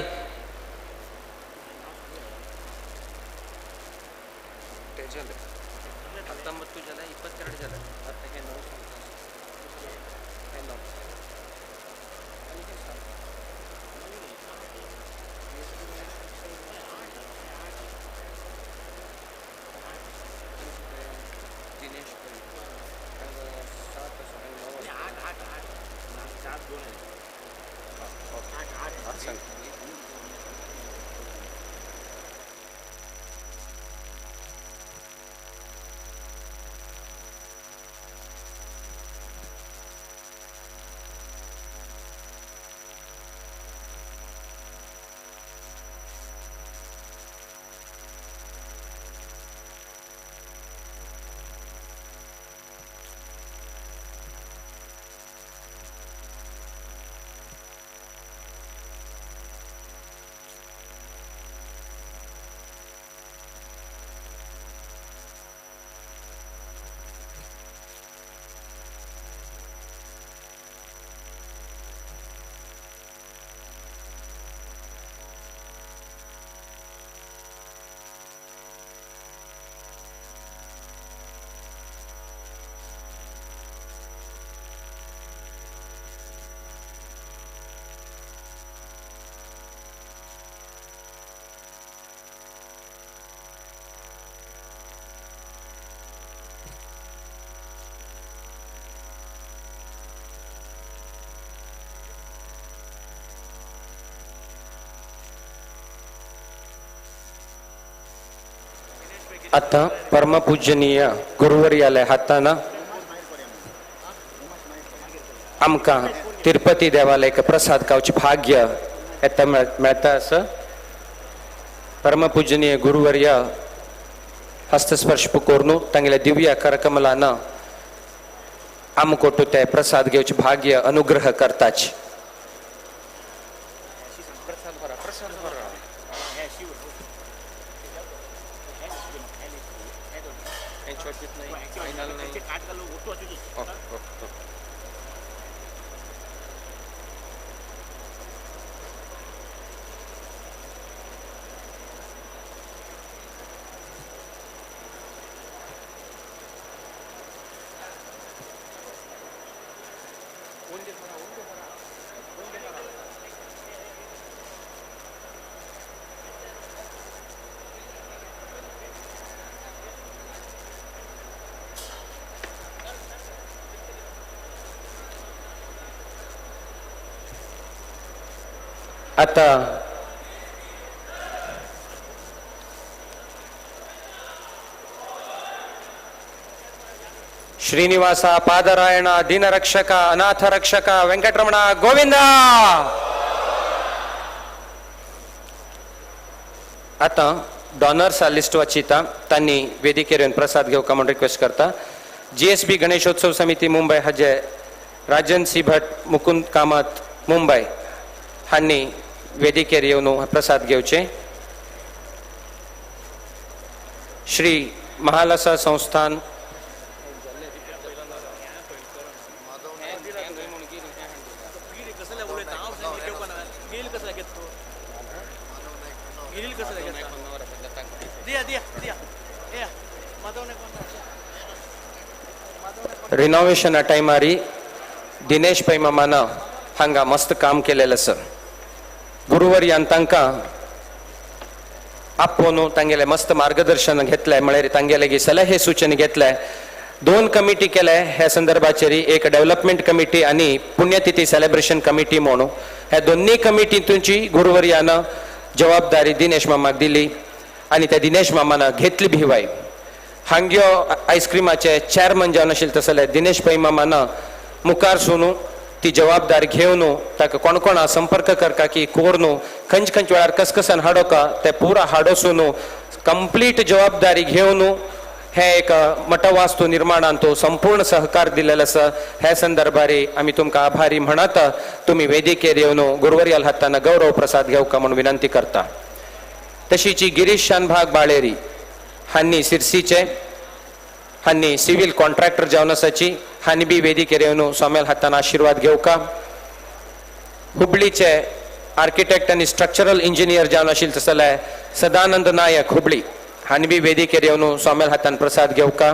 आता परमपूजनीय गुरुवर्याले हातान आमकां तिरुपती देवालय प्रसाद खावचें भाग्य येता मेळटा आसा. परमपूजनीय गुरुवर्य हस्तस्पर्श करून तांगेल्या दिव्य करकमलान आमकोटू ते प्रसाद घेवचे भाग्य अनुग्रह करताच. आता श्रीनिवासा पादरायण दीनरक्षक अनाथ रक्षक वेंकटरमण गोविंदा. आता डॉनर्सा लिस्ट वाचिता तांणी वेदिकेर येवन प्रसाद घेवका म्हूण रिक्वेस्ट करता. जीएसबी गणेशोत्सव समिती मुंबय हाजे राजन सी भट मुकुंद कामत मुंबय हांणी वेदिकेर येवन प्रसाद घेवचे. श्री महालसा संस्थान रिनोवेशना टायमारी दिनेश पै मामान हांगा मस्त काम केलेलें आसा. गुरुवर्यान तांकां आपोवन तांगेलें मस्त मार्गदर्शन घेतलें, म्हळ्यार तांगेले सलहे सूचन घेतले. दोन कमिटी केले ह्या संदर्भाचेर, एक डेव्हलपमेंट कमिटी आनी पुण्यतिथी सेलिब्रेशन कमिटी म्हणून. ह्या दोन्ही कमिटींतूची गुरुवर्यान जबाबदारी दिनेश मामाक दिली आनी त्या दिनेश मामान घेतली भिवाय. हांग्यो आयस्क्रिमाचे चेअरमन जावन आशिल्ले तसले दिनेश पै मामान मुखार सोनू ती जबाबदारी घेवन ताका कोण कोणा संपर्क करका की कोरनू खंयचे खंयचे वेळार कसकसान हाडोका ते पुरा हाडोसून कंप्लीट जबाबदारी घेवन हे एक मठवास्तू निर्माणान तो संपूर्ण सहकार दिलेलो आसा. ह्या संदर्भार आमी तुमकां आभारी म्हणत तुमी वेदिकेर येवन गुरुवर्याल हातान गौरव प्रसाद घेवका म्हूण विनंती करता. तशीची गिरीश शानभाग बाळेरी हांणी सिरसीचे हांणी सिव्हिल कॉन्ट्रॅक्टर जावन आसाची हांणी बी वेदिकेर येवन स्वाम्याल हातान आशिर्वाद घेवका. हुबळीचे आर्किटेक्ट आनी स्ट्रक्चरल इंजिनियर जावन आशिल्ले तसले सदानंद नायक हुबळी हांणी बी वेदिकेर येवन स्वाम्याल हातान प्रसाद घेवका.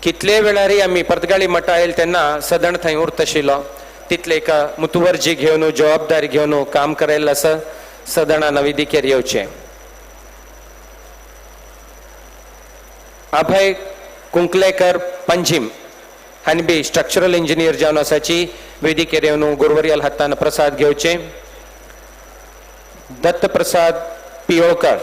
कितले वेळारय आमी पर्तगाळी मठा आयल तेन्ना सदण थंय उरत आशिल्लो, तितले एक मुतवर्जी घेवन जबाबदारी घेवन काम करायला आसा. सदणान वेदिकेर येवचें. अभय कुंकलेकर पंजीम हांणी बी स्ट्रक्चरल इंजिनियर जावन आसाची वेदिकेर येवन गुरुवर्याल हातान प्रसाद घेवचे. दत्तप्रसाद पियोळकर,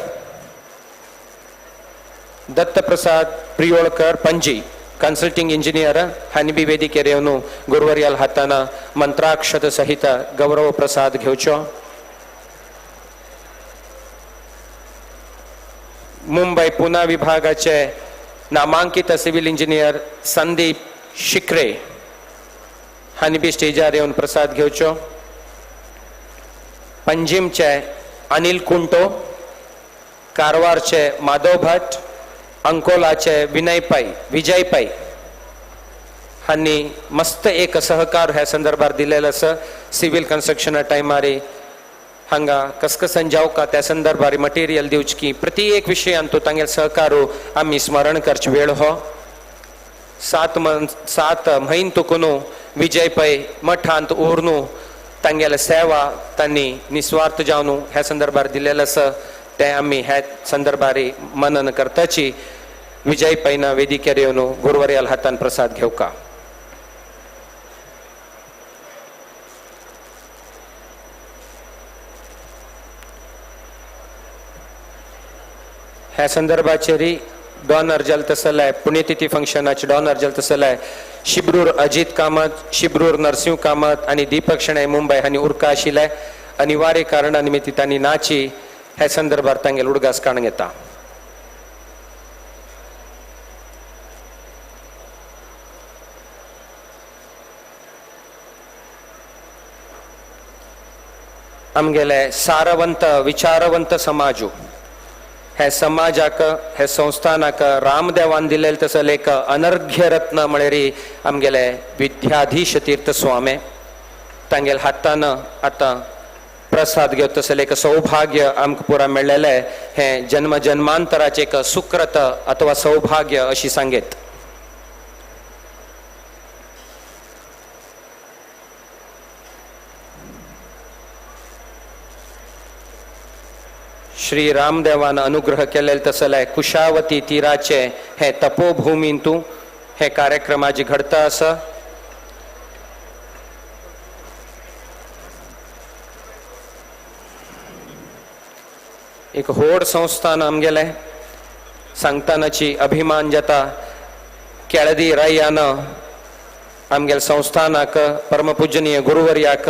दत्तप्रसाद प्रियोळकर पणजी कन्सल्टिंग इंजिनियर हांणी बी वेदिकेर येवन गुरुवर्याल हातान मंत्राक्षत सहित गौरव प्रसाद घेवचो. मुंबय पुना विभागाचे नामांकित सिव्हिल इंजिनियर संदीप शिकरे हांणी बी स्टेजार येवन प्रसाद घेवचो. पंजीमचे अनिल कुंटो, कारवारचे माधव भट, अंकोलाचे विनय पै, विजय पै हांणी मस्त एक सहकार ह्या संदर्भार दिलेलो आसा. सिव्हिल कन्स्ट्रक्शना टायमार हांगा कसकसन जावका त्या संदर्भार मटेरियल दिवची की प्रति एक विशयान तो तांगेले सहकार आमी स्मरण करचे वेळ हो. 7 म्हयन तुकून विजय पै मठांत उरनू तांगेले सेवा तांणी निस्वार्थ जावन ह्या संदर्भार दिलेलें आसा. ते आमी ह्या संदर्भार मनन करताची. विजय पैना वेदिकेर येवन गुरुवर्याल हातान प्रसाद घेवका. ह्या संदर्भाचेर डॉनर जल तसलाय पुण्यतिथी फंक्शनाचे डॉनर जल तसलाय शिबरूर अजित कामत, शिबरूर नरसिंह कामत आनी दीपक शणै मुंबय हांणी उरका आशिल्ले. अनिवार्य कारणा निमित्त तांणी नाची ह्या संदर्भार तांगेल उडगास काडून घेता. आमगेले सारवंत विचारवंत समाजू हे समाजाक हे संस्थानाक रामदेवान दिलेले तसले एक अनर्घ्य रत्न म्हळ्यार आमगेले विद्याधीश तीर्थ स्वामी तांगेल हातान आतां प्रसाद घेवप तसले एक सौभाग्य आमकां पुरा मेळ्ळेलें. हें जन्म जन्मांतराचें एक सुक्रत अथवा सौभाग्य अशी सांगेत. श्री रामदेवान अनुग्रह केलेले तसले कुशावती तीराचे हे तपोभूमींतू हे कार्यक्रमाची घडता आसा. एक होड संस्थान आमगेले सांगतानाची अभिमान जाता. केळदी रायान आमगेले संस्थानाक परमपूजनीय गुरुवर्याक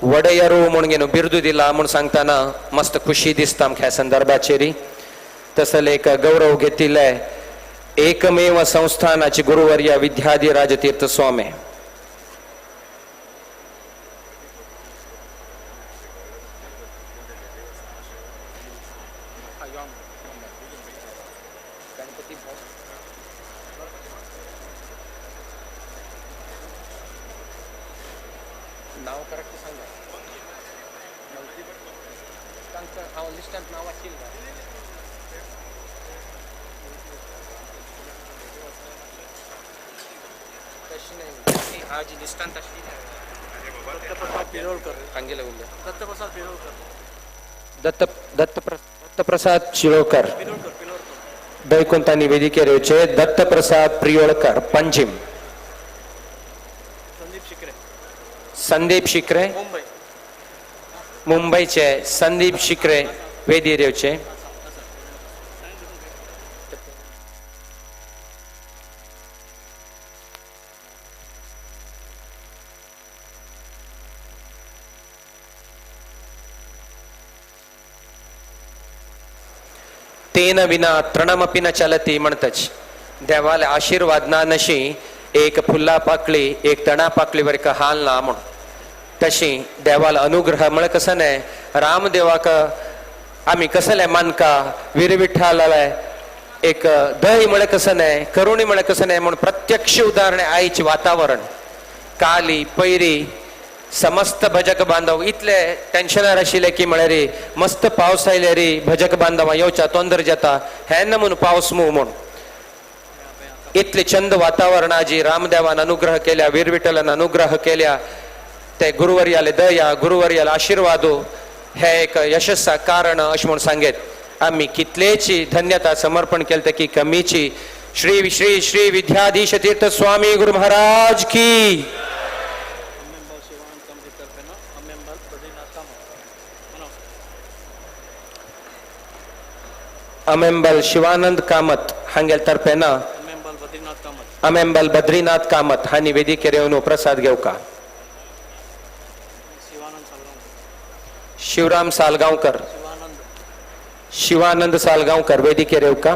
वडयरू म्हूण घेवन बिरदू दिला म्हूण सांगतना मस्त खुशी दिसता आमकां ह्या संदर्भाचेर. तसले एक गौरव घेतिल्ले एकमेव संस्थानाची गुरुवर्य विद्याधिराज तीर्थ स्वामी. नाव करेक्ट सांगा. हांव लिस्टांत नांव आशिल्लें. तशें न्हय, आज लिस्टांत आशिल्लें. हांगेले उरले दत्तप्रसाद पिरोळकर. दत्तप्रसाद शिरोळकर दैकुंतांनी वेदिकेर येवचे. दत्तप्रसाद प्रियोळकर पंजिम. संदीप शिकरे. संदीप शिकरे मुंबई. मुंबईचे संदीप शिकरे वेदीर येवचे. तेन विना तृणमपी न चलती म्हणतच देवाले आशीर्वाद ना नशी एक फुल्ला पाकळी एक तणा पाकळीवर एक हाल ना म्हूण तशी देवाला अनुग्रह म्हळ्यार कसं न्हय रामदेवाक आमी कसले मानका वीरविठ्ठलाले एक दही म्हळ्यार कसं न्हय करुणी म्हळ्यार कसं न्हय म्हूण प्रत्यक्ष उदाहरण आयचें वातावरण. काली पैरी समस्त भजक बांधव इतले टेन्शनार आशिल्ले की म्हळ्यार मस्त पावस आयले रे भजक बांधवां येवच्या तोंदर जाता हें ना म्हूण पावस मू म्हूण इतले चंद वातावरणाची रामदेवान अनुग्रह केल्या वीरविठ्ठलान अनुग्रह केल्या ते गुरुवर्याले दया गुरुवर्याले आशीर्वादो हे एक यशस्सा कारण अशें म्हूण सांगेत. आमी कितलेची धन्यता समर्पण केले की कमीची. श्री श्री श्री विद्याधीश तीर्थ स्वामी गुरु महाराज की. अमेंबल शिवानंद कामत हांगेल तर्फेन अमेंबल बद्रीनाथ कामत हांणी वेदिकेर येवन प्रसाद घेवका. शिवराम सालगांवकर शिवानंद सालगांवकर वेदिकेर येवका.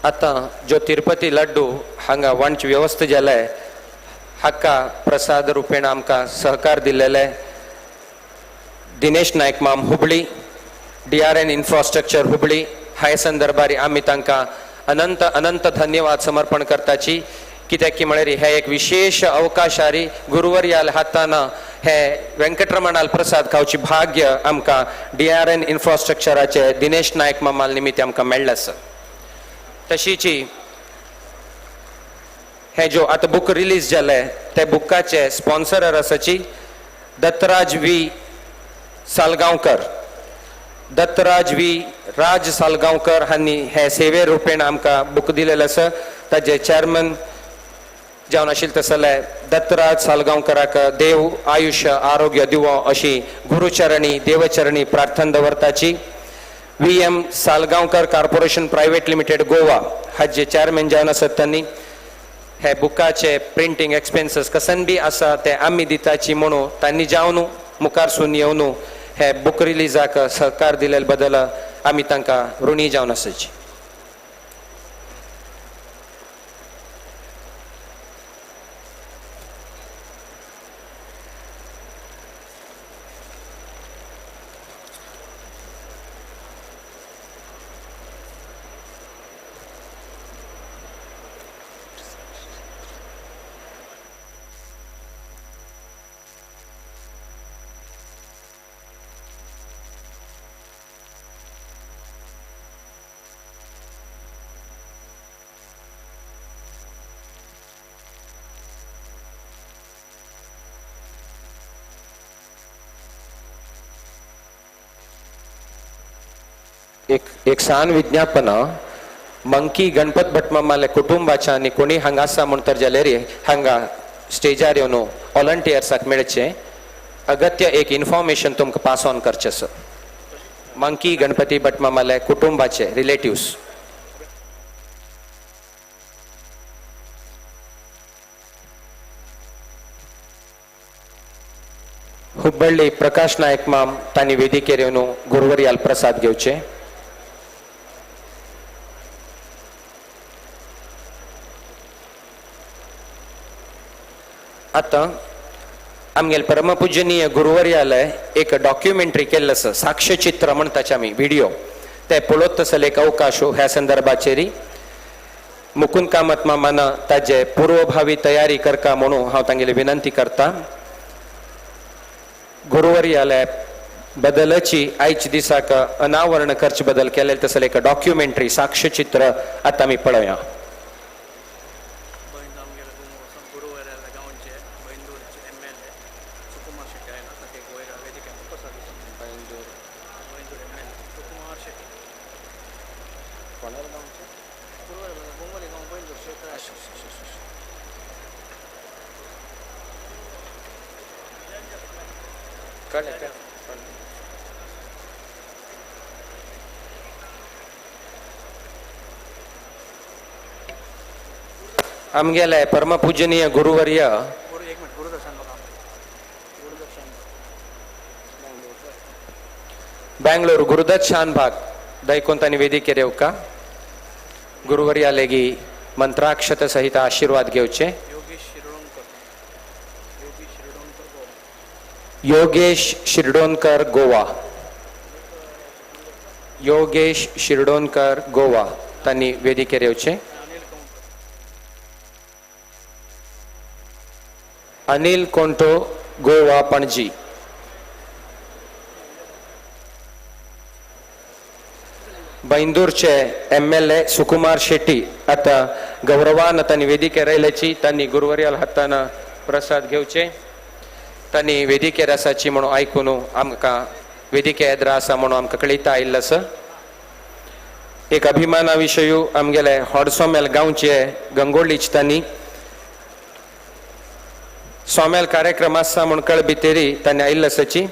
आतां जो तिरुपती लड्डू हांगा वांटची व्यवस्था जालाय हाका प्रसाद रुपेण आमकां सहकार दिल्लेले दिनेश नायक माम Hubli, DRN infrastructure Hubli. हाय संदर्भार आमी तांकां अनंत अनंत धन्यवाद समर्पण करताची. कित्याक की म्हळ्यार हे एक विशेष अवकाशारी गुरुवर्याल हातान हे वेंकटरमणाल प्रसाद खावची भाग्य आमकां DRN इन्फ्रास्ट्रक्चराचे दिनेश नायक मामाल निमित्त आमकां मेळ्ळें आसा. तशीची हे जो आतां बूक रिलीज जाले ते बुकाचे स्पॉन्सरर आसाची दत्तराज वी सालगांवकर, दत्तराज वी राज सालगांवकर हांणी हे सेवे रुपेन आमकां बूक दिलेलें आसा. ताजे चॅरमन जावन आशिल्ले तसले दत्तराज सालगांवकराक देव आयुष्य आरोग्य दिवो अशी गुरुचरणी देवचरणी प्रार्थना दवरताची. VM Salgaonkar corporation private limited Goa हाजे चॅरमॅन जावन आसात तांणी हे बुकाचे प्रिंटींग एक्सपेन्सीस कसन बी आसा ते आमी दिताची म्हणून तांणी जावन मुखारसून येवन हे बूक रिलीजाक सहकार दिलेले बदल आमी तांकां ऋणी जावन आसाची. एक सान विज्ञापन मंकी गणपत भट मामाले कुटुंबाच्या आनी कोणी हांगा आसा म्हूण तर जाल्यार हांगा स्टेजार येवन व्हॉलंटियर्साक मेळचें अगत्य एक इन्फॉर्मेशन तुमकां पास ऑन करचें आसा. मंकी गणपती भट मामाले कुटुंबाचे रिलेटिव्स. हुब्बಳ್ಳಿ प्रकाश नायक माम तांणी वेदिकेर येवन गुरुवर्याल प्रसाद घेवचे. आतां आमगेले परमपूजनीय गुरुवर्याले एक डॉक्युमेंटरी केल्लें आसा, साक्षचित्र म्हणटाचे आमी व्हिडिओ, ते पळोवत तसले एक अवकाश ह्या संदर्भाचेर मुकुंद कामत मामान ताजे पूर्वभावी तयारी करका म्हणून हांव तांगेली विनंती करता. गुरुवर्याले बदलची आयच्या दिसाक अनावरण करचे बदल केले तसले एक डॉक्युमेंटरी साक्षचित्र आतां आमी पळोवया. आमगेले परमपूजनीय गुरुवर्य बेंगलोर गुरुदत्त शानभाग दैकोन तांणी वेदिकेर येवका गुरुवर्या लेगी मंत्राक्षत सहित आशीर्वाद घेवचे. योगेश शिरडोणकर गोवा, योगेश शिरडोणकर गोवा तांणी वेदिकेर येवचे. Anil कोंटो Goa Panaji. बैंदूरचे MLA Sukumar Shetty आता गौरवान तांणी वेदिकेर आयल्याची तांणी गुरुवर्याल हातान प्रसाद घेवचे. तांणी वेदिकेर आसाची म्हणून आयकून आमकां वेदिके येद्रा आसा म्हणून आमकां कळीता आयिल्लो आसा. एक अभिमाना विशयू आमगेले हॉडसोमेल गांवचे गंगोळीच तांणी सोमेल कार्यक्रम आसा म्हूण कळबितेरी तांणी आयिल्लो आसाची.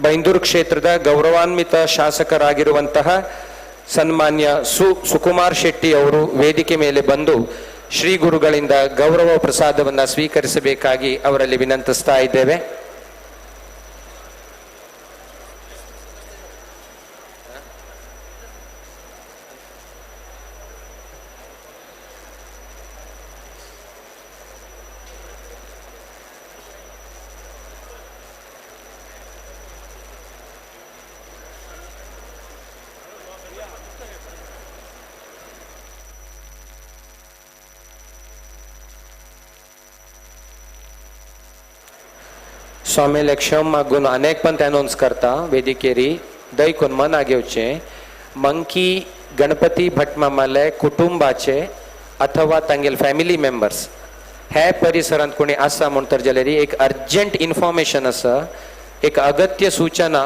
ಬೈಂದೂರು ಕ್ಷೇತ್ರದ ಗೌರವಾನ್ವಿತ ಶಾಸಕರಾಗಿರುವಂತಹ ಸನ್ಮಾನ್ಯ ಸುಕುಮಾರ್ ಶೆಟ್ಟಿ ಅವರು ವೇದಿಕೆ ಮೇಲೆ ಬಂದು ಶ್ರೀ ಗುರುಗಳಿಂದ ಗೌರವ ಪ್ರಸಾದವನ್ನು ಸ್ವೀಕರಿಸಬೇಕಾಗಿ ಅವರಲ್ಲಿ ವಿನಂತಿಸ್ತಾ ಇದ್ದೇವೆ. स्वामीले क्षम मागून अनेक पण अनौन्स करता वेदिकेरी दैकून मना घेवचें मंकी गणपती भटमामाले कुटुंबाचे अथवा तांगेले फॅमिली मेंबर्स हे परिसरांत कोणी आसा म्हूण तर जाल्यार एक अर्जंट इन्फॉर्मेशन आसा, एक अगत्य सूचना,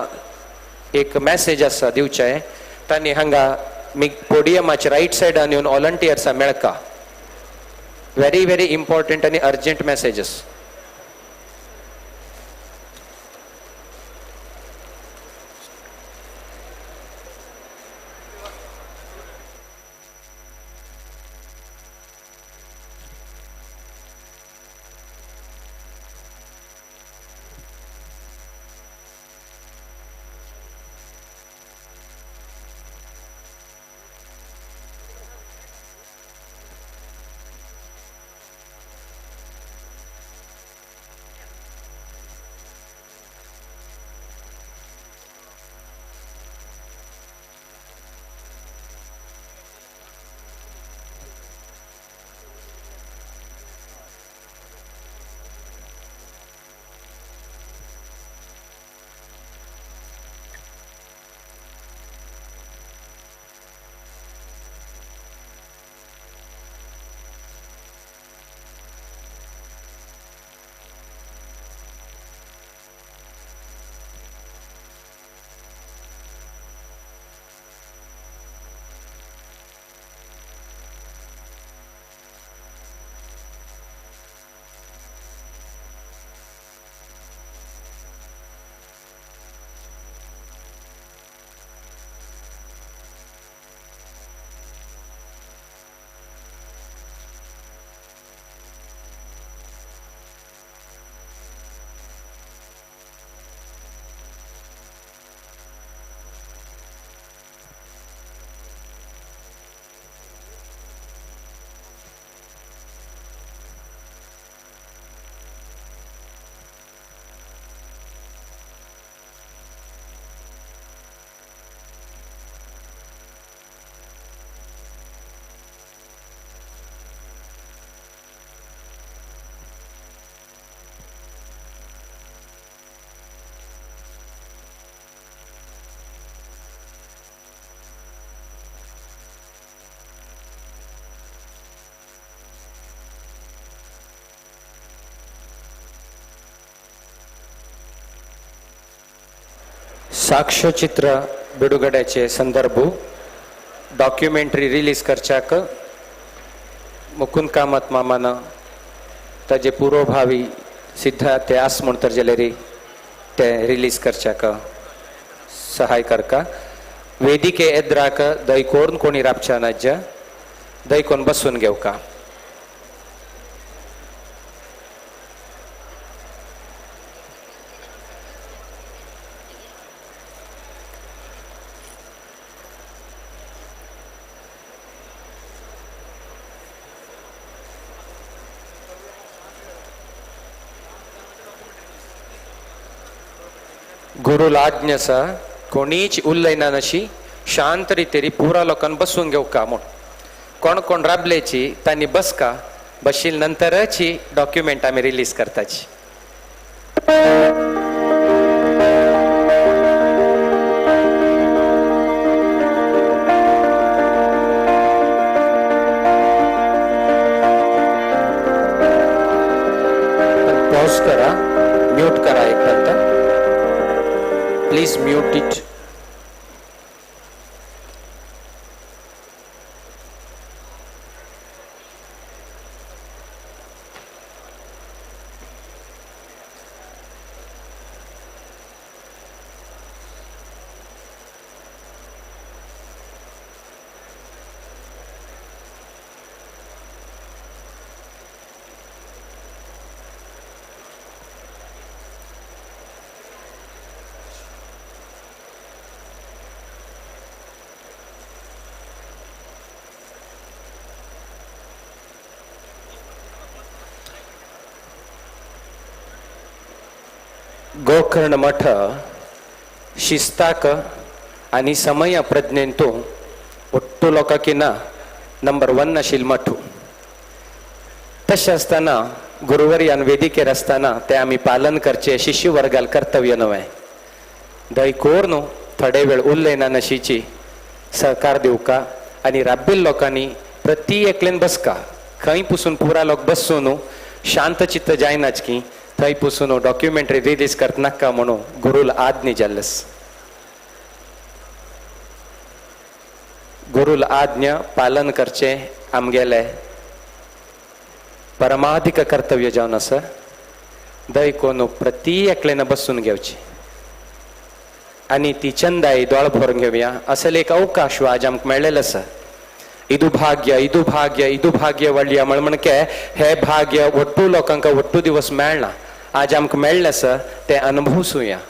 एक मॅसेज आसा दिवचें. तांणी हांगा पोडियमाच्या रायट सायडान येवन व्हॉलंटियर्सां मेळका. व्हेरी व्हेरी इम्पॉर्टंट आनी अर्जंट मॅसेजीस. साक्ष्यचित्र बिಡುगಡೆचे संदर्भ डॉक्युमेंटरी रिलीज करच्याक मुकुंद कामत मामान ताजे पुर्वभावी सिद्ध ते आस म्हूण तर जाल्यार ते रिलीज करच्याक सहाय करका. वेदिके एद्राक दैकोन कोणी राबच्या नाज्य दैकोन बसून घेवका. गुरुलाज्ञ आसा कोणीच उलयना नशी शांत रितेरी पुरा लोकांक बसून घेवका म्हूण. कोण कोण राबलेची तांणी बसका, बशील नंतरच ही डॉक्युमेंट आमी रिलीज करताची. पॉज करा, म्यूट करा एक नंतर. Please mute it. Gokarna मठ शिस्ताक आनी समय प्रज्ञेन तो ಒಟ್ಟು लोकांकी ना नंबर 1 आशिल्लो मठ. तशें आसतना गुरुवर्यान वेदिकेर आसतना ते आमी पालन करचे शिष्य वर्गाल कर्तव्य नव्हे. दय कोर न्हू थोडे वेळ उलयना नशीची सहकार दिवका आनी राबिल लोकांनी प्रति एकल्यान बसका खंय पुसून पुरा लोक बसचो न्हू शांत चित्त जायनाच की थंय पुसून डॉक्युमेंटरी रिलीज करत नाका म्हणून गुरूल आज्ञा जाल्लस. गुरूल आज्ञा पालन करचे आमगेले परमाधिक कर्तव्य जावन आसा. दय कोण प्रति एकल्यान बसून घेवची आनी ती चंदाई दोळ भरून घेवया असले एक अवकाश आज आमकां मेळ्ळेलो आसा. इदू भाग्य इदू भाग्य इदू भाग्य वळया म्हणके हे भाग्य ಒಟ್ಟು लोकांक ಒಟ್ಟು दिवस मेळना. आज आमकां मेळ्ळें आसा तें अनुभवसुया.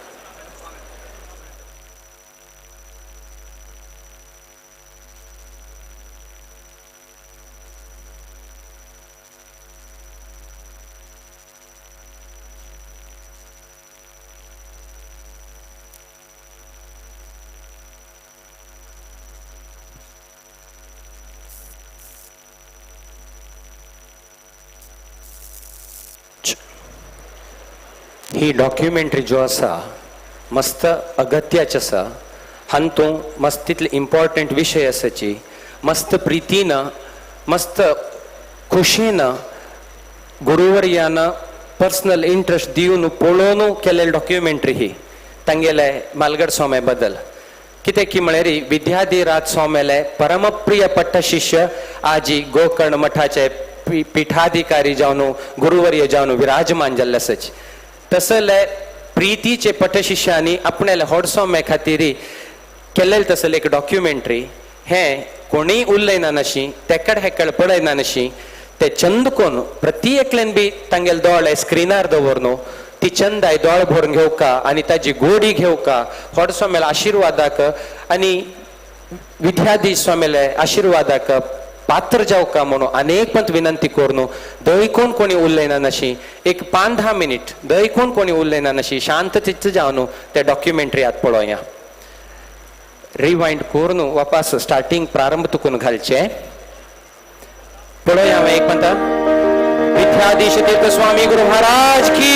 ही डॉक्युमेंटरी जो आसा मस्त अगत्याच आसा. हातूंत मस्त तितले इम्पॉर्टंट विशय आसाची मस्त प्रितीन मस्त खुशीन गुरुवर्यान पर्सनल इंट्रस्ट दिवन पळोवन केलेली डॉक्युमेंटरी ही तांगेले मालगड स्वामी बद्दल. कितें की म्हळ्यार विद्याधिराज स्वामीले परमप्रिय पट्टशिष्य आजी गोकर्ण मठाचे पिठाधिकारी जावन गुरुवर्य जावन विराजमान जाल्ले आसाची. तसले प्रितीचे पटशिष्यांनी आपणाले होडसोमे खातीर केलेले तसले एक डॉक्युमेंटरी हें कोणीय उलयना नाशी तेकड हेकड पळयना नाशी ते चंद कोण प्रति एकल्यान बी तांगेले दोळे स्क्रिनार दवर न्हू ती चंदाय दोळ भरून घेवका आनी ताजी गोडी घेवका होडसोमेले आशिर्वादाक आनी विद्याधीश स्वामीले आशिर्वादाक पात्र जावका म्हणून अनेक पंत विनंती करून दय कोण कोणी उलयना नाशी एक 5-10 मिनीट दय कोण कोणी उलयना नाशी शांत चित्त जावन ते डॉक्युमेंटरी आत पळोवया. रिवायंड करून वापस स्टार्टिंग प्रारंभ तुकून घालचे पळोवया हांवें एक पंत. विद्याधीश तीर्थ स्वामी गुरु महाराज की.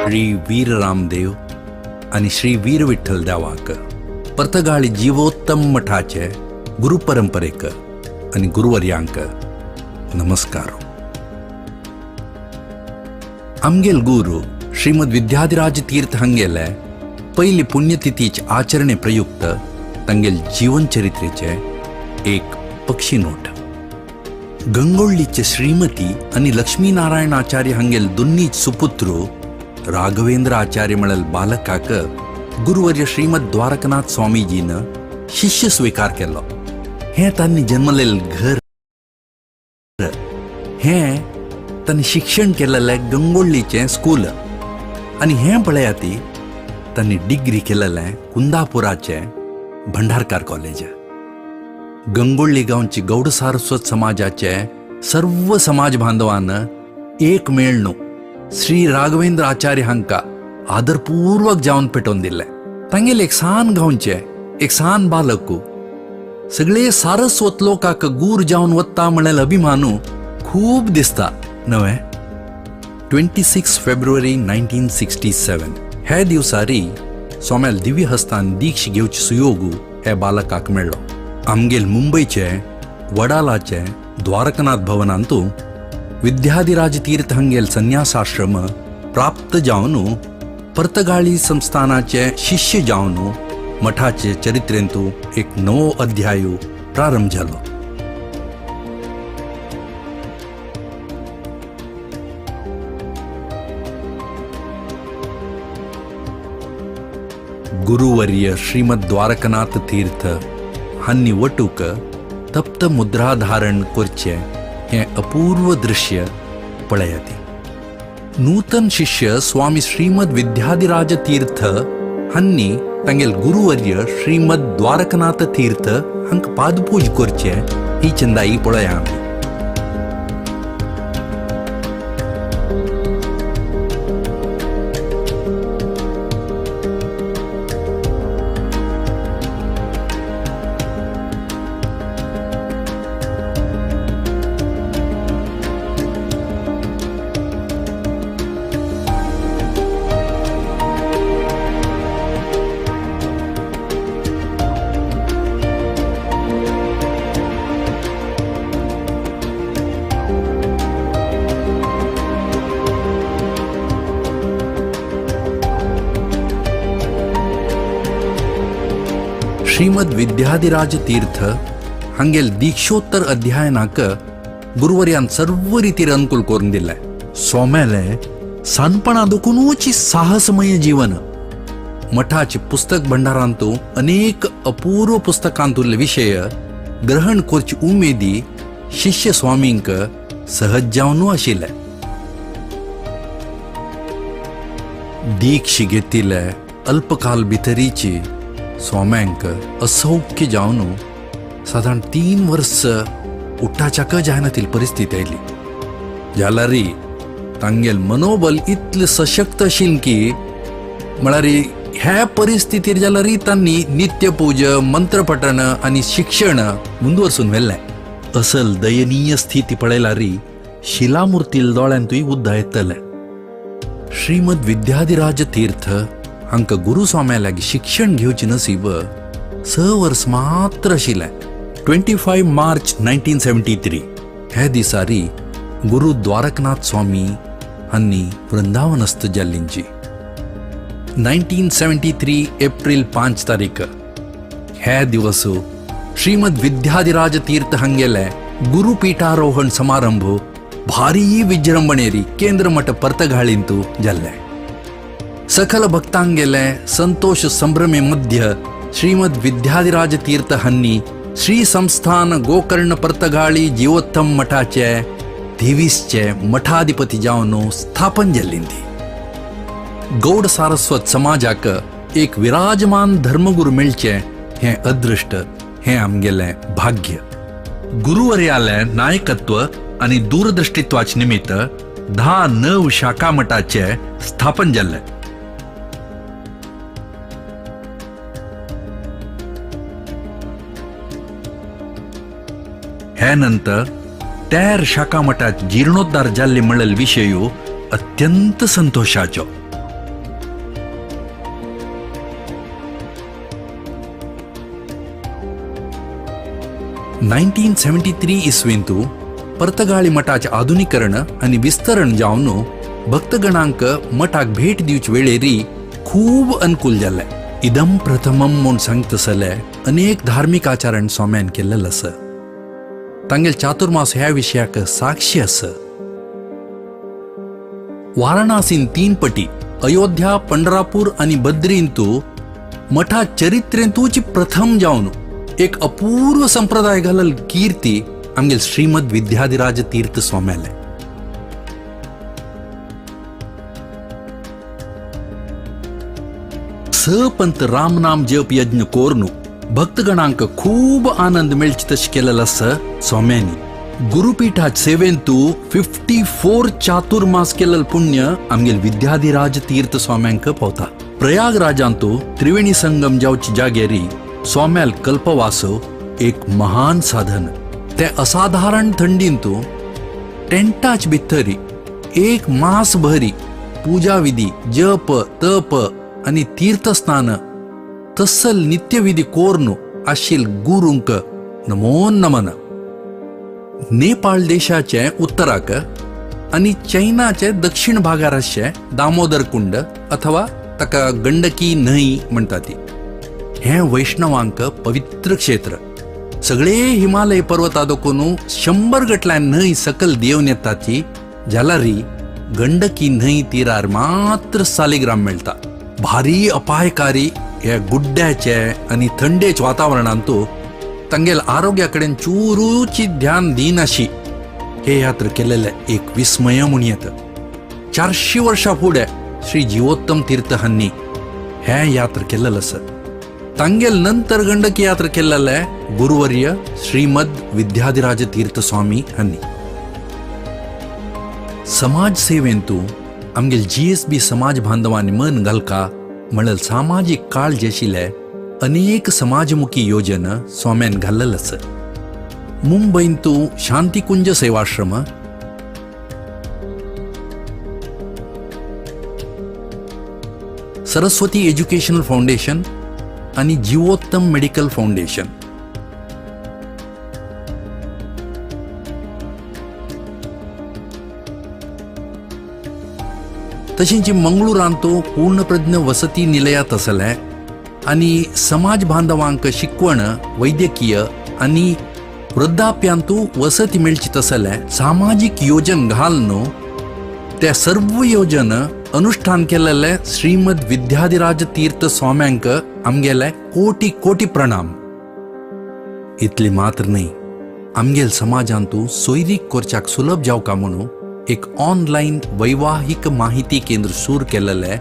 श्री वीर रामदेव आनी श्री वीर विठ्ठल देवाक पर्तगाळी जिवोत्तम मठाचे गुरुपरंपरेक आनी गुरुवर्यांक नमस्कार. आमगेल गुरु श्रीमद विद्याधिराज तीर्थ हांगेले पयली पुण्यतिथीचे आचरणे प्रयुक्त तांगेल जीवन चरित्रेचे एक पक्षी नोट. गंगोळ्ळीचे श्रीमती आनी लक्ष्मीनारायण आचार्य हांगेल दोन्ही सुपुत्र राघवेंद्र आचार्य म्हळेल बालकाक गुरुवर्य श्रीमद द्वारकनाथ स्वामीजीन शिष्य स्वीकार केलो. हें तांणी जन्मलेल घर, हें तांणी शिक्षण केलेलें गंगोळ्ळीचें स्कूल आनी हें पळयात ती तांणी डिग्री केलेलें कुंदापुराचें भंडारकार कॉलेज. गंगोळ्ळी गांवची गौड सारस्वत समाजाचे सर्व समाज बांधवान एक मेळ न्हू श्री राघवेंद्र आचार्य हांकां आदरपूर्वक जावन पेटोवन दिल्लें. तांगेले एक सान गांवचे एक सान बालकू सगळे सारस्वत लोकांक गूर जावन वता म्हणल्यार अभिमानू खूब दिसता नवे. 26 फेब्रुवारी 1967 ह्या दिवसारी स्वाम्याल दिव्य हस्तान दीक्ष घेवची सुयोगू हे बालकाक मेळ्ळो. आमगेल मुंबयचे वडालाचे द्वारकनाथ भवनांतू विद्याधिराज तीर्थ हांगेल संन्यासाश्रम प्राप्त जावन पर्तगाळी संस्थानाचे शिष्य जावन मठाचे चरित्रेंतू एक नवो अध्याय प्रारंभ जालो. गुरुवर्य श्रीमद द्वारकनाथ तीर्थ हांनी वटूक तप्त मुद्राधारण करचें हें अपूर्व दृश्य पळयात. नूतन शिष्य स्वामी श्रीमद विद्याधिराज तीर्थ हांनी तांगेल गुरुवर्य श्रीमद द्वारकनाथ तीर्थ हांकां पादपूज करचें ही चंदाई पळया आमी. श्रीमद विद्याधिराज तीर्थ हांगेल दीक्षोत्तर अध्ययनाक गुरुवर्यान सर्व रितीर अनुकूल करून दिलें. सोमेले सानपणा दुखुनूच साहसमय जीवन मठाचे पुस्तक भंडारांतू अनेक अपूर्व पुस्तकांतुले विशय ग्रहण करची उमेदी शिष्य स्वामींक सहज जावन आशिल्ले. दीक्षी घेतिल्ले अल्पकाल भितरीची स्वाम्यांक असौख्य जावन सादारण 3 वर्स उठाच्याक जायनातील परिस्थिती आयली. जाल्यार तांगेल मनोबल इतलें सशक्त आशिल्लें की म्हळ्यार ह्या परिस्थितीर जाल्यार तांणी नित्यपूजा, मंत्रपठण आनी शिक्षण मुंदवर्सून व्हेल्लें. असल दयनीय स्थिती पळयल्यार शिलामूर्तील दोळ्यांतूय उद्दा येतलें. श्रीमद विद्याधिराज तीर्थ हांकां गुरुस्वाम्या लागीं शिक्षण घेवचें नसीब 6 वर्स मात्र आशिल्लें. 25 मार्च 1973 ह्या दिसारी गुरु द्वारकनाथ स्वामी हांणी वृंदावनस्थ जाल्लींची. 1973 एप्रिल 5 तारीख ह्या दिवस श्रीमद विद्याधिराज तीर्थ हांगेले गुरुपीठारोहण समारंभ भारी विजृंभणेरी केंद्र मठ पर्तगाळींतू जाल्ले. सकल भक्तांगेले संतोष संभ्रमे मध्य श्रीमद विद्याधिराज तीर्थ हांणी श्री संस्थान गोकर्ण पर्तगाळी जीवोत्तम मठाचे 23चे मठाधिपती जावन स्थापन जाल्ली. गौड सारस्वत समाजाक एक विराजमान धर्मगुरू मेळचें हें अदृश्ट, हें आमगेलें भाग्य. गुरुवर्यालें नायकत्व आनी दूरदृष्टित्वाचे निमित्त 10 नव शाखा मठाचे स्थापन जाल्लें. हे नंतर 13 शाखा मठात जीर्णोद्धार जाल्ले म्हणलेलो विशय अत्यंत संतोषाचो. 1973 इसवींतू पर्तगाळी मठाचें आधुनिकरण आनी विस्तरण जावन भक्तगणांक मठाक भेट दिवचे वेळेरी खूब अनुकूल जाल्लें. इदम प्रथमम म्हूण सांगतसले अनेक धार्मीक आचरण स्वाम्यान केल्लें आसा. तांगेल चातुर्मास ह्या विशयाक साक्षी आसा. वाराणसीन 3 पटी, अयोध्या, पंढरापूर आनी बद्रींतू मठा चरित्रेंतूची प्रथम जावन एक अपूर्व संप्रदाय घालल कीर्ती आमगेल श्रीमद विद्याधिराज तीर्थ स्वाम्याले. सपंत रामनाम जप यज्ञ कोरनू भक्तगणांक खूब आनंद मेळचे तशें केलेलो आसा स्वाम्यांनी. गुरुपीठात सेवेंतू 54 चातुर्मास केलेल पुण्य आमगेल विद्याधिराज तीर्थ स्वाम्यांक पावता. प्रयागराजांतू त्रिवेणी संगम जावची जागेरी स्वाम्याल कल्पवासो एक महान साधन. ते असाधारण थंडींतू टेंटाच भितरी 1 मास भरी पूजा विधी, जप तप आनी तीर्थस्नान तसल नित्यविधी कोरनू आशिल गुरूंक नमो नमन. नेपाळ देशाचे उत्तराक आनी चैनाचे दक्षिण भागार आसचें दामोदर कुंड अथवा ताका गंडकी न्हंय म्हणटा ती. हें वैष्णवांक पवित्र क्षेत्र. सगळे हिमालय पर्वता दोकून 100 गटल्यान न्हंय सकल देवन येता ती जाल्यार गंडकी न्हंय तिरार मात्र सालिग्राम मेळटा. भारी अपायकारी ह्या गुड्ड्याचे आनी थंडेच वातावरणांत तांगेल आरोग्या कडेन चुरूची ध्यान दिनाशी हे यात्रा केलेले एक विस्मय म्हूण येता. 400 वर्षां फुडें श्री जीवोत्तम तीर्थ हांणी हे यात्रा केलेलं आसा. तांगेल नंतर गंडकी यात्रा केलेले गुरुवर्य श्रीमद विद्याधिराज तीर्थ स्वामी हांणी. समाज सेवेंतू आमगेल GSB समाज बांधवांनी मन घालका म्हणल सामाजीक काळजी आशिल्ले अनेक समाजमुखी योजना स्वाम्यान घाल्लेल आसा. मुंबयंतू शांतिकुंज सेवाश्रम, सरस्वती एज्युकेशनल फाउंडेशन आनी जीवोत्तम मेडिकल फाउंडेशन. तशेंच मंगळूरांतू पूर्णप्रज्ञ वसती निलयात आसलें आनी समाज बांधवांक शिकवण, वैद्यकीय आनी वृद्धाप्यांतू वसती मेळची तसलें सामाजीक योजन घालून त्या सर्व योजन अनुष्ठान केलेले श्रीमद विद्याधिराज तीर्थ स्वाम्यांक आमगेले कोटी कोटी प्रणाम. इतली मात्र न्हय, आमगेल समाजांतू सोयरीक करच्याक सुलभ जावका म्हणून एक ऑनलायन वैवाहिक माहिती केंद्र सुरू केलेले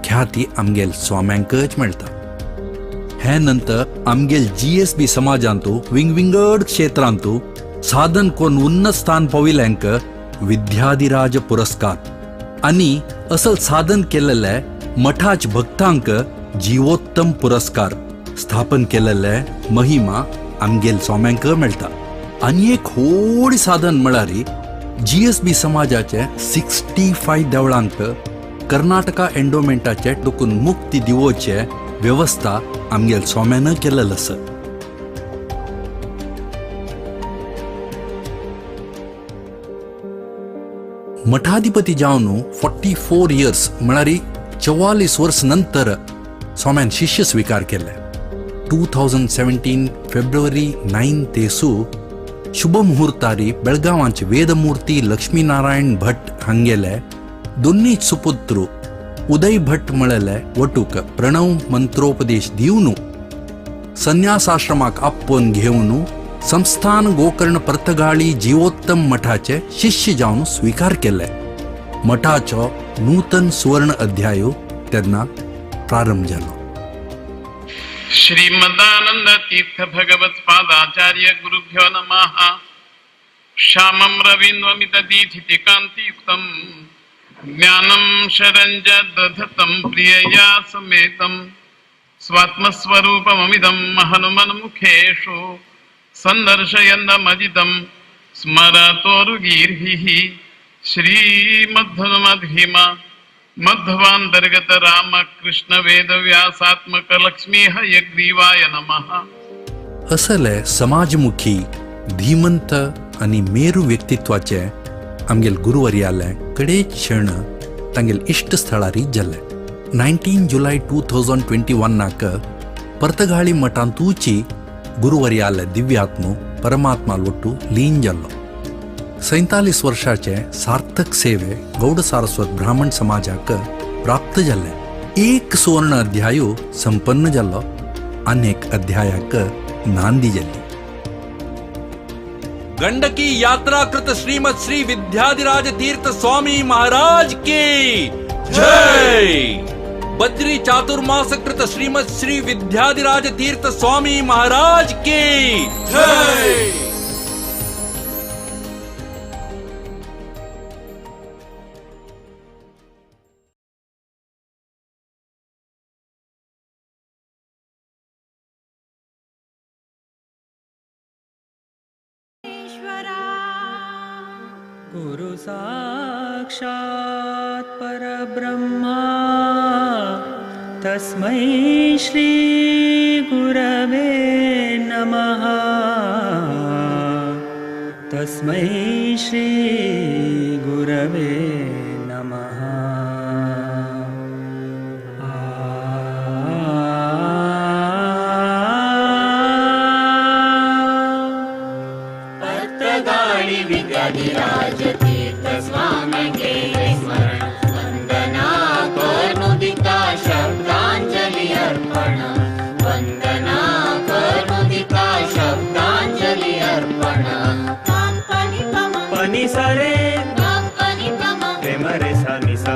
ख्याती आमगेल स्वाम्यांकच मेळटा. हे नंतर आमगेल GSB समाजांतू विंगविंगड क्षेत्रांतू साधन कोण उन्नत स्थान पाविल्यांक विद्याधिराज पुरस्कार आनी असल साधन केलेले मठाच भक्तांक जीवोत्तम पुरस्कार स्थापन केलेले महिमा आमगेल स्वाम्यांक मेळटा. आनी एक व्हड साधन म्हळ्यार GSB समाजाचे 65 देवळांक कर्नाटका एन्डोमेंटाचे दोकून मुक्ती दिवोचे वेवस्था आमगेल स्वाम्यान केलेलं आसा. मठाधिपती जावन 44 इयर्स म्हळ्यार 44 वर्स नंतर स्वाम्यान शिष्य स्वीकार केले. 2017 फेब्रुवारी 9 तेसू शुभ मुहूर्तारी बेळगांवांचे वेदमूर्ती लक्ष्मीनारायण भट हांगेले दोन्ही सुपुत्र उदय भट म्हळेले वटूक प्रणव मंत्रोपदेश दिवन संन्यासाश्रमाक आपोवन घेवन संस्थान गोकर्ण पर्तगाळी जीवोत्तम मठाचे शिष्य जावन स्वीकार केले. मठाचो नूतन सुवर्ण अध्याय तेन्ना प्रारंभ जालो. श्रीमदानंद तीर्थ भगवत पादाचार्य गुरुभ्यो नमः. श्यामं रवीन्द्वमितदीधिति कान्तियुक्तं ज्ञानं शरञ्ज दधतं प्रियया समेतं स्वात्मस्वरूपममिदं हनुमन्मुखेषु सन्दर्शयन्दमजितं स्मरतोरुगीर्भिः. श्रीमद्धनुमद्भीमा मध्वांतर्गत रामकृष्ण वेदव्यासात्मक लक्ष्मी हयग्रीवाय नमः. असले समाजमुखी धीमंत आनी मेरू व्यक्तित्वाचे आमगेल गुरुवर्याले कडे क्षण तांगेल इश्ट स्थळारी जाले. 19 जुलय 2021 पर्तगाळी मठांतूची गुरुवर्याले दिव्यात्म परमात्मा लोटू लीन जाल्लो. 47 वर्षाचे सार्थक सेवे गौड सारस्वत ब्राह्मण समाजाक प्राप्त जाल्ले. एक सुवर्ण अध्याय संपन्न जाल्लो, अनेक अध्यायाक नांदी जाल्ली. गंडकी यात्रा कृत श्रीमद श्री विद्याधिराज तीर्थ स्वामी महाराज की जय. बद्री चातुर्मास कृत श्रीमद श्री विद्याधिराज तीर्थ स्वामी महाराज की जय. गुरु साक्षात् परब्रह्मा तस्मै श्री गुरवे नमः। तस्मै श्री गुरवे नमः। पत्रगाळी विद्याधिराज तीर्थ स्वाम्यांगेले स्मरण, वंदना करनुदिता शब्दांजली अर्पण, वंदना करनुदिता शब्दांजली अर्पण। पनी सारे प्रेम रे सा नि सा,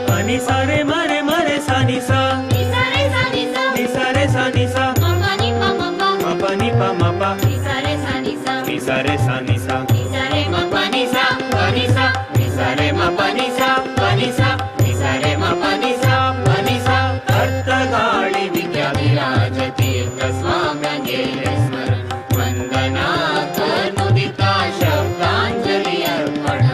पनी सारे मरे मरे सा नि सा, नि सा रे सा नि सा, म प नि प म प, नि सा रे सा नि सा, नि सा रे म प नि सा प नि सा, नि सा रे म प नि सा प नि सा, नि सा रे म प नि सा प नि सा। पर्तगाळी विद्याधिराज तीर्थ स्वाम्यांगेले स्मरण, वंदना करनुदिता शब्दांजली अर्पण,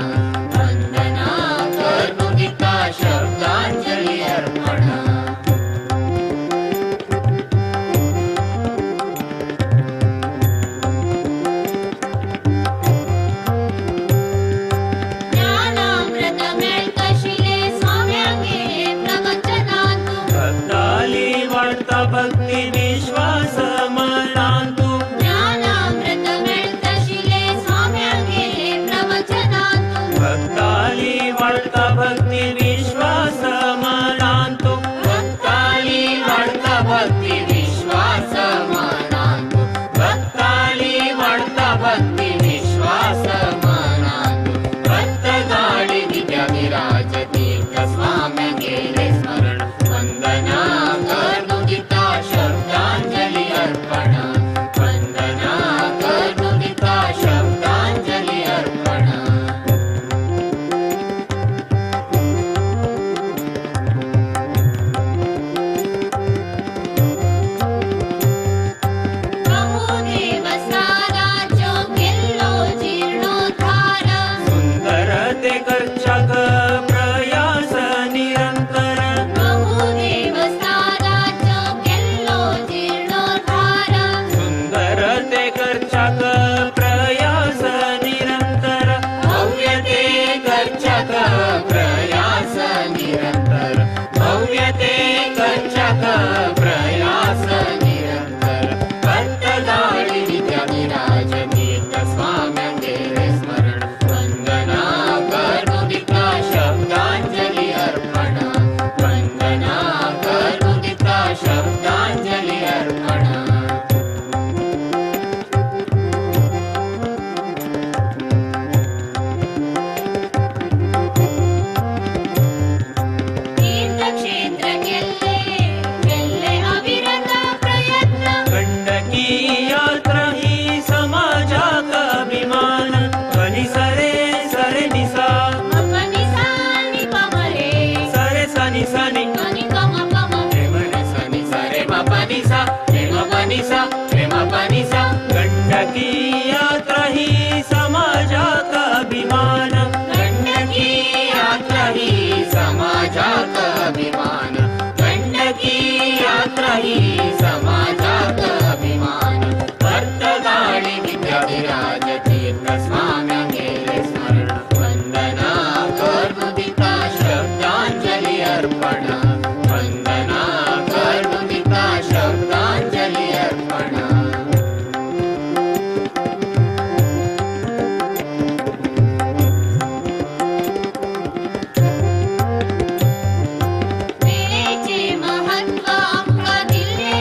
वंदना करनुदिता शब्दांजली अर्पण। ज्ञानामृत मेळतशिले स्वाम्यांगेले प्रवचनांतु, भक्ताली वाढता भक्ती विश्वास मनांतु, ज्ञानामृत मेळतशिले स्वाम्यांगेले प्रवचनांतु, भक्ताली वाढता भक्ती विश्वास मनांतु, भक्ताली वाढता भक्ती विश्वास मनांतु, भक्ताली वाढता भक्ती विश्वास मनांतु। भक्तगाळी विद्याधिराज तीर्थ स्वाम्यांगेले स्मरण, वंदना करनुदिता शब्दांजली अर्पण, वंदना करनुदिता शब्दांजली अर्पण। प्रभुदेवस्थानाचो केल्लो जीर्णोद्धार, सुंदर ते करच्याक प्रयास निरंतर, प्रभुदेवस्थानाचो केल्लो जीर्णोद्धार, सुंदर ते करच्याक प्रयास निरंतर, भव्य ते करच्याक प्रयास निरंतर, भव्य ते करच्याक प्रयास निरंतर। पर्तगाळी विद्याधिराज तीर्थ स्वाम्यांगेले स्मरण, वंदना करनुदिता शब्दांजली अर्पण, वंदना करनुदिता शब्दांजली अर्पण। तीर्थक्षेत्र केल्ले केल्ले अविरत प्रयत्न, गंडकी यात्रा ही समाजाक अभिमान, पनी सारे सारे निसा, मपनि सा नि प म रे, सारे सा नि सा नि, नि प म प म, रे म रे सा नि सा रे म प नि सा, रे म प नि सा, रे म प नि सा। गंडकी यात्रा ही समाजाक अभिमान, गंडकी यात्रा ही समाजाक अभिमान, गंडकी यात्रा ही समाजाक अभिमान। पर्तगाळी विद्याधिराज तीर्थ स्वाम्यांगेले स्मरण, वंदना करनुदिता शब्दांजली अर्पण, वंदना करनुदिता शब्दांजली अर्पण। वेळेचे महत्व आमकां दिल्ले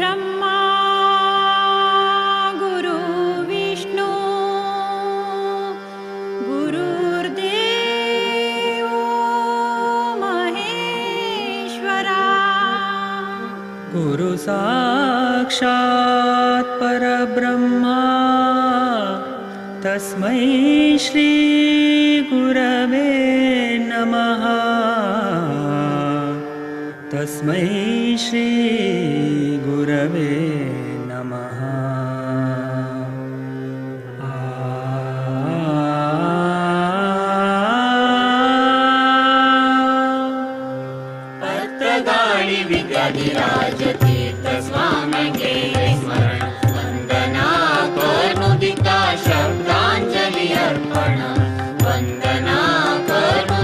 गुरुर्ब्रह्मा गुरुर्विष्णु गुरुर्देवो महेश्वरा। गुरु साक्षात् परब्रह्मा तस्मै श्री गुरवे नमः। तस्मै श्री गुरवे नमः। पत्रगाळी विद्याधिराज तीर्थ स्वाम्यांगेले स्मरण वंदना करुदिता शब्दांजली अर्पण वंदना करू।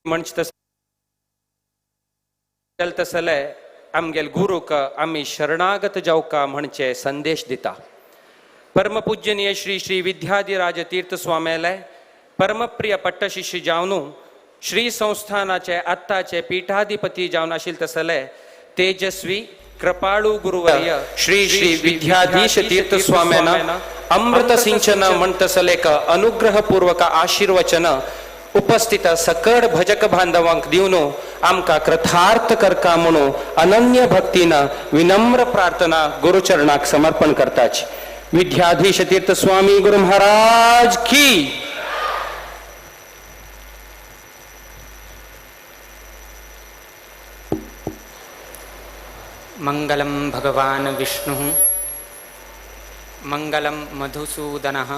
म्हणचे तसले आमगेल गुरूक आमी शरणागत जावका म्हणचे संदेश दिता। परमपूजनीय श्री श्री विद्याधिराज तीर्थ स्वाम्याले परमप्रिय पट्टशिष्य जावनु श्री संस्थानाचे आत्ताचे पीठाधिपती जावन आशिल तसले तेजस्वी कृपाळू गुरुवर्य श्री श्री विद्याधीश तीर्थ स्वाम्यान अमृत सिंचन म्हणतसलेक अनुग्रहपूर्वक आशीर्वचन उपस्थित सकळ भजक बांधवांक दिवन आमकां कृतार्थ करका म्हणून अनन्य भक्तीन विनम्र प्रार्थना गुरुचरणाक समर्पण करताच। विद्याधीश तीर्थ स्वामी गुरु महाराज की। मंगलम भगवान विष्णु मंगलम मधुसूदनः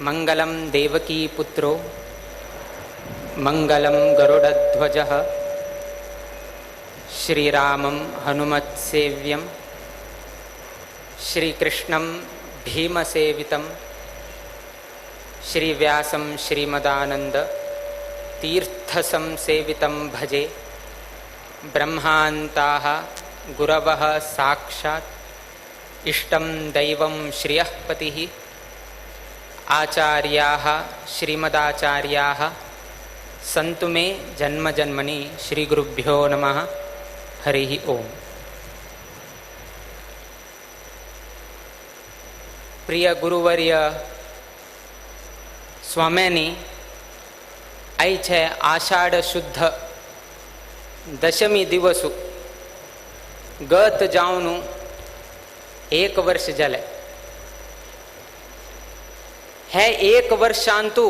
मंगलम देवकी पुत्रो मंगलम गरुडध्वजः श्रीरामं हनुमत्सेव्यं श्रीकृष्णं भीमसेवितं श्रीव्यासं श्रीमदानंद तीर्थसंसेवितं भजे। ब्रह्मान्ताः गुरवः साक्षात् इष्टं दैवं श्रियः पतिः आचार्याः श्रीमदाचार्याः सन्तु मे जन्म जन्मनि। श्रीगुरुभ्यो नमः। हरिः ओम। प्रिय गुरुवर्य स्वाम्यांनी आयचे आषाढ शुद्ध दशमी दिवसु गत जावन एक वर्ष जालें। हे एक वर्षांतु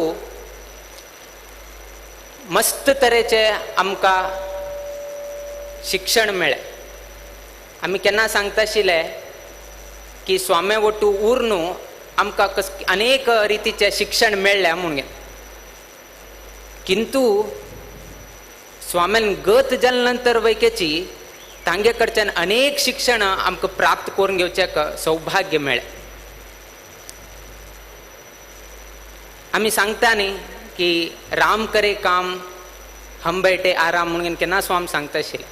मस्त तरेचे आमकां शिक्षण मेळ्ळें। आमी केन्ना सांगता आशिल्ले की स्वाम्या वट्टू उरनू आमकां कस अनेक रितीचें शिक्षण मेळ्ळें म्हणून, किंतु स्वाम्यान गत जाले नंतर वैकेची तांगे कडच्यान अनेक शिक्षण आमकां प्राप्त करून घेवचें सौभाग्य मेळ्ळें। आमी सांगता न्ही की राम करे काम हम बैठे आराम म्हणून केन्ना स्वाम सांगता आशिल्ले।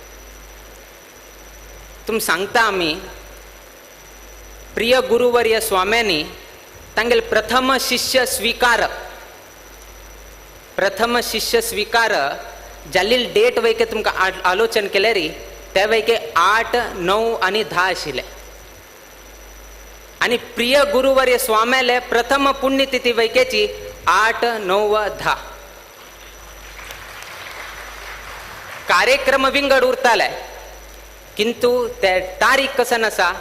तुम सांगता आमी प्रिय गुरुवर्य स्वाम्यांनी तांगेले प्रथम शिष्य स्वीकार जाल्ली डेट वैके तुमकां आलोचन केल्यारी ते वैके 8, 9 आनी 10 आशिल्ले आनी प्रिय गुरुवर्य स्वाम्याले प्रथम पुण्यतिथी वैकेची 8, 9, 10। कार्यक्रम विंगड उरताले किंतु ते तारीख कसन आसा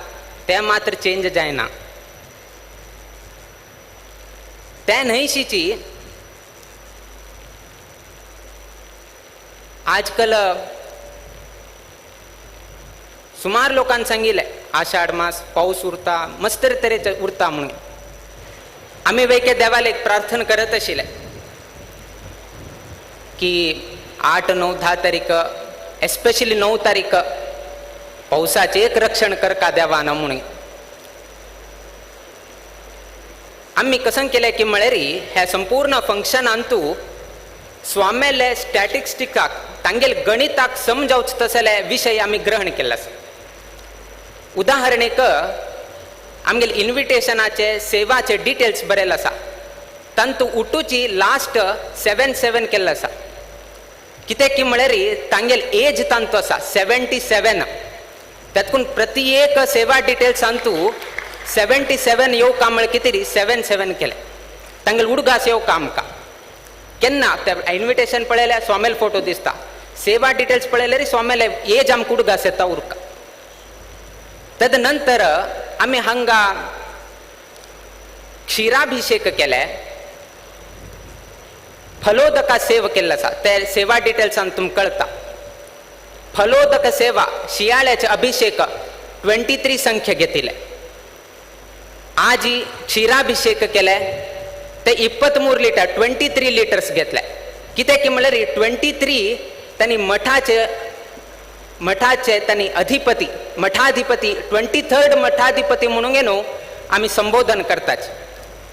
ते मात्र चेंज जायना। ते न्हयशीची आजकाल सुमार लोकांनी सांगिल्लें आषाढ मास पावस उरता मस्त तरेचे उरता म्हणून। आमी वैके देवाक एक प्रार्थना करत आशिल्ले की 8, 9, 10 तारीख एस्पेशली 9 तारीख पावसाचें एक रक्षण करका देवान म्हणून। आमी कसं केलें की म्हळ्यार ह्या संपूर्ण फंक्शनांतू स्वामेले स्टॅटिस्टिकाक तांगेले गणिताक समजावच तसले विशय आमी ग्रहण केल्ले आसा. उदाहरणेक आमगेले इन्विटेशनाचे सेवाचे डिटेल्स बरयले आसा, तांतू उटूची लास्ट 77 केल्लो आसा. कित्याक की म्हळ्यार तांगेल एज तांतू आसा 77, तातूंत प्रति एक सेवा डिटेल्स 77 येवका म्हळ्यार कितें 77 केलें. तांगेल उडगास येवका आमकां केन्ना ते इन्विटेशन पळयल्यार स्वामेल फोटो दिसता, सेवा डिटेल्स पळयल्यार स्वामेल एज आमकां उडगास येता उरका. तद नंतर आमी हांगा क्षीराभिषेक केले, फलोदका सेव केल्लो आसा, ते सेवा डिटेल्सान तुमकां कळटा. फलोदक सेवा शियाळ्याचे अभिषेक 23 संख्या घेतिले. आजी क्षीराभिषेक केले ते 23 लिटर 23 लिटर्स घेतले. कित्याक की म्हणल्यार 23 तांणी मठाचे मठाचे तांणी अधिपती मठाधिपती 23rd मठाधिपती म्हणून न्हू आमी संबोधन करतात.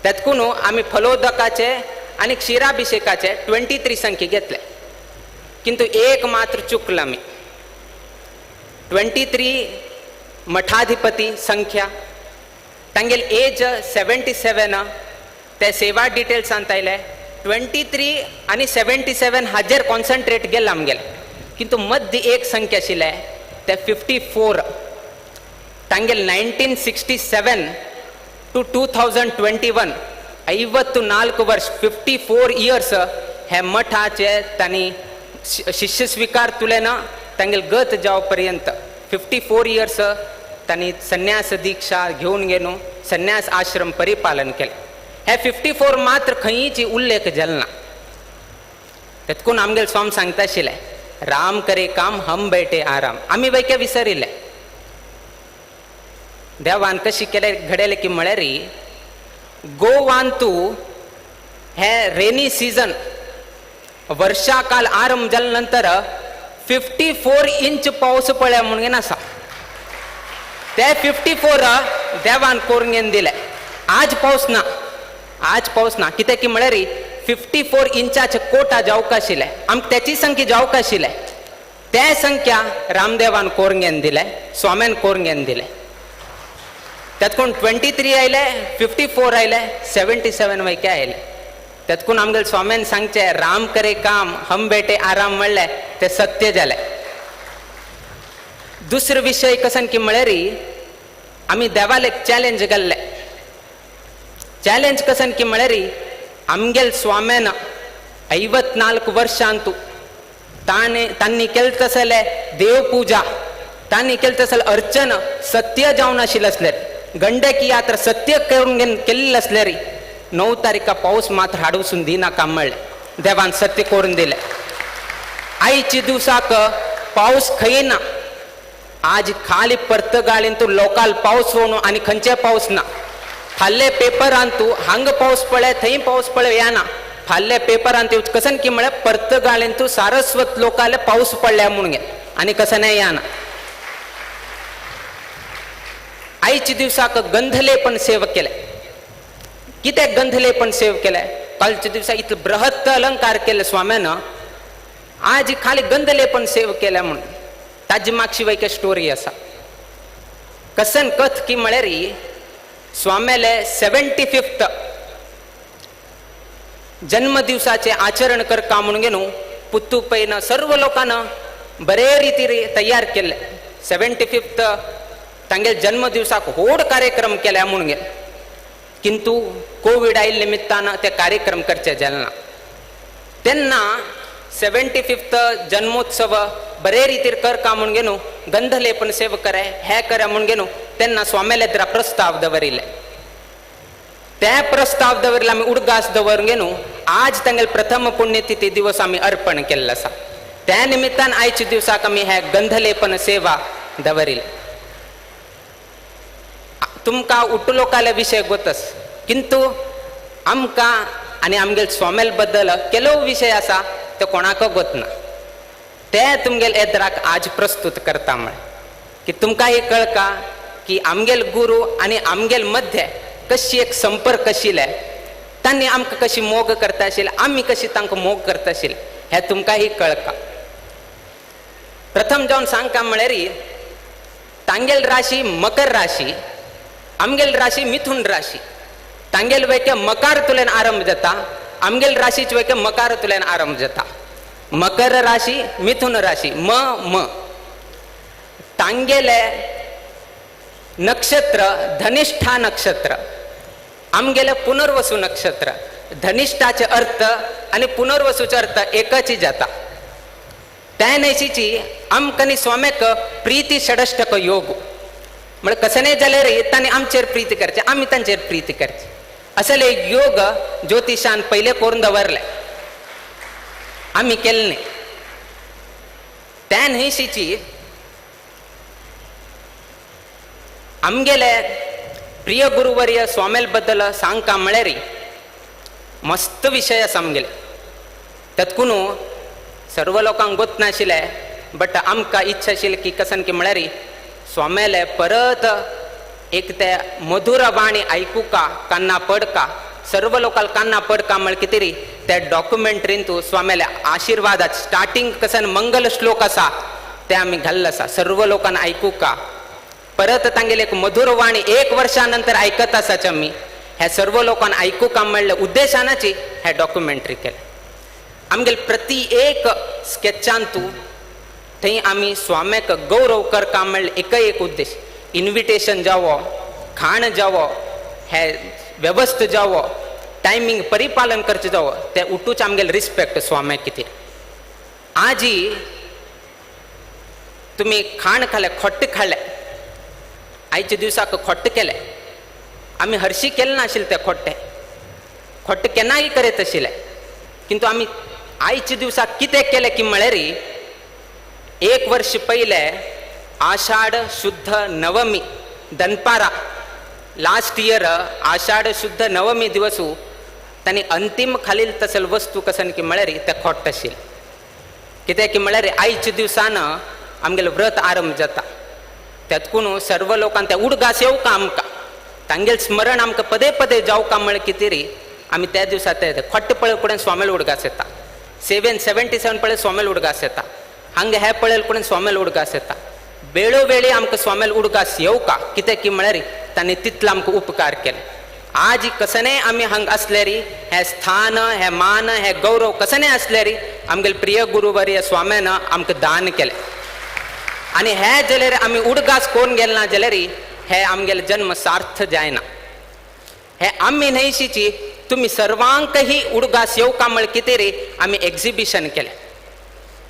तेतकून आमी फलोदकाचे आनी क्षीराभिषेकाचे 23 संख्ये घेतले. किंतु एक मात्र चुकलं आमी, 23 मठाधिपती संख्या, तांगेल एज 77, ते सेवा डिटेल्सांत आयले 23 आनी 77 हाजेर कॉन्सन्ट्रेट गेला आमगेले. किंतु मध्य एक संख्या आशिल्ले ते 54, तांगेल 1967 टू 2021 54 वर्ष 54 इयर्स हे मठाचे तांणी शिष्य स्वीकार तुले ना तांगेल गत जाव पर्यंत 54 इयर्स तांणी संन्यास दीक्षा घेवन घेवन संन्यास आश्रम परिपालन केलें. हे 54 मात्र खंयची उल्लेख जाल ना. तेतकून आमगेल स्वामी सांगता आशिल्ले, राम करे काम हम बैठे आराम. आमी वैके विसरिल्ले. देवान कशी केले घडयले की म्हळ्यार गोवान तूं हे रेनी सीजन वर्षाकाल आरंभ जाले नंतर 54 इंच पावस पडल्या म्हणून आसा. ते 54 देवान करून घेवन दिले. आज पावस ना, आज पावस ना. कित्याक की म्हळ्यार 54 इंचाचे कोटा जावंक आशिल्ले, आमकां त्याची संख्या जावंक आशिल्ले, ते संख्या रामदेवान करून घेवन दिले, स्वाम्यान करून घेवन दिले. तेतकून 23 आयले, 54 आयले, 77 वैके आयले. तेतकून आमगेले स्वाम्यान सांगचे राम करे काम हम बेटे आराम म्हणलें ते सत्य जालें. दुसरो विशय कसन की म्हळ्यार आमी देवाक एक चॅलेंज घाल्ले. चॅलेंज कसन की म्हळ्यार आमगेल स्वाम्यान 54 वर्षांतू तांणी केलें तसले देवपूजा, तांणी केलें तसलें अर्चन सत्य जावन आशिल्लें आसलें, गंडकी यात्रा सत्य करून केल्लें आसल्यार 9 तारीखा पावस मात्र हाडूसून दिनाका म्हणलें. देवान सत्य करून दिलें. आयच्या दिवसाक पावस खंय ना. आज खाली पर्तगाळीन तूं लोकाल पावस वणू आनी खंयचे पावस ना. फाल्ले पेपरान तूं हांग पावस पळय थंय पावस पळय या ना. फाल्ले पेपरान ते कसन की म्हळ्यार पर्तगाळीन तूं सारस्वत लोकाले पावस पडल्या म्हणून आनी कसन या ना. आयच्या दिवसाक गंधलेपण सेव केलें. कित्याक गंधलेपण सेव केलें? कालच्या दिवसा इतलो बृहत् अलंकार केले स्वाम्यान, आज खाली गंधलेपण सेव केलें म्हणून ताजी मागशी वैके स्टोरी आसा. कसन कथ की म्हळ्यार स्वाम्याले 75th जन्मदिवसाचे आचरण करका म्हणून न्हू पुत्तुपैन सर्व लोकांना बरे रितीर तयार केल्ले. 75th तांगेल जन्मदिवसाक व्हड कार्यक्रम केल्या म्हणून गेले. किंतु कोविड आयिल्ले निमित्तान ते कार्यक्रम करचे जाले ना. तेन्ना 75th जन्मोत्सव बरे रितीर करका म्हणून न्हू गंधलेपन सेव करे हे करे म्हणून न्हू तेन्ना स्वाम्याले एदरा प्रस्ताव दवरिल्ले. ते प्रस्ताव दवरिल्ले आमी उडगास दवरून न्हू आज तांगेले प्रथम पुण्यतिथी दिवस आमी अर्पण केल्लो आसा. त्या निमित्तान आयच्या दिवसाक आमी हे गंधलेपन सेवा दवरिल्ले. तुमकां उटलोकाले विशय गोतस, किंतु आमकां आनी आमगेल स्वामेल बद्दल केलो विशय आसा ते कोणाक गोत ना. ते तुमगेल एदराक आज प्रस्तुत करता म्हळें की तुमकां हे कळका की आमगेल गुरू आनी आमगेल मध्य कशी एक संपर्क आशिल्ले. तांणी आमकां कशी मोग करता आशिल्ले, आमी कशी तांकां मोग करता आशिल्ले हें तुमकांय कळका. प्रथम जावन सांगका म्हळ्यार तांगेल राशी मकर राशी, आमगेल राशी मिथुन राशी. तांगेल वैके मकार तुल्यान आरंभ जाता, आमगेल राशीच वैके मकार तुल्यान आरंभ जाता. मकर राशी मिथुन राशी म म. तांगेले नक्षत्र धनिष्ठा नक्षत्र, आमगेले पुनर्वसू नक्षत्र. धनिष्ठाचे अर्थ आनी पुनर्वसूचे अर्थ एकच जाता. त्या न्हयशीची आमकां न्ही स्वाम्याक प्रिती षडष्टक योग म्हळ्यार कसलें जाल्यार तांणी आमचेर प्रिती करचें, आमी तांचेर प्रिती करची, असले एक योग ज्योतिशान पयले करून दवरले, आमी केल्ले न्ही. त्या न्हयशीची आमगेले प्रिय गुरुवर्य स्वामेल बद्दल सांगका म्हळ्यार मस्त विशय आसा आमगेले. तत्कुनू सर्व लोकांक गोत नाशिल्लें, बट आमकां इच्छा आशिल्ली की कसन की म्हळ्यार स्वामेले परत एक ते मधुर वाणी आयकुका कान्ना पडका, सर्व लोकांक कान्ना पडका म्हळ्यार कितें री त्या डॉक्युमेंटरीन तूं स्वामेले आशिर्वादात स्टार्टींग कसन मंगल श्लोक आसा ते आमी घाल्ले आसा, सर्व लोकांक आयकुका. परत तांगेले एक मधुर वाणी एक वर्षा नंतर आयकत आसाच आमी, ह्या सर्व लोकांक आयकुका म्हणले उद्देशानाची हे डॉक्युमेंटरी केले. आमगेले प्रति एक स्केचान तूं थंय आमी स्वाम्याक गौरव करका म्हणले एकय एक उद्देश, इन्विटेशन जावो, खाण जावो, हे वेवस्थ जावो, टायमींग परिपालन करचें जावो, ते उठूच आमगेले रिस्पेक्ट स्वाम्याक कितें. आजी तुमी खाण खाले, खोट्ट खाले, आयच्या दिवसाक खोट्ट केलें, आमी हरशी केलें नाशिल्लें तें खोट्टें, खोट्ट केन्नाय करीत आशिल्लें, किंतु आमी आयच्या दिवसाक कितें केलें की म्हळ्यार एक वर्ष पयलें आषाढ शुद्ध नवमी दनपारा लास्ट इयर आषाढ शुद्ध नवमी दिवसू तांणी अंतीम खालील तसल वस्तू कसन की म्हळ्यार तें खोट्ट आशिल्लें. कित्याक की म्हळ्यार आयच्या दिवसान आमगेलें व्रत आरंभ जाता, तेतकून सर्व लोकांक ते उडगास येवका आमकां, तांगेलें स्मरण आमकां पदे पदे जावका म्हळ्यार कितें री आमी त्या दिवसा ते खोट्ट पळय कडेन स्वामेल उडगास येता, 777 पळय स्वामेल उडगास येता, हांगा हे पळयल कडेन स्वामेल उडगास येता, वेळोवेळी आमकां स्वामेल उडगास येवका कित्याक की म्हळ्यार तांणी तितलो आमकां उपकार केले. आज कसनेय आमी हांगा आसल्यार हें स्थान, हें मान, हें गौरव कसनेय आसल्यार आमगेले प्रिय गुरुवर्य स्वाम्यान आमकां दान केलें. आनी हे जाल्यार आमी उडगास कोण गेले ना जाल्यार हे आमगेले जन्म सार्थ जायना. हे आमी न्हयशीची तुमी सर्वांकही उडगास येवका म्हळ्यार कितें रे आमी एक्झिबिशन केलें.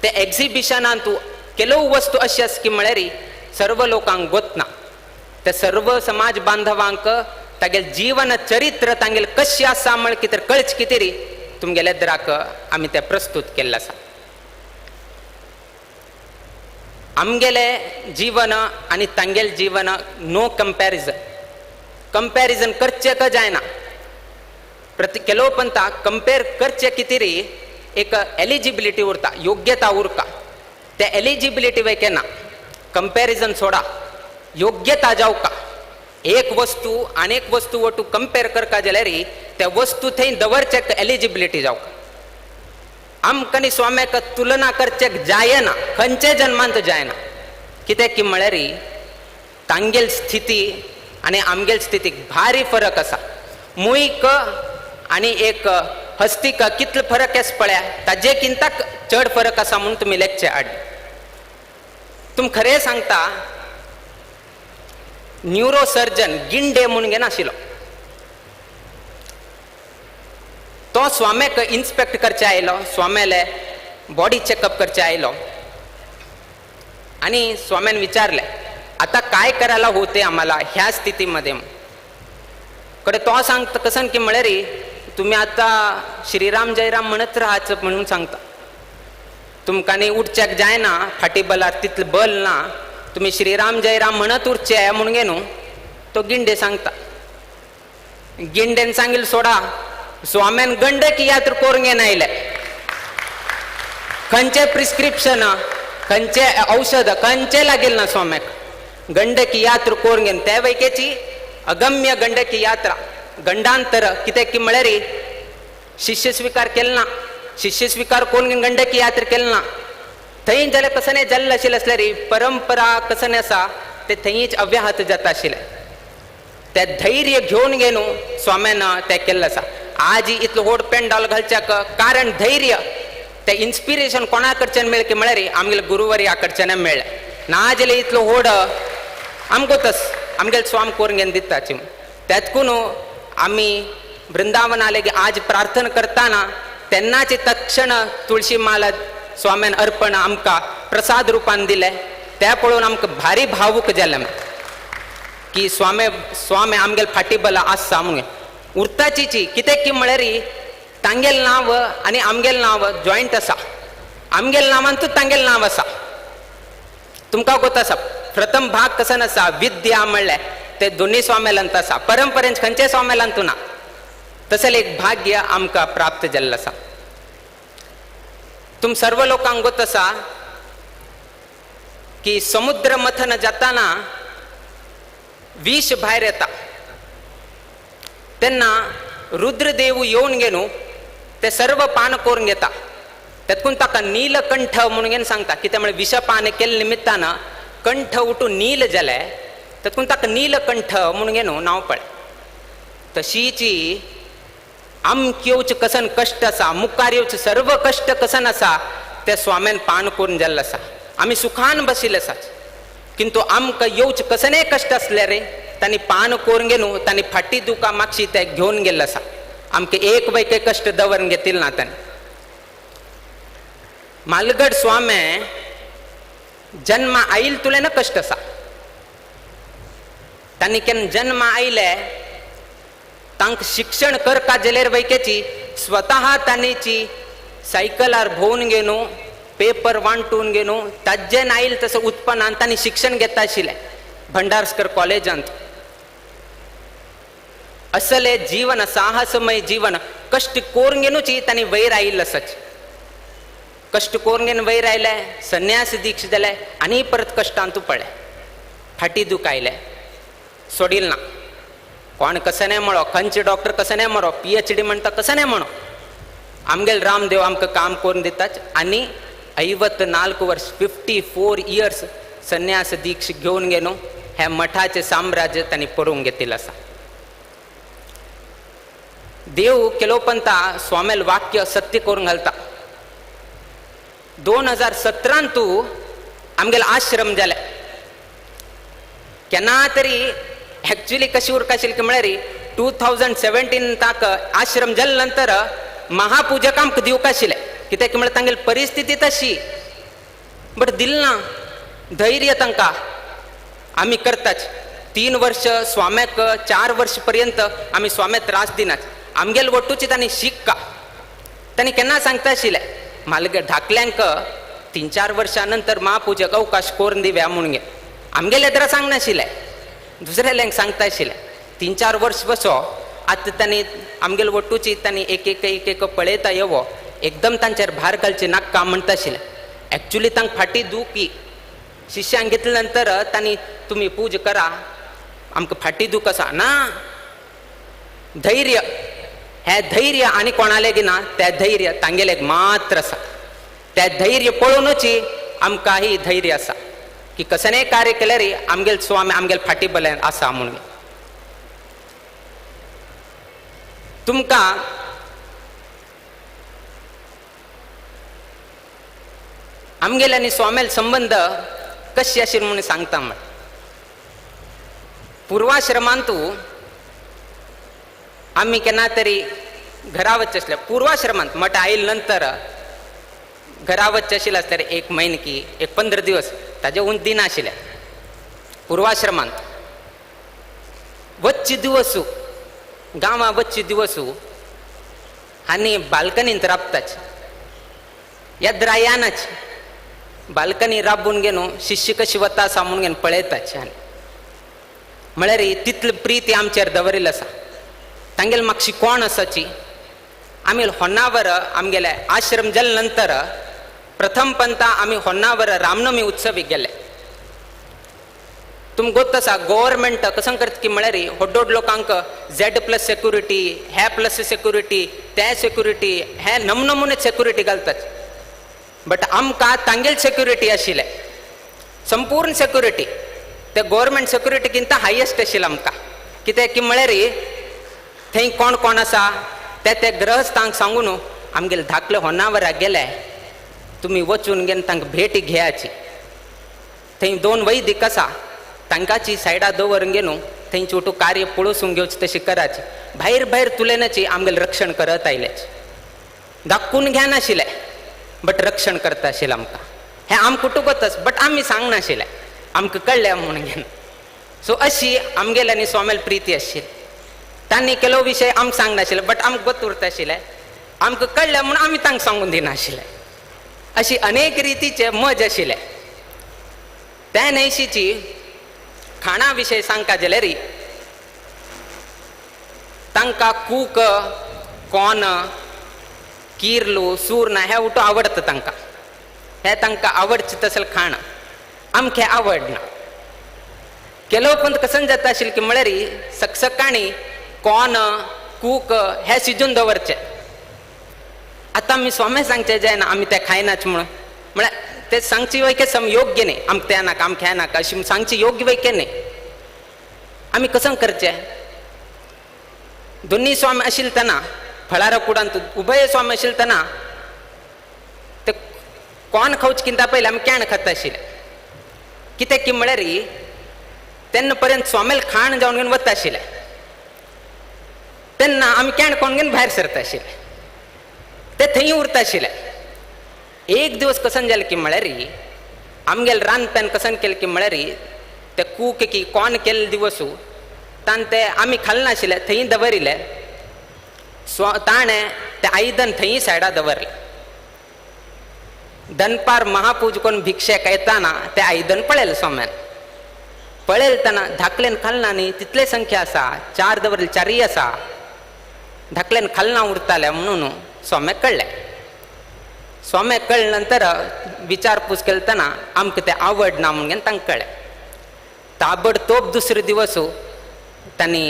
ते एक्झिबिशनान तूं केलो वस्तू अशी आसा की म्हळ्यार सर्व लोकांक गोतना, ते सर्व समाज बांधवांक तागेले जीवन चरित्र तांगेले कशें आसा म्हळ्यार कितें कळच कितें रे तुमगेले द्राक आमी तें प्रस्तूत केल्लें आसा. आमगेले जीवन आनी तांगेले जीवन नो कंपॅरिजन, कंपॅरिजन करचें का जायना. प्रति केलो पंता कंपेर करचें कितें रे एक एलिजिबिलिटी उरता, योग्यता उरता, ते एलिजिबिलिटी वय केन्ना कंपॅरिजन सोडा, योग्यता जावका. एक वस्तू आनी एक वस्तू वटू कंपेर करका जाल्यार त्या वस्तू थंय दवरचें एलिजिबिलिटी जावका. आमकां न्ही स्वाम्याक तुलना करचें जायना, खंयचे जन्मांत जायना. कित्याक की म्हळ्यार तांगेल स्थिती आनी आमगेल स्थितीक भारी फरक आसा. मुईक आनी एक हस्तीक कितलो फरक आसा पळया, ताजे किंताक चड फरक आसा म्हूण तुमी लेखचे हाड. तुम खरें सांगता, न्युरोसर्जन गिंडे म्हूण घेनाशिल्लो, तो स्वाम्याक इन्स्पेक्ट करचे आयलो, स्वाम्याले बॉडी चेकअप करचे आयलो आनी स्वाम्यान विचारले आता काय करायला होते आम्हाला ह्या स्थितीमध्ये. कडे तो सांगता कसन की म्हळ्यार तुम्ही आता श्रीराम जयराम म्हणत राहाच म्हणून सांगता, तुमकां न्ही उठच्याक जायना, फाटी बलार तितलें बल ना, तुम्ही श्रीराम जयराम म्हणत उरचे म्हणून गे न्हू. तो गिंडे सांगता, गिंडेन सांगिल सोडा, स्वाम्यान गंडकी यात्रा करून घेन आयले, खंयचे प्रिस्क्रिप्शन खंयचे औषध खंयचे लागेल ना स्वाम्याक, गंडकी यात्रा करून घेन. त्या वैकेची अगम्य गंडकी यात्रा गंडांतर कित्याक की म्हळ्यार शिष्य स्वीकार केलो ना, शिष्य स्वीकार कोण गंडकी यात्रा केली ना. थंय जाल्यार कसं नाही जाल्लें आशिल्लें आसल्यार परंपरा कसं आसा ते थंयच अव्याहत जाता आशिल्लें. ते धैर्य घेवन घेवन स्वाम्यान तें केल्लें आसा. आज इतलो व्हड पेंडॉल घालच्याक कारण धैर्य, ते इन्स्पिरेशन कोणा कडच्यान मेळ्ळें की म्हळ्यार आमगेले गुरुवर्या कडच्यान मेळ्ळें. ना जाल्यार इतलो व्हड आमकां तस आमगेले स्वाम करून घेवन दिताची. त्यातकून आमी वृंदावना लेगीत आज प्रार्थना करतना तेन्नाच तक्षण तुळशी माला स्वाम्यान अर्पण आमकां प्रसाद रुपान दिलें. तें पळोवन आमकां भारी भावूक जालें की स्वामे स्वामे आमगेले फाटी बला आसा म्हणून. उरताचीची कित्याक की म्हळ्यार तांगेलें नांव आनी आमगेलें नांव जॉयंट आसा. आमगेले नांवांतूच तांगेलें नांव आसा. तुमकां गोत आसा प्रथम भाग कसो आसा विद्या म्हणलें ते दोनूय स्वामेलांत आसा, परंपरेन खंयच्याय स्वामेलांत ना. तशें एक भाग्य आमकां प्राप्त जाल्लें आसा. तुम सर्व लोकांक गोत आसा की समुद्र मथन जाताना विष भायर येता तेन्ना रुद्रदेव येवन घेवन ते सर्व पान करून घेता. तेतून ताका नीलकंठ म्हणून घेवन सांगता. कित्याक म्हळ्यार विषपान केल्ले निमित्तान कंठ उठून नील जाले, तेतून ताका नीलकंठ म्हणून घेवन नांव पडलें. तशीची आमक येवचें कसन कश्ट आसा, मुखार येवचें सर्व कश्ट कसन आसा ते स्वाम्यान पान करून जाल्लें आसा. आमी सुखान बशिल्ले आसात, किंतु आमकां येवचें कसनय कश्ट आसले रे तांणी पान करून घेवन तांणी फाटी दुकां मागशी ते घेवन गेल्ले आसा. आमकां एक वैके कश्ट दवरून घेतिल्ले ना तांणी. मालगड स्वामे जन्म आयल तुले ना कश्ट आसा. तांणी केन्ना जन्म आयले तांकां शिक्षण करका जाल्यार वैकेची स्वतः तांणीची सायकलार भोंवन घेवन पेपर वांटून घेवन ताज्जेन आयल तसो उत्पन्नान तांणी शिक्षण घेता आशिल्लें भंडारस्कर कॉलेजांत. असले जीवन साहसमय जीवन कश्ट करून घेवनूच तांणी वयर आयिल्लो आसाच. कश्ट करून घेवन वयर आयले, संन्यास दीक्ष जाले आनी परत कश्टांतू पडले, फाटी दूख आयले, सोडील ना. कोण कसं नाही म्हणो, खंयचे डॉक्टर कसं नाही म्हणो, PhD म्हणटा कसं नाही म्हणो, आमगेले रामदेव आमकां काम करून दिताच. आनी 54 वर्स 54 इयर्स संन्यास दीक्ष घेवन घेवन हे मठाचें साम्राज्य तांणी पळोवंक घेतिल्लें आसा. देव केलोपंता स्वामेल वाक्य सत्य करून घालता. 2017 तूं आमगेले आश्रम जाले. केन्ना तरी एक्चुअली कशी उरका आशिल्ली की म्हळ्यार 2017 ताक आश्रम जाले नंतर महापूजक आमकां दिवंक आशिल्लें. कित्याक म्हळ्यार तांगेली परिस्थिती तशी, बट दिल ना धैर्य तांकां आमी करताच. 3 वर्ष स्वाम्याक 4 वर्ष पर्यंत आमी स्वाम्याक त्रास दिनात. आमगेले वट्टूची तांणी शिक्का तांणी केन्ना सांगता आशिल्लें मालगे धाकल्यांक 3-4 वर्सां नंतर महापूजक अवकाश करून दिव्या म्हणून आमगेले तर सांगनाशिल्लें, दुसऱ्यांक सांगता आशिल्लें. 3-4 वर्स बसो आतां तांणी आमगेले वट्टूची तांणी एक एक एक एक पळयता येवो एकदम तांचेर भार घालचे नाका म्हणटा आशिल्लें. एक्चुली तांकां फाटी दुखी शिष्यांक घेतले नंतर तांणी तुमी पूज करा आमकां फाटी दूख आसा ना. धैर्य हें धैर्य आनी कोणालें ना, तें धैर्य तांगेलें मात्र आसा. तें धैर्य पळोवनूच आमकां ही धैर्य आसा की कसलेंय कार्य केल्यार आमगेले स्वामी आमगेले फाटी बलें आसा म्हणून. तुमकां आमगेले आनी स्वाम्याल संबंद कशे आशिल्ले म्हणून सांगता. म्हण पूर्वाश्रमांतू आमी केन्ना तरी घरा वचचे आसले. पूर्वाश्रमांत मठ आयल नंतर घरा वचचे आशिल्लें आसल्यार 1 म्हयनो की एक 15 दिवस ताजे उंच दिनाशिल्लें. पूर्वाश्रमांत वच्चे दिवसू गांवां वच्चे दिवसू आनी बाल्कनींत राबताच येद्रायानच बाल्कनी राबून घेवन शिष्य कशी वता आसा म्हणून घेवन पळयताच. आनी म्हळ्यार तितली प्रिती आमचेर दवरिल्ली आसा. तांगेले मागशी कोण आसाची आमी होन्नावर आमगेले आश्रम जाले नंतर प्रथम पंता आमी होन्नावर रामनवमी उत्सवीक गेले. तुमकां गोत्त आसा गव्हर्मेंट कसं करता की म्हळ्यार व्हड व्हड लोकांक झॅड प्लस सेक्युरिटी, हे प्लस सेक्युरिटी, ते सेक्युरिटी, हे नमनमुने सेक्युरिटी घालतात. बट आमकां तांगेल सेक्युरिटी आशिल्लें, संपूर्ण सेक्युरिटी. ते गव्हर्मेंट सेक्युरिटीकिंत हायेस्ट आशिल्लें आमकां. कित्याक की म्हळ्यार थंय कोण कोण आसा ते ते ग्रहस्थांक सांगून आमगेले धाकले होनावराक गेले, तुमी वचून घेवन तांकां भेट घेयाची. थंय दोन वैदीक आसा, तांकांची सायडा दवरून घेवन थंयची ओटू कार्य पळोसून घेवचें तशें करायचें. भायर भायर तुलेनाची आमगेलें रक्षण करत आयल्याची. दाखून घेनाशिल्लें बट रक्षण करता आशिल्लें आमकां. हें आमकां कुटुंबच बट आमी सांगनाशिल्लें, आमकां कळ्ळें म्हणून घेवन. सो अशी आमगेले आनी स्वाम्याल प्रिती आशिल्ली. तांणी केलो विशय आमकां सांगनाशिल्लें बट आमकां गोत उरता आशिल्लें, आमकां कळ्ळें म्हणून आमी तांकां सांगून दिनाशिल्लें. अशी अनेक रितीचे मज आशिल्ले. त्या न्हयशीची खाणा विशय सांगता जाल्यार तांकां कूक, कॉर्न, किर्लू, सुर्ना हे उठो आवडटा तांकां. हे तांकां आवडचें तसलें खाण आमकां आवडना. केलो पण कसन जाता आशिल्लें की म्हळ्यार सकसकाणी कॉर्न, कूक हे शिजून दवरचें. आतां आमी स्वामी सांगचें जायना आमी तें खायनाच म्हणून, म्हळ्यार ते सांगची वैके सम योग्य न्ही, आमकां तें नाका आमकां हें नाका अशी सांगची योग्य वैके न्ही. आमी कसं करचें? दोन्ही स्वामी आशिल्ले तेन्ना फळारा कुडांत उभय स्वामी आशिल्ले तेन्ना ते कोण खावचें किंता पयलें आमी केण खाता आशिल्लें. कित्याक की म्हळ्यार तेन्ना पर्यंत स्वामेल खाण जावन घेवन वता आशिल्लें, तेन्ना आमी केण कोण घेवन भायर सरता आशिल्लें, ते थंय उरता आशिल्लें. एक दिवस कसन जालें की म्हळ्यार आमगेले रांदप्यान कसन केलें की म्हळ्यार ते कूक की कोण केल्ले दिवसू ताण ते आमी खालनाशिल्ले थंय दवरिल्ले. ताणें तें आयदन थंय सायडा दवरलें. दनपार महापूज कोण भिक्षेक येताना तें आयदन पळयलें स्वाम्यान. पळयलें तेन्ना धाकलेन खालना न्ही तितले संख्या आसा, चार दवरले चारय आसा, धाकलेन खालना उरताले म्हणून स्वाम्याक कळ्ळें. स्वाम्याक कळ्ळे नंतर विचारपूस केली तेन्ना आमकां तें आवडना म्हणून तांकां कळ्ळें. ताबडतोब दुसरे दिवस तांणी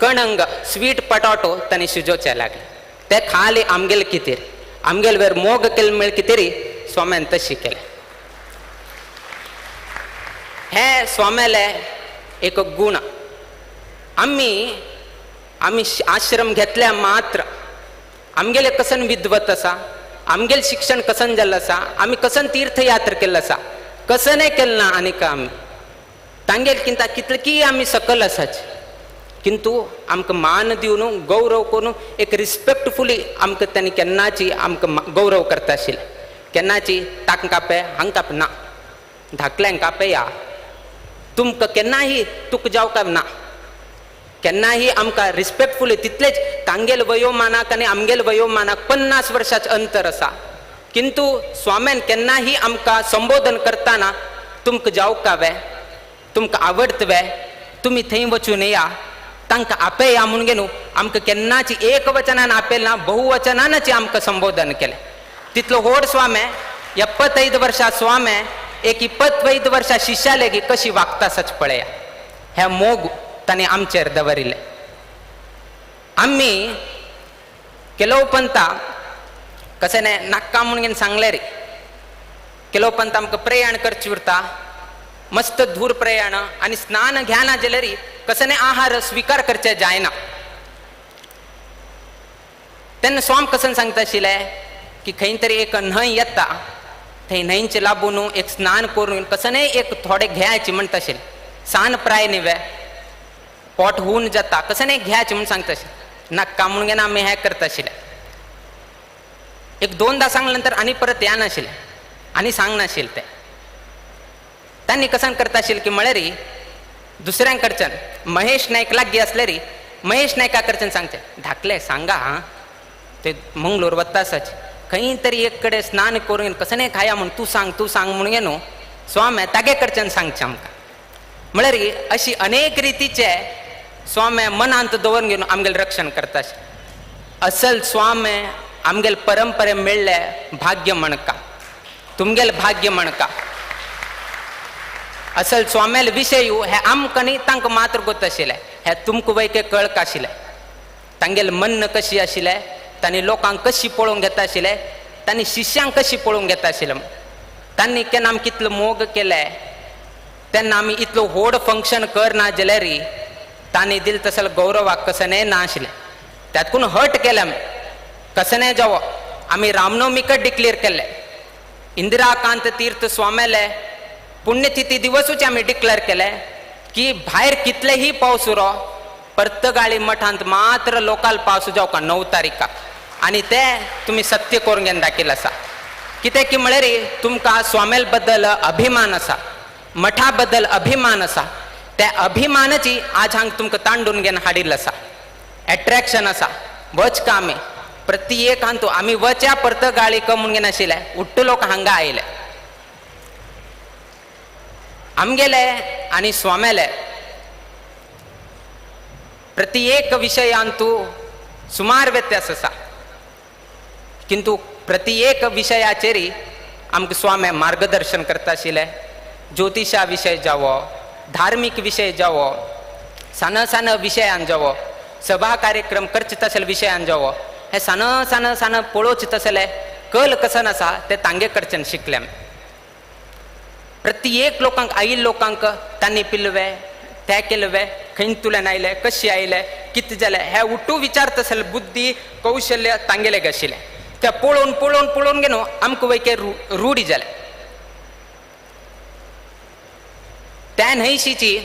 कणंग स्वीट पटाटो तांणी शिजोवचें लागलें. ते खाली आमगेले कितेर आमगेले वेर मोग केले मेळ कितेरी स्वाम्यान तशी केलें. हे स्वाम्याले एक गुण. आमी आमी आश्रम घेतल्या मात्र आमगेले कसन विद्वत आसा, आमगेले शिक्षण कसन जाल्लें आसा, आमी कसन तीर्थयात्रा केल्लें आसा, कसनय केलें ना आनीक आमी तांगेल किंता कितले की आमी सकल आसाच, किंतु आमकां मान दिवन गौरव करून एक रिस्पेक्टफुली आमकां तांणी केन्नाची आमकां गौरव करता आशिल्लें. केन्नाची तांकां कापे हांकां काप ना, धाकल्यांक कापेया, तुमकां केन्नाही तुका जावं काय ना, केन्नाही आमकां रिस्पेक्टफुली तितलेच तांगेल वयोमानाक आनी आमगेल वयोमानाक 50 वर्साचें अंतर आसा, किंतु स्वाम्यान केन्नाही आमकां संबोधन करतना तुमकां जावं कावे, तुमकां आवडतवे, तुमी थंय वचून या, तांकां आपया म्हणून घेवन आमकां केन्नाची एक वचनान आपयल ना, बहुवचनानच आमकां संबोधन केलें. तितलो व्हड स्वामे 75 वर्सां स्वामे एक 25 वर्सां शिष्या लेगीत कशी वागता सच पळया. हे मोग तांणी आमचेर दवरिल्ले. आमी केलो पंता कशें न्ही नाक्का म्हणून घेवन सांगलें रे, केलो पंत आमकां प्रयाण करचें उरता, मस्त धूर प्रयाण आनी स्नान घेना जाल्यार कशें न्ही आहार स्विकार करचें जायना. तेन्ना स्वाम कसन सांगता आशिल्लें की खंय तरी एक न्हंय येता, थंय न्हंयचें लागून एक स्नान करून कशें न्ही एक थोडें घेयाचें म्हणटा आशिल्लें. सान प्राय न्ही पोट हून जाता, कशें न्ही घेयाचें म्हूण सांगता आशिल्लें. नाक्का म्हणून घेवन आमी हें करता आशिल्लें. एक दोनदा सांगले नंतर आनी परत येनाशिल्लें आनी सांगनाशिल्लें. तें तांणी कसन करता आशिल्लें की म्हळ्यार दुसऱ्यां कडच्यान महेश नायक लागीं आसल्यार महेश नायका कडच्यान सांगचें, धाकले सांगा आं, ते मंगलोर वता आसाच खंय तरी एक कडेन स्नान करून कशें न्ही खाया म्हूण तूं सांग तूं सांग म्हणून न्हू स्वामी तागे कडच्यान सांगचें आमकां. म्हळ्यार अशी अनेक रितीचे स्वामी मनांत दवरून घेवन आमगेलें रक्षण करता. असल स्वामी आमगेले परंपरे मेळ्ळे भाग्य म्हणका, तुमगेलें भाग्य म्हणका. असल स्वाम्याल विशय हे आमकां न्ही तांकां मात्र गोत आशिल्लें, हे तुमकां वैके कळक आशिल्लें. तांगेलें मन कशी आशिल्लें, तांणी लोकांक कशी पळोवंक घेता आशिल्लें, तांणी शिष्यांक कशी पळोवंक घेता आशिल्लें, तांणी केन्ना आमकां कितलो मोग केले, तेन्ना आमी इतलो व्हड फंक्शन करना जाल्यार तांणी दिल तसलो गौरवाक कसनें ना आशिल्लें. त्यातकून हट केलें आमी, कसनें जावो आमी रामनवमीकच डिक्लेर केल्लें. इंदिराकांत तीर्थ स्वाम्याले पुण्यतिथी दिवसूच आमी डिक्लेर केले की भायर कितलेही पावस उरो पर्तगाळी मठांत मात्र लोकाल पावस जावका 9 तारीखाक, आनी ते तुमी सत्य करून घेवन दाखयलें आसा. कितें की म्हळ्यार तुमकां स्वामेल बद्दल अभिमान आसा, मठा बद्दल अभिमान आसा, त्या अभिमानाची आज हांग तुमकां तांडून घेवन हाडिल्लो आसा. एट्रेक्शन आसा, वच का आमी प्रत्येक हांतू आमी वच्या पर्तगाळी क म्हणून घेनाशिल्ले, उट्टू लोक हांगा आयले. आमगेले आनी स्वाम्याले प्रत्येक विशयांतू सुमार व्यत्यास आसा, किंतु प्रत्येक विशयाचेर आमकां स्वामी मार्गदर्शन करता आशिल्ले. ज्योतिशा विशय जावो, धार्मीक विशय जावो, सान सान विशयान जावो, सभा कार्यक्रम करचे तसले विशयान जावो, हे सान सान सान पळोवचे तसले कल कसन आसा ते तांगे कडच्यान शिकले. प्रत्येक लोकांक आयिल्ल्या लोकांक तांणी पिलवे ते केलवे, खंयतुल्यान आयले, कशे आयले, कितें जालें, हे उठू विचार तसले बुद्धी कौशल्य तांगेले आशिल्लें. ते पळोवन पळोवन पळोवन घेवन आमकां वैके रूढी जाले. त्या न्हंयशीची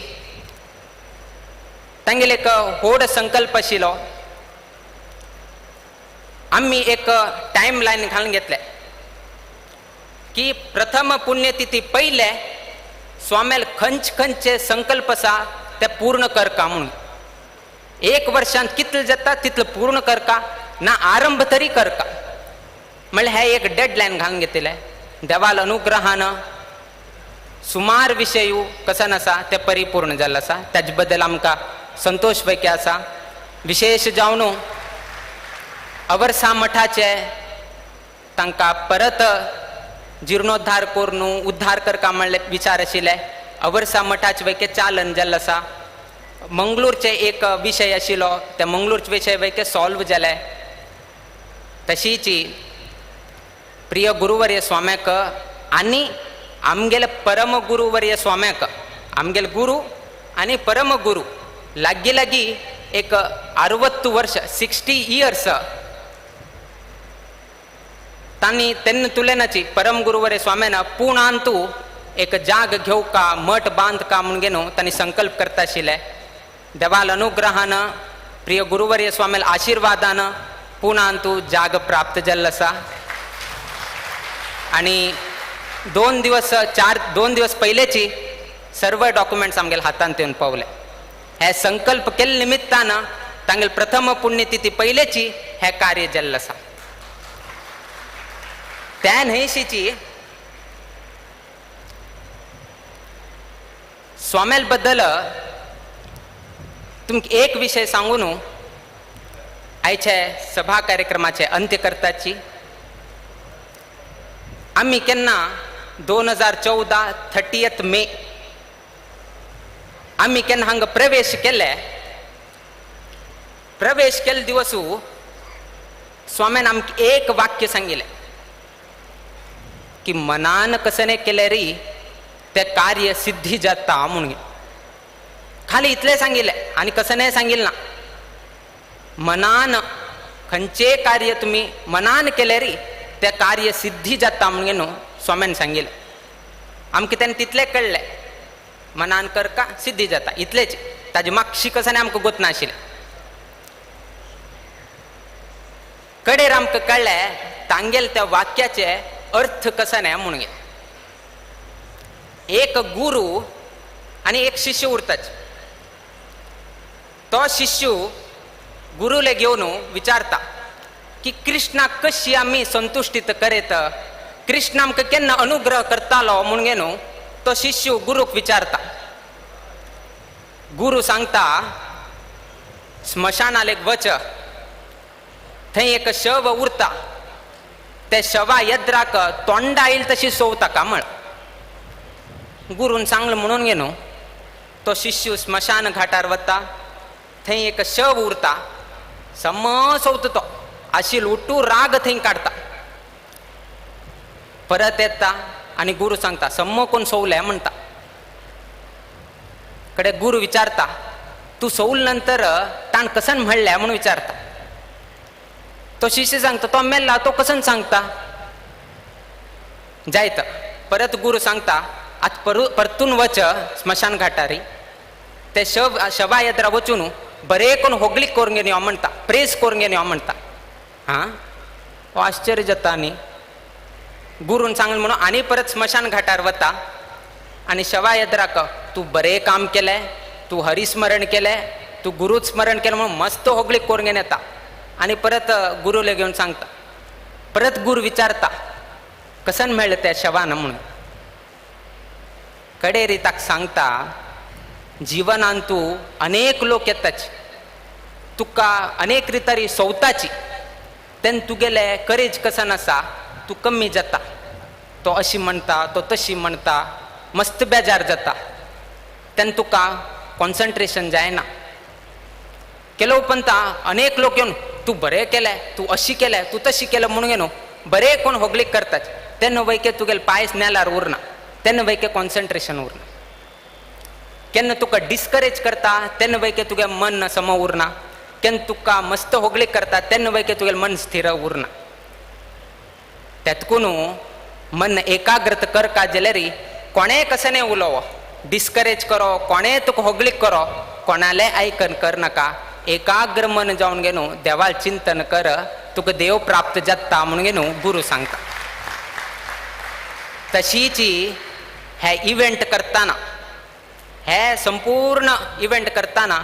तांगेले एक व्हड संकल्प आशिल्लो. आमी एक टायम लायन घालून घेतले की प्रथम पुण्यतिथी पयले स्वाम्याल खंयचे खंयचे संकल्प आसा ते पूर्ण करका म्हणून. एक वर्षांत कितले जाता तितले पूर्ण करका, ना आरंभ तरी करका, म्हणल्यार हे एक डेडलायन घालून घेतिल्ले. देवाल अनुग्रहान सुमार विशय कसन आसा ते परिपूर्ण जाल्ले आसा, ताजे बद्दल आमकां संतोश पैकी आसा. विशेष जावन अवर्सा मठाचे तांकां परत जिर्णोद्धार करून उद्धार करका म्हणले विचार आशिल्ले. अवर्सा मठाचे वैके चालन जाल्लें आसा. मंगळूरचे एक विशय आशिल्लो, ते मंगळूरचे विशय वैके सॉल्व जाले. तशीच प्रिय गुरुवर्य स्वाम्याक आनी आमगेले परम गुरुवर्य स्वाम्याक, आमगेले गुरु आनी परम गुरु लागीं लागीं एक 60 वर्ष 60 इयर्स तांणी तेन्ना तुलेनाची परम गुरुवर्य स्वाम्यान पुणांतू एक जाग घेवका मठ बांदका म्हणून घेवन तांणी संकल्प करता आशिल्ले. देवाल अनुग्रहान प्रिय गुरुवर्य स्वाम्याल आशिर्वादान पुणांतू जाग प्राप्त जाल्लो आसा. आनी 2 दिवस 2 दिवस पयलेची सर्व डॉक्युमेंट्स आमगेले हातांत येवन पावले. हे संकल्प केल्ले निमित्तान तांगेले प्रथम पुण्यतिथी पयलेची हे कार्य जाल्लें आसा. त्या न्हंयशीची स्वाम्याल बद्दल तुमकां एक विशय सांगून आयचे सभा कार्यक्रमाचे अंत्य करताची. आमी केन्ना 2014 30 मे आमी केन्ना हांगा प्रवेश केले, प्रवेश केल्ले दिवसू स्वाम्यान आमकां एक वाक्य सांगिल्लें की मनान कसने केले री ते कार्य सिद्धी जाता म्हणून. खाली इतलें सांगिल्लें आनी कसनें सांगिल्लें ना. मनान खंयचें कार्य तुमी मनान केलें री ते कार्य सिद्धी जाता म्हणून न्हू स्वाम्यान सांगिल्लें. आमकां तेन्ना तितलें कळ्ळें, मनान करका सिद्धी जाता इतलेंच, ताजी मागशी कसनें आमकां गोत नाशिल्लें. कडेर आमकां कळ्ळें तांगेले त्या वाक्याचे अर्थ कसने म्हणून. एक गुरु आनी एक शिष्य उरताच. तो शिष्य गुरुले घेवन विचारता की कृष्णाक कशी आमी संतुश्टीत करेत, कृष्ण आमकां केन्ना अनुग्रह करतालो म्हणून न्हू तो शिष्य गुरूक विचारता. गुरु सांगता स्मशानालेक वच, थंय एक शव उरता, ते शवा यद्राक तोंडा येईल तशी सोवता का म्हण. गुरून सांगलें म्हणून घेनो तो शिष्य स्मशान घाटार वता, थंय एक शव उरता, समसवता तो आशिल उठू राग थंय काडटा. परत येता आनी गुरू सांगता सम्म कोण सोवलें म्हणटा. कडे गुरू विचारता तूं सोवल नंतर ताण कसन म्हणलें म्हणून विचारता. तो शिष्य सांगता तो मेल्ला तो कसन सांगता जायत. परत गुरू सांगता आतां परतून वच स्मशान घाटारी ते शव शवा येद्रा वचून बरे कोण होगलीक करून घेवन यो म्हणटा, प्रेस करून घेवन यो म्हणटा. हां हो आश्चर्य जाता. आनी गुरून सांगलें म्हणून आनी परत स्मशान घाटार वता आनी शवा येद्राक तूं बरें काम केलें, तूं हरिस्मरण केलें, तूं गुरूच स्मरण केलें म्हणून मस्त होगलीक करून घेवन येता आनी परत गुरूले घेवन सांगता. परत गुरू विचारता कसन मेळ्ळें त्या शवान म्हणून. कडेरी ताका सांगता जिवनान तूं अनेक लोक येताची, तुका अनेक रितारी सोवताची, तेन्ना तुगेले करेज कसन आसा तूं कमी जाता. तो अशी म्हणटा तो तशी म्हणटा मस्त बेजार जाता, तेन्ना तुका कॉन्सन्ट्रेशन जायना. केलो पंता अनेक लोक येवन तूं बरें केलें, तूं अशी केलें, तूं तशी केलें म्हणून घेवन बरें कोण होगलीक करतात, तेन्ना वैके तुगेले पांयस नेलार उरना, तेन्ना वैके कॉन्सन्ट्रेशन उरना. केन्ना तुका डिस्करेज करता तेन्ना वैके तुगे मन सम उरना, केन्ना तुका मस्त होगलीक करता तेन्ना वैके तुगेलें मन स्थिर उरना. तेतकून मन एकाग्रत करका जाल्यार कोणें कशें उलोवो डिस्करेज करो, कोणें तुका होगलीक करो, कोणालें आयकन करनाका. एकाग्र मन जावन घेवन देवाल चिंतन कर, तुका देव प्राप्त जाता म्हणून घेवन गुरू सांगता. तशीच हे इव्हेंट करतना, हे संपूर्ण इव्हेंट करतना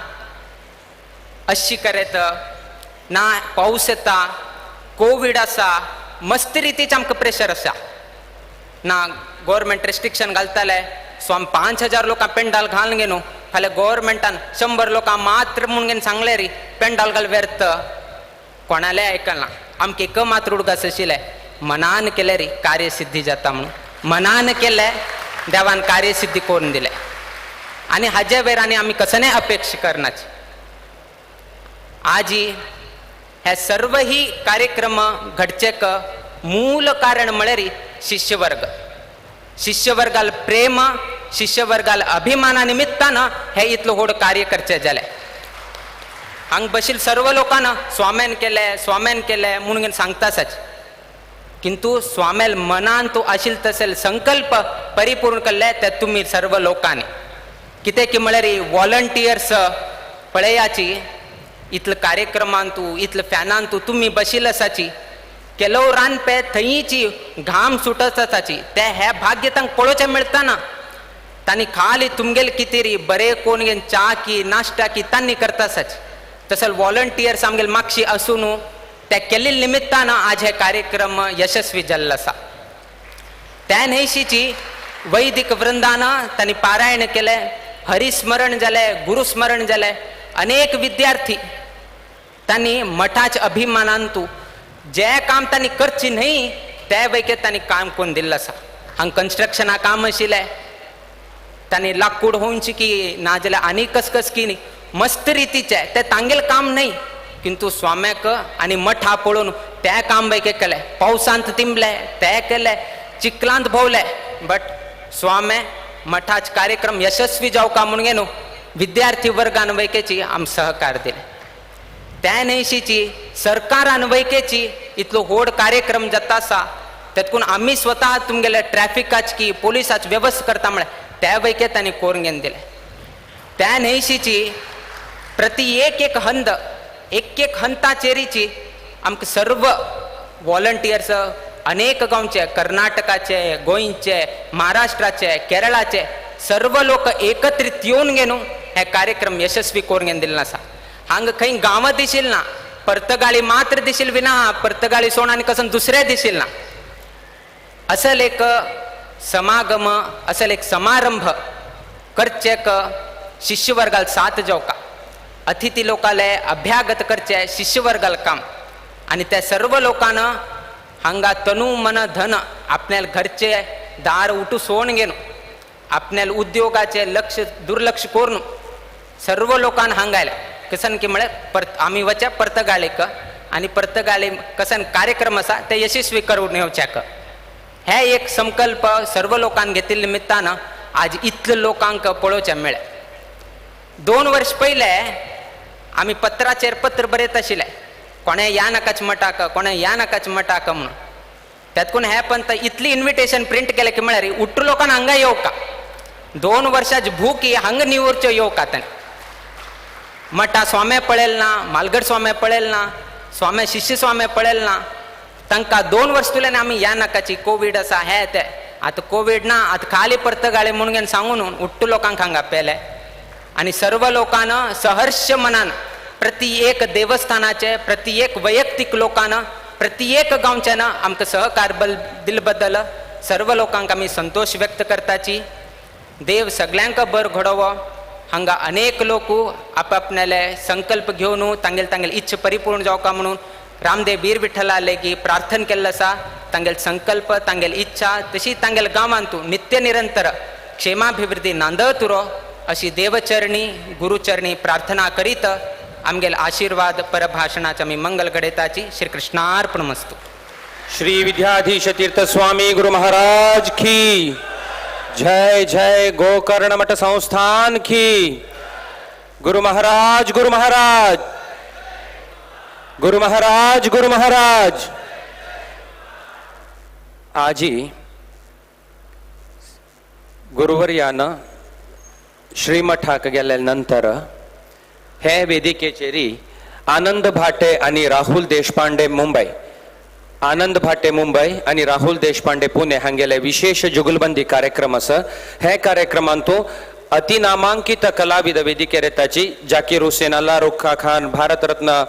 अशी करेत ना पावस येता, कोवीड आसा, मस्त रितीचें आमकां प्रेशर आसा ना गोवोरमेंट रेस्ट्रिक्शन घालताले. सो आमी 5000 लोकां पेंडाल घालून घेवन फाल्यां गोवोरमेंटान 100 लोकां मात्र म्हणून घेवन सांगलें री पेंडाल घाल व्यर्थ. कोणालें आयकना. आमकां एक मात्र उडगास आशिल्लें मनान केलें री कार्यसिद्धी जाता म्हणून. मनान केलें देवान कार्यसिद्धी करून दिलें आनी हाजे वयर आनी आमी कसलें अपेक्षा करनाची. आजी हे सर्व ही कार्यक्रम घडचेक मूल कारण म्हळ्यार शिष्यवर्ग. शिष्यवर्गाल प्रेम, शिष्यवर्गाल अभिमाना निमित्तान हे इतलो व्हड कार्य करचें जालें. हांगा बशील सर्व लोकांना स्वाम्यान केलें स्वाम्यान केलें म्हणून सांगताच, किंतु स्वाम्याल मनान तूं आशिल तसेल संकल्प परिपूर्ण केल्ले ते तुमी सर्व लोकांनी. कितें की म्हळ्यार वॉलंटियर्स पळयाची इतले कार्यक्रमान तूं इतले फॅनान तूं तुमी बशील आसाची केलो रांदपे थंयची घाम सुटत आसाची ते हे भाग्य तांकां पळोवचें मेळटा ना. तांणी खाली तुमगेले कितें री बरें कोण घेवन च्या की नाश्ता की तांणी करता आसाची. तसो वॉलंटियर्स आमगेले मागशी आसून त्या केल्ले निमित्तान आज हे कार्यक्रम यशस्वी जाल्लो आसा. त्या न्हयशीची वैदिक वृंदान तांणी पारायण केलें, हरिस्मरण जालें, गुरुस्मरण जालें. अनेक विद्यार्थी तांणी मठाच्या अभिमानान तूं जे काम तांणी करची न्हय ते वैके तांणी काम करून दिल्लें आसा. हांगा कन्स्ट्रक्शना काम आशिल्लें, तांणी लाकूड होवची की नाजाल्यार आनी कसकस की मस्त रितीचें तें तांगेलें काम न्हय, किंतु स्वाम्याक आनी मठा पळोवन तें काम वैके केलें. पावसांत तिंबले तें केलें, चिखलांत भोंवले, बट स्वामे मठाच कार्यक्रम यशस्वी जावका म्हणून घेवन विद्यार्थी वर्गान वैकेची आम सहकार दिले. त्या न्हयशीची सरकारान वैकेची इतलो व्हड कार्यक्रम जाता आसा तेतकून आमी स्वता तुमगेले ट्रॅफिकाच की पोलिसाच वेवस्था करता म्हळ्यार त्या वैके तांणी करून घेवन दिलें. त्या न्हयशीची प्रति एक एक हंद एक एक हंताचेरीची आमकां सर्व वॉलंटियर्स अनेक गांवचे, कर्नाटकाचे, गोंयचे, महाराष्ट्राचे, केरळाचे सर्व लोक एकत्रित येवन घेवन हे कार्यक्रम यशस्वी करून घेवन दिल्लो आसा. हांगा खंय गांवां दिशील ना, पर्तगाळी मात्र दिशील विना, पर्तगाळी सोड आनी कसन दुसरे दिशील ना. असल एक समागम, असल एक समारंभ करचेक शिष्यवर्गाल साथ जावका, अतिथी लोकाले अभ्यागत करचे शिष्यवर्गाल काम. आनी त्या सर्व लोकांना हांगा तनु मन धन आपल्या घरचे दार उठू सोड घेवन आपल्या उद्योगाचे लक्ष दुर्लक्ष करून सर्व लोकांना हांगायला कसन की म्हळ्यार परत आमी वच्या पर्तगाळीक आनी पर्तगाळी कसन कार्यक्रम आसा ते यशस्वी करून येवच्याक हे एक संकल्प सर्व लोकांक घेतिल्ले निमित्तान आज इतले लोकांक पळोवचें मेळ्ळें. 2 वर्स पयले आमी पत्राचेर पत्र बरयत आशिल्ले, कोणें या नाकाच मठाक, कोणें या नाकाच मठाक म्हणून. त्यातकून हे पण इतली इन्विटेशन प्रिंट केलें की म्हळ्यार उट्टू लोकांक हांगा येवका, 2 वर्साची भूक ही हांगा निवरच्यो येवका. ताणें मठा स्वामे पळयल ना, मालगड स्वामे पळयल ना, स्वामे शिष्य स्वामे पळयल ना, तांकां 2 वर्स तुल्यान आमी ह्या नाकाची कोवीड आसा हे ते, आतां कोवीड ना, आतां खाली पर्तगाळे म्हणून सांगून उट्टू लोकांक हांगा पेले आनी सर्व लोकांना सहर्ष मनान प्रति एक देवस्थानाचे, प्रति एक वैयक्तीक लोकांना, प्रति एक गांवच्यान आमकां सहकार बल दिल बद्दल सर्व लोकांक आमी संतोश व्यक्त करताची. देव सगळ्यांक बर घडोवो. हांगा अनेक लोक आपापणाले संकल्प घेवन तांगेल तांगेल इच्छा परिपूर्ण जावका म्हणून रामदेव वीर विठ्ठला लेगी प्रार्थना केल्लो आसा. तांगेल संकल्प, तांगेल इच्छा तशी तांगेल गांवांतू नित्य निरंतर क्षेमाभिवृद्धी नांदत उरो अशी देवचरणी गुरुचरणी प्रार्थना करीत आमगेल आशीर्वाद परभाषणाचे आमी मंगल घडयताची. श्री कृष्णार्पणमस्तु. श्री विद्याधीश तीर्थ स्वामी गुरु महाराज की जय. जय गोकर्ण मठ संस्थान की. गुरु महाराज, गुरु महाराज, गुरु महाराज, गुरु महाराज. आजी गुरुवर्यान श्रीमठाक गेल्या नंतर हे वेदिकेचेरी आनंद भाटे आणि राहुल देशपांडे मुंबई, आनंद भाटे मुंबई आणि राहुल देशपांडे पुणे हांगेले विशेष जुगलबंदी कार्यक्रम आसा. हे कार्यक्रमांतू अतिनामांकित कलाविद वेदिकेर येताची जाकीर हुसेन, अल्ला रुखा खान, भारतरत्न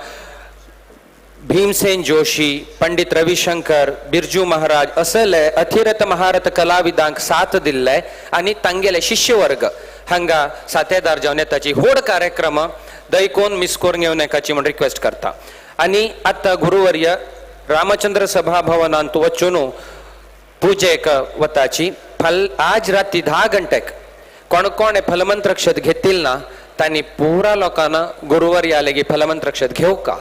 भीमसेन जोशी, पंडित रविशंकर, बिरजू महाराज असले अथिरथ महारथ कलाविदांक साथ दिल्ले आनी तांगेले शिष्यवर्ग हांगा सातेदार जावन येताची व्हड कार्यक्रम दैकोन मिस करून येवं नाकाची म्हूण रिक्वेस्ट करता. आनी आतां गुरुवर्य रामचंद्र सभा भवनांत वचून पुजेक वताची. फल आज राती 10 घंटेक कोण कोण फलमंत्रक्षत घेतील ना तांणी पुरा लोकांना गुरुवर्या लेगीत फलमंत्रक्षत घेवका.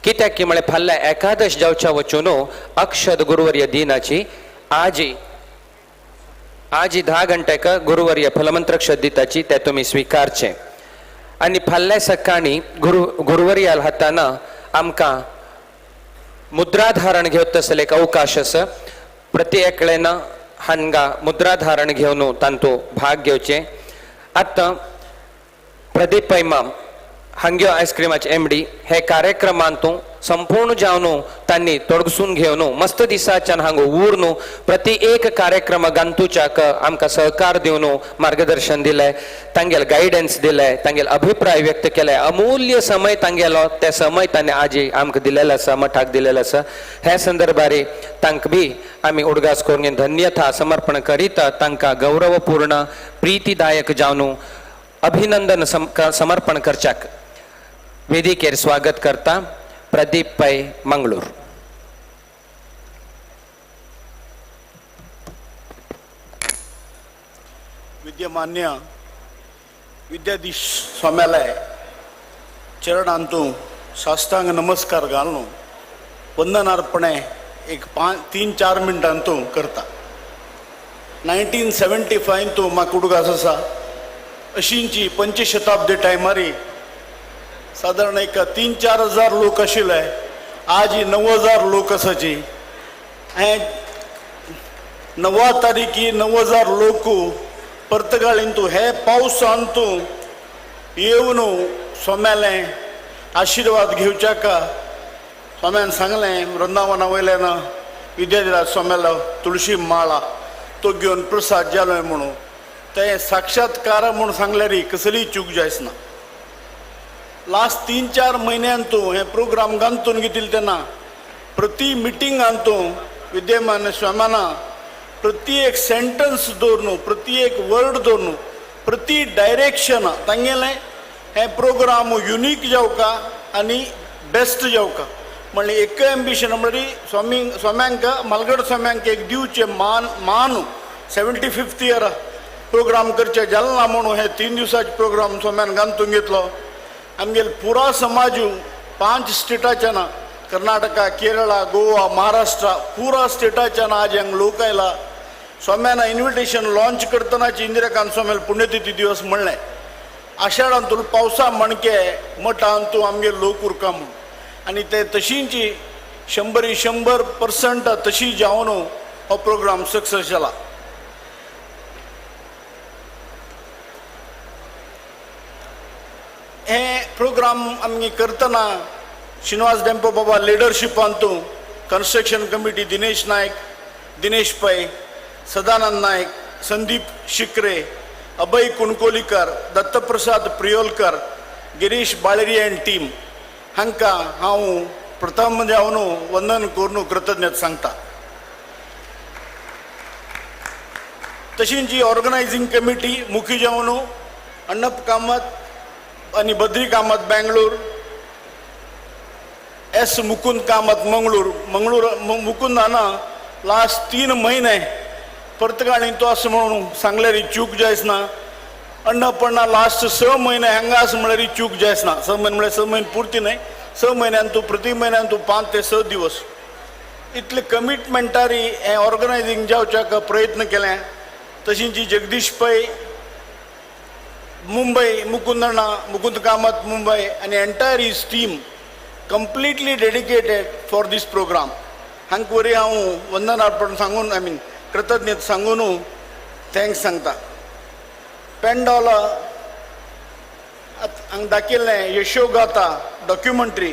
कित्याक की म्हळ्यार फाल्यां एकादश जावच्या वचून अक्षत गुरुवर्य दिनाची आजी आजी 10 घंटेक गुरुवर्य फलमंत्रक्षत दिताची ते तुमी स्विकारचे. आनी फाल्यां सकाळीं गुरुवर्याल हाताना आमकां मुद्राधारण घेवत तसले एक अवकाश आसा. प्रति एकल्यान हांगा मुद्राधारण घेवन तांतू भाग घेवचे. आतां प्रदीप पैमाम हांग्यो आयस्क्रिमाचे एमडी हे कार्यक्रमांतू संपूर्ण जावन तांणी तोडसून घेवन मस्त दिसाच्यान हांगा उरनु प्रति एक कार्यक्रम गांतूच्याक आमकां सहकार दिवन मार्गदर्शन दिलें, तांगेल गायडन्स दिलें, तांगेल अभिप्राय व्यक्त केले. अमूल्य समय तांगेलो ते समय तांणी आजी आमकां दिलेलो आसा, मठाक दिलेलो आसा. हे संदर्भार तांकां बी आमी उडगास करून धन्यता समर्पण करीत तांकां गौरवपूर्ण प्रितीदायक जावन अभिनंदन समर्पण करच्याक वेदिकेर स्वागत करता प्रदीप पै मंगळूर. विद्यमान्य विद्याधीश स्वाम्यालय चरणांतू साष्टांग नमस्कार घालून वंदनार्पणे एक 3-4 मिनटांतू करता. 1975 तूं म्हाका उडगास आसा अशींची पंचशताब्दी टायमारी सादारण एक 3-4 हजार लोक आशिल्ले, आज 9,000 लोक आसाची. 9 तारीखी 9,000 लोक पर्तगाळीन तूं हे पावसान तूं येवन स्वाम्यालें आशिर्वाद घेवच्याक स्वाम्यान सांगलें वृंदावना वयल्यान विद्याधिराज स्वाम्यालो तुळशी माळा तो घेवन प्रसाद जालो म्हणून ते साक्षात्कार म्हूण सांगल्यार कसलीय चूक जायच ना. लास्ट 3-4 म्हयन्यान तूं हे प्रोग्राम गांतून घेतिल्ले तेन्ना प्रति मिटिंगान तूं विद्यमान स्वाम्याना प्रति एक सेंटन्स दवरून, प्रति एक वर्ड दवरून, प्रति डायरेक्शन तांगेलें हें प्रोग्राम युनीक जावका आनी बेस्ट जावका म्हणलें एक एम्बिशन म्हणल्यार स्वामी स्वाम्यांक मालगड स्वाम्यांक एक दिवचें मान 75th year प्रोग्राम करचे जालें ना म्हणून हे 3 दिवसाचे प्रोग्राम स्वाम्यान घालून घेतलो. आमगेले पुरा समाजू 5 स्टेटाच्यान, कर्नाटका, केरळा, गोवा, महाराष्ट्र, पुरा स्टेटाच्यान आज हांगा लोक आयला. स्वाम्यान इन्विटेशन लॉन्च करतनाची इंदिराकांत स्वाम्यान पुण्यतिथी दिवस म्हणलें, आषाढांतून पावसा मणके मठांतू आमगे लोक उरका म्हूण. आनी ते तशींची 100% तशी जावन हो प्रोग्राम सक्सेस जाला. हे प्रोग्राम आमी करतना श्रीनिवास डेम्पो बाबा लिडरशिपांतू, construction committee Dinesh Naik, Dinesh Pai, Sadanand Naik, Sandeep Shikre, Abhay Kunkolikar, Dattaprasad Priyolkar, Girish Baleri and team हांकां हांव प्रथम जावन वंदन करून कृतज्ञता सांगता. तशींच ही ऑर्गनायझींग कमिटी मुखी जावन अण्णप कामत आनी बद्री कामत बेंगळूर, एस मुकुंद कामत मंगळूर. मंगळूर मुकुंद हांगा लास्ट 3 म्हयने पर्तगाळीन तो आसा म्हणून सांगल्यार चूक जायच ना. अण्णपण्णा लास्ट 6 म्हयने हांगा आसा म्हणल्यार चूक जायच ना. 6 म्हयने म्हणल्यार 6 म्हयने पुरती न्हय, 6 म्हयन्यान तूं प्रति म्हयन्यान तूं 5 ते 6 दिवस इतले कमिटमेंटारी हें ऑर्गनायझींग जावच्याक प्रयत्न केलें. तशींच जगदीश पै मुंबय, मुकुंद अण्णा, मुकुंद कामत मुंबय आनी entire his team completely dedicated for this programme. हांकां वरी हांव वंदन अर्पण सांगून, I mean कृतज्ञता सांगून thanks सांगता. पेंडॉल हांगा दाखयल्लें यशोगाथा डॉक्युमेंट्री,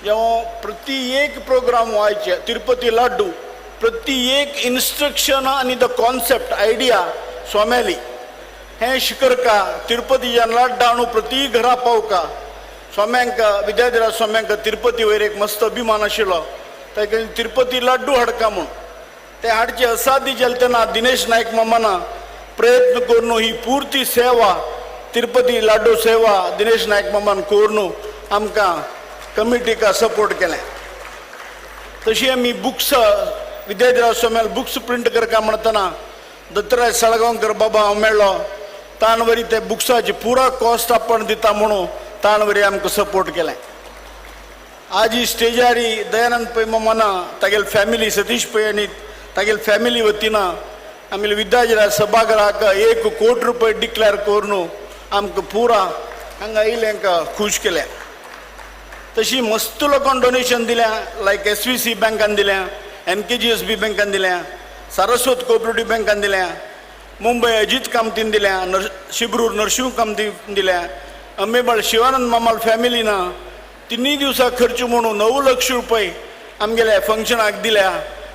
जेव्हा प्रति एक प्रोग्राम व्हायचे, तिरुपती लाड्डू, प्रति एक इन्स्ट्रक्शन आनी the concept idea स्वाम्याली हें शिकरका तिरुपतीच्यान लाड्डू हाडून प्रति घरा पावका. स्वाम्यांक विद्याधिराज स्वाम्यांक तिरुपती वयर एक मस्त अभिमान आशिल्लो, ताका तिरुपती लाड्डू हाडका म्हूण ते हाडचे असाध्य जालें तेन्ना दिनेश नायक मामाना प्रयत्न करून ही पुर्ती सेवा तिरुपती लाड्डू सेवा दिनेश नायक मामान करून आमकां कमिटीक सपोर्ट केलें. तशी आमी बुक्स विद्याधिराज स्वाम्याल बुक्स प्रिंट करका म्हणतना दत्तराज साळगांवकर बाबा हांव मेळ्ळो, ताण वरी ते बुक्साची पुरा कॉस्ट आपण दिता म्हणून ताण वरी आमकां सपोर्ट केलें. आज ही स्टेजारी दयानंद पै मामाना तागेले फॅमिली सतीश पै आनी तागेले फॅमिली वतीन आमी विद्याधिराज सभाघराक 1 कोटी रुपये डिक्लेअर करून आमकां पुरा हांगा येयले हांकां खूश केल्या. तशी मस्त लोकांक डोनेशन दिल्या, लायक SVC बँकान दिल्या, NKGSB बँकान दिल्या, सारस्वत कोऑपरेटिव्ह बँकान दिल्या, मुंबय अजित कामतीन दिल्या, शिबरूर नरशिंह कामतीन दिल्या, अंबेबाळ शिवानंद मामाल फॅमिलीन 3 दिवसा खर्च म्हणून 9 लक्ष रुपये आमगेल्या फंक्शनाक दिल्या.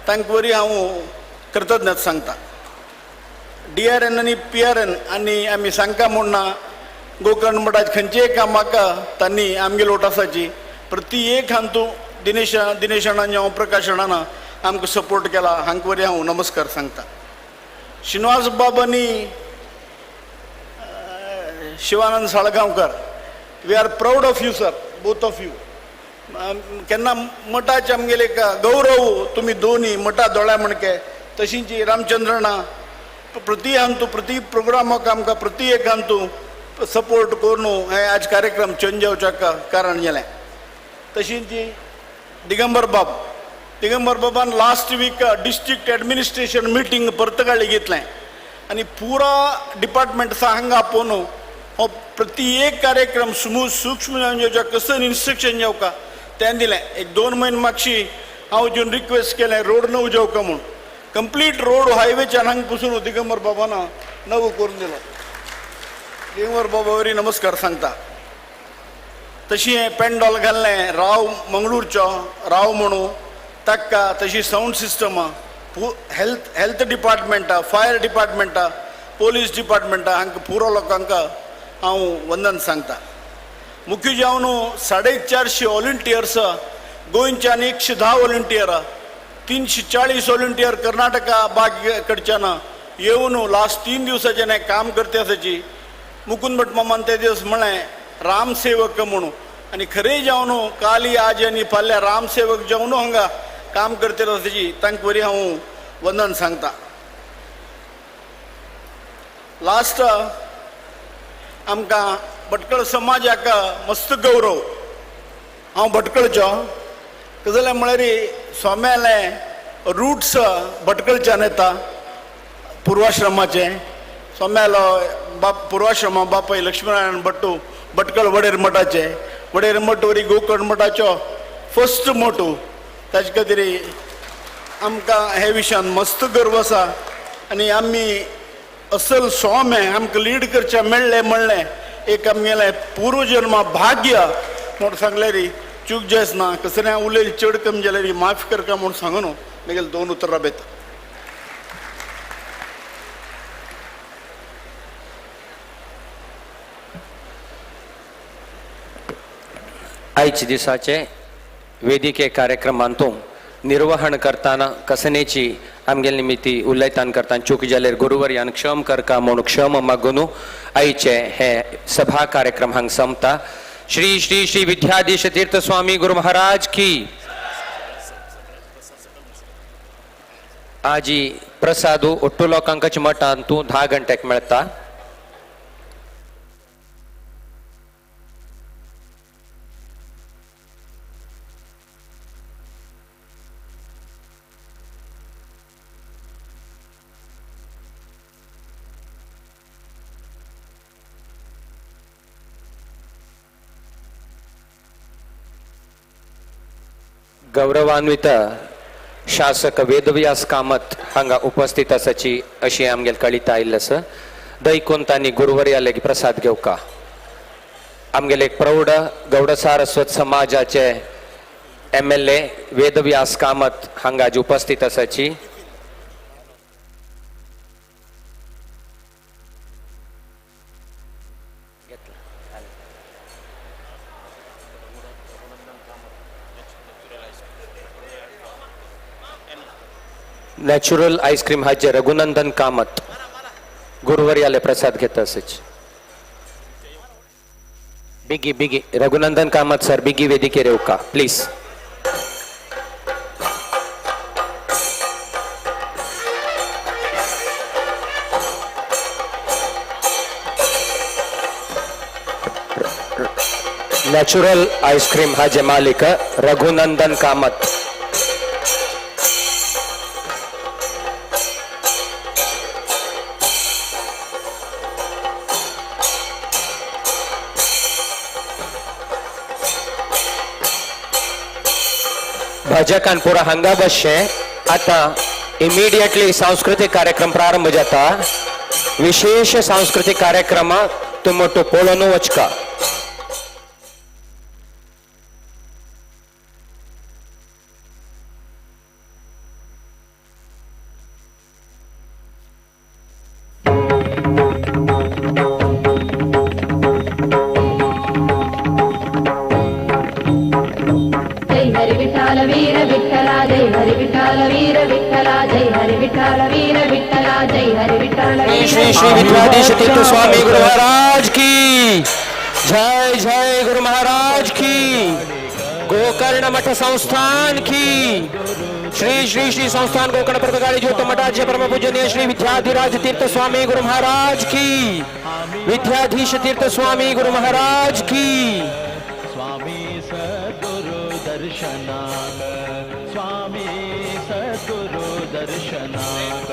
तांकां वरी हांव कृतज्ञता सांगता. DRN आनी PRN आनी आमी सांगका म्हूण ना, गोकर्ण मठाचे खंयचेय कामाक तांणी आमगे लोटासाची प्रति एक हांतू दिनेश अण्णान हांव प्रकाश अण्णान आमकां सपोर्ट केला, हांकां वरी हांव नमस्कार सांगता. श्रीनिवास बाब आनी Shivanand Salgaonkar, we are proud of you sir, both of you. केन्ना मठाचे आमगेले एक गौरव तुमी दोनी मठा दोळ्या म्हणके. तशींच रामचंद्रना प्रति हांतू प्रति प्रोग्रामाक आमकां प्रति एक हांतू सपोर्ट करून हे आज कार्यक्रम चेंज जावच्याक कारण जालें. तशींच दिगंबर बाब, दिगंबर बाबान last week district administration meeting Partagali घेतलें आनी पुरा डिपार्टमेंट हांगा आपोवन हो प्रति एक कार्यक्रम स्मूथ सूक्ष्म जावन कसं इन्स्ट्रक्शन जावका तें दिलें. एक 2 म्हयने मागशी हांव वचून रिक्वेस्ट केलें रोड नव जावका म्हूण, कंप्लीट रोड हायवेच्यान हांगा पसून दिगंबर बाबान नवो करून दिलो. दिगंबर बाबा वरी नमस्कार सांगता. तशी हें पेंडॉल घाल्लें राव मंगळूरचो राव म्हणून ताका, तशी सावंड सिस्टम, हेल्थ डिपार्टमेंटा, फायर डिपार्टमेंटा, पोलीस डिपार्टमेंटा हांकां पुरो लोकांक हांव वंदन सांगता. मुख्य जावन 450 व्हॉलंटियर्स गोंयच्यान 110 व्हॉलंटियर, 340 व्हॉलंटियर कर्नाटका बाग कडच्यान येवन लास्ट 3 दिवसाच्यान काम करते आसाची. मुकुंद भट मामान ते दिवस म्हळें रामसेवक म्हणून, आनी खरें जावन काली आज आनी फाल्यां रामसेवक जावन हांगा काम करते आसाची, तांकां वरी हांव वंदन सांगता. लास्ट आमकां भटकळ समाजाक मस्त गौरव. हांव भटकळचो जाल्यार म्हळ्यार स्वाम्यालें रुट्स भटकळच्यान येता, पुर्वाश्रमाचें. स्वाम्यालो बाप पुर्वाश्रमा बापय लक्ष्मीनारायण भट्टू भटकळ वडेर मठाचे, वडेर मठ वरी गोकर्ण मठाचो फस्ट मोटू. ताजे खातीर आमकां हे विशयान मस्त गर्व आसा आनी आमी असल स्वामे आमकां लीड करचें मेळ्ळें म्हणलें एक आमगेलें पूर्वजन्मा भाग्य म्हूण सांगल्यार चूक जायच ना. कसलें उलयल चड कमी जाल्यार माफ करका म्हूण सांगू न्हू. मागीर दोन उतरां बेता. आयच्या दिसाचे वेदिके कार्यक्रमांतून निर्वहण करताना कसनेची आमगेले निमित्ती उलयतान करताना चूक जाल्यार गुरुवर्यान क्षम करका म्हूण क्षम मागून आयचे हे सभा कार्यक्रम हांग संपता. श्री श्री श्री विद्याधीश तीर्थ स्वामी गुरु महाराज की. आजी प्रसादू ఒట్టు लोकांकच मठान तूं 10 घंट्याक मेळता. गौरवान्वित शासक वेदव्यास कामत हांगा उपस्थित आसाची अशी आमगेल कळिता आयिल्लें आसा. दैकून तांणी गुरुवर्याले प्रसाद घेवका. आमगेले एक प्रौढ गौड सारस्वत समाजाचे MLA Vedvyas Kamat हांगा आज उपस्थित आसाची. नॅचरल आईस्क्रीम हाजे रघुनंदन कामत गुरुवर्याले प्रसाद घेता असेच. बिगी बिगी रघुनंदन कामत सर बिगी वेदिकेर येवका प्लीज. नॅचरल आईस्क्रीम हाजे मालिक रघुनंदन कामत. भजकान पुरा हांगा बसचे. आता इमिडिएटली सांस्कृतिक कार्यक्रम प्रारंभ जाता. विशेष सांस्कृतिक कार्यक्रम तुमटो पळोवन वचका. श्री श्री विद्याधीश तीर्थ स्वामी गुरु महाराज की जय. जय गुरु महाराज की. गोकर्ण मठ संस्थान की. श्री श्री श्री संस्थान गोकर्ण पर्तगाळी ज्योत मठाचे परम पूजनीय श्री विद्याधिराज तीर्थ स्वामी गुरु महाराज की. विद्याधीश तीर्थ स्वामी गुरु महाराज की. स्वामी सद्गुरु दर्शनाक, स्वामी सद्गुरु दर्शनाक.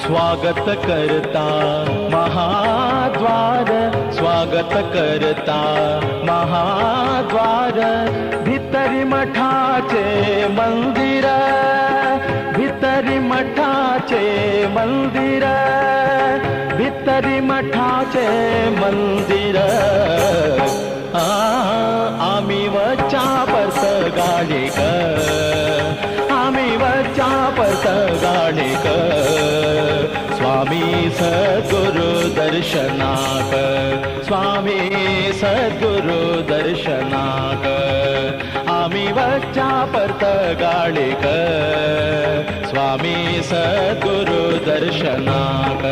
स्वागत करता महाद्वार, स्वागत करता महाद्वार. भितरी मठाचे मंदिर, भितरी मठाचे मंदिर, भितरी मठाचे मंदिर. आम्ही वचा पर्तगाळीक, आम्ही वचा पर्तगाळीक. स्वामी सद्गुरु दर्शनाक, स्वामी सद्गुरु दर्शनाक. आम्ही वचा पर्तगाळीक, स्वामी सद्गुरु दर्शनाक.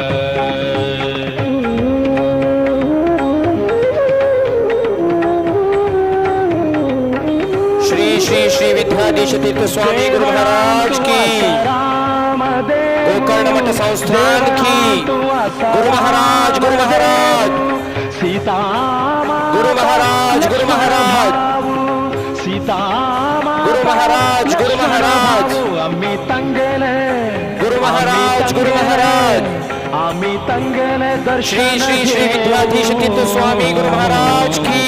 श्री श्री श्री विद्याधीश तीर्थ स्वामी गुरु महाराज की, गोकर्ण मठ संस्थान की। गुरु महाराज, गुरु महाराज, सीता गुरु महाराज, गुरु महाराज, सीता गुरु महाराज, गुरु महाराज, आम्ही तंगेले गुरु महाराज, गुरु महाराज, आम्ही तंगेले दर्शन श्री श्री श्री विद्याधीश तीर्थ स्वामी गुरु महाराज की,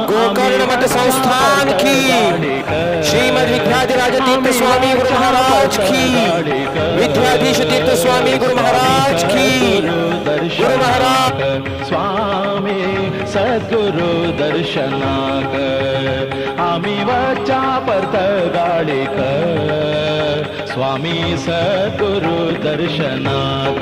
गोकर्ण मठ संस्थान की, श्रीमद विद्याधिराज तीर्थ स्वामी गुरु महाराज की, विद्याधीश तीर्थ स्वामी गुरु महाराज की। गुरु महाराज स्वामी सद्गुरु दर्शनाक आम्ही वचा पर्तगाळीक स्वामी सद्गुरु दर्शनाक।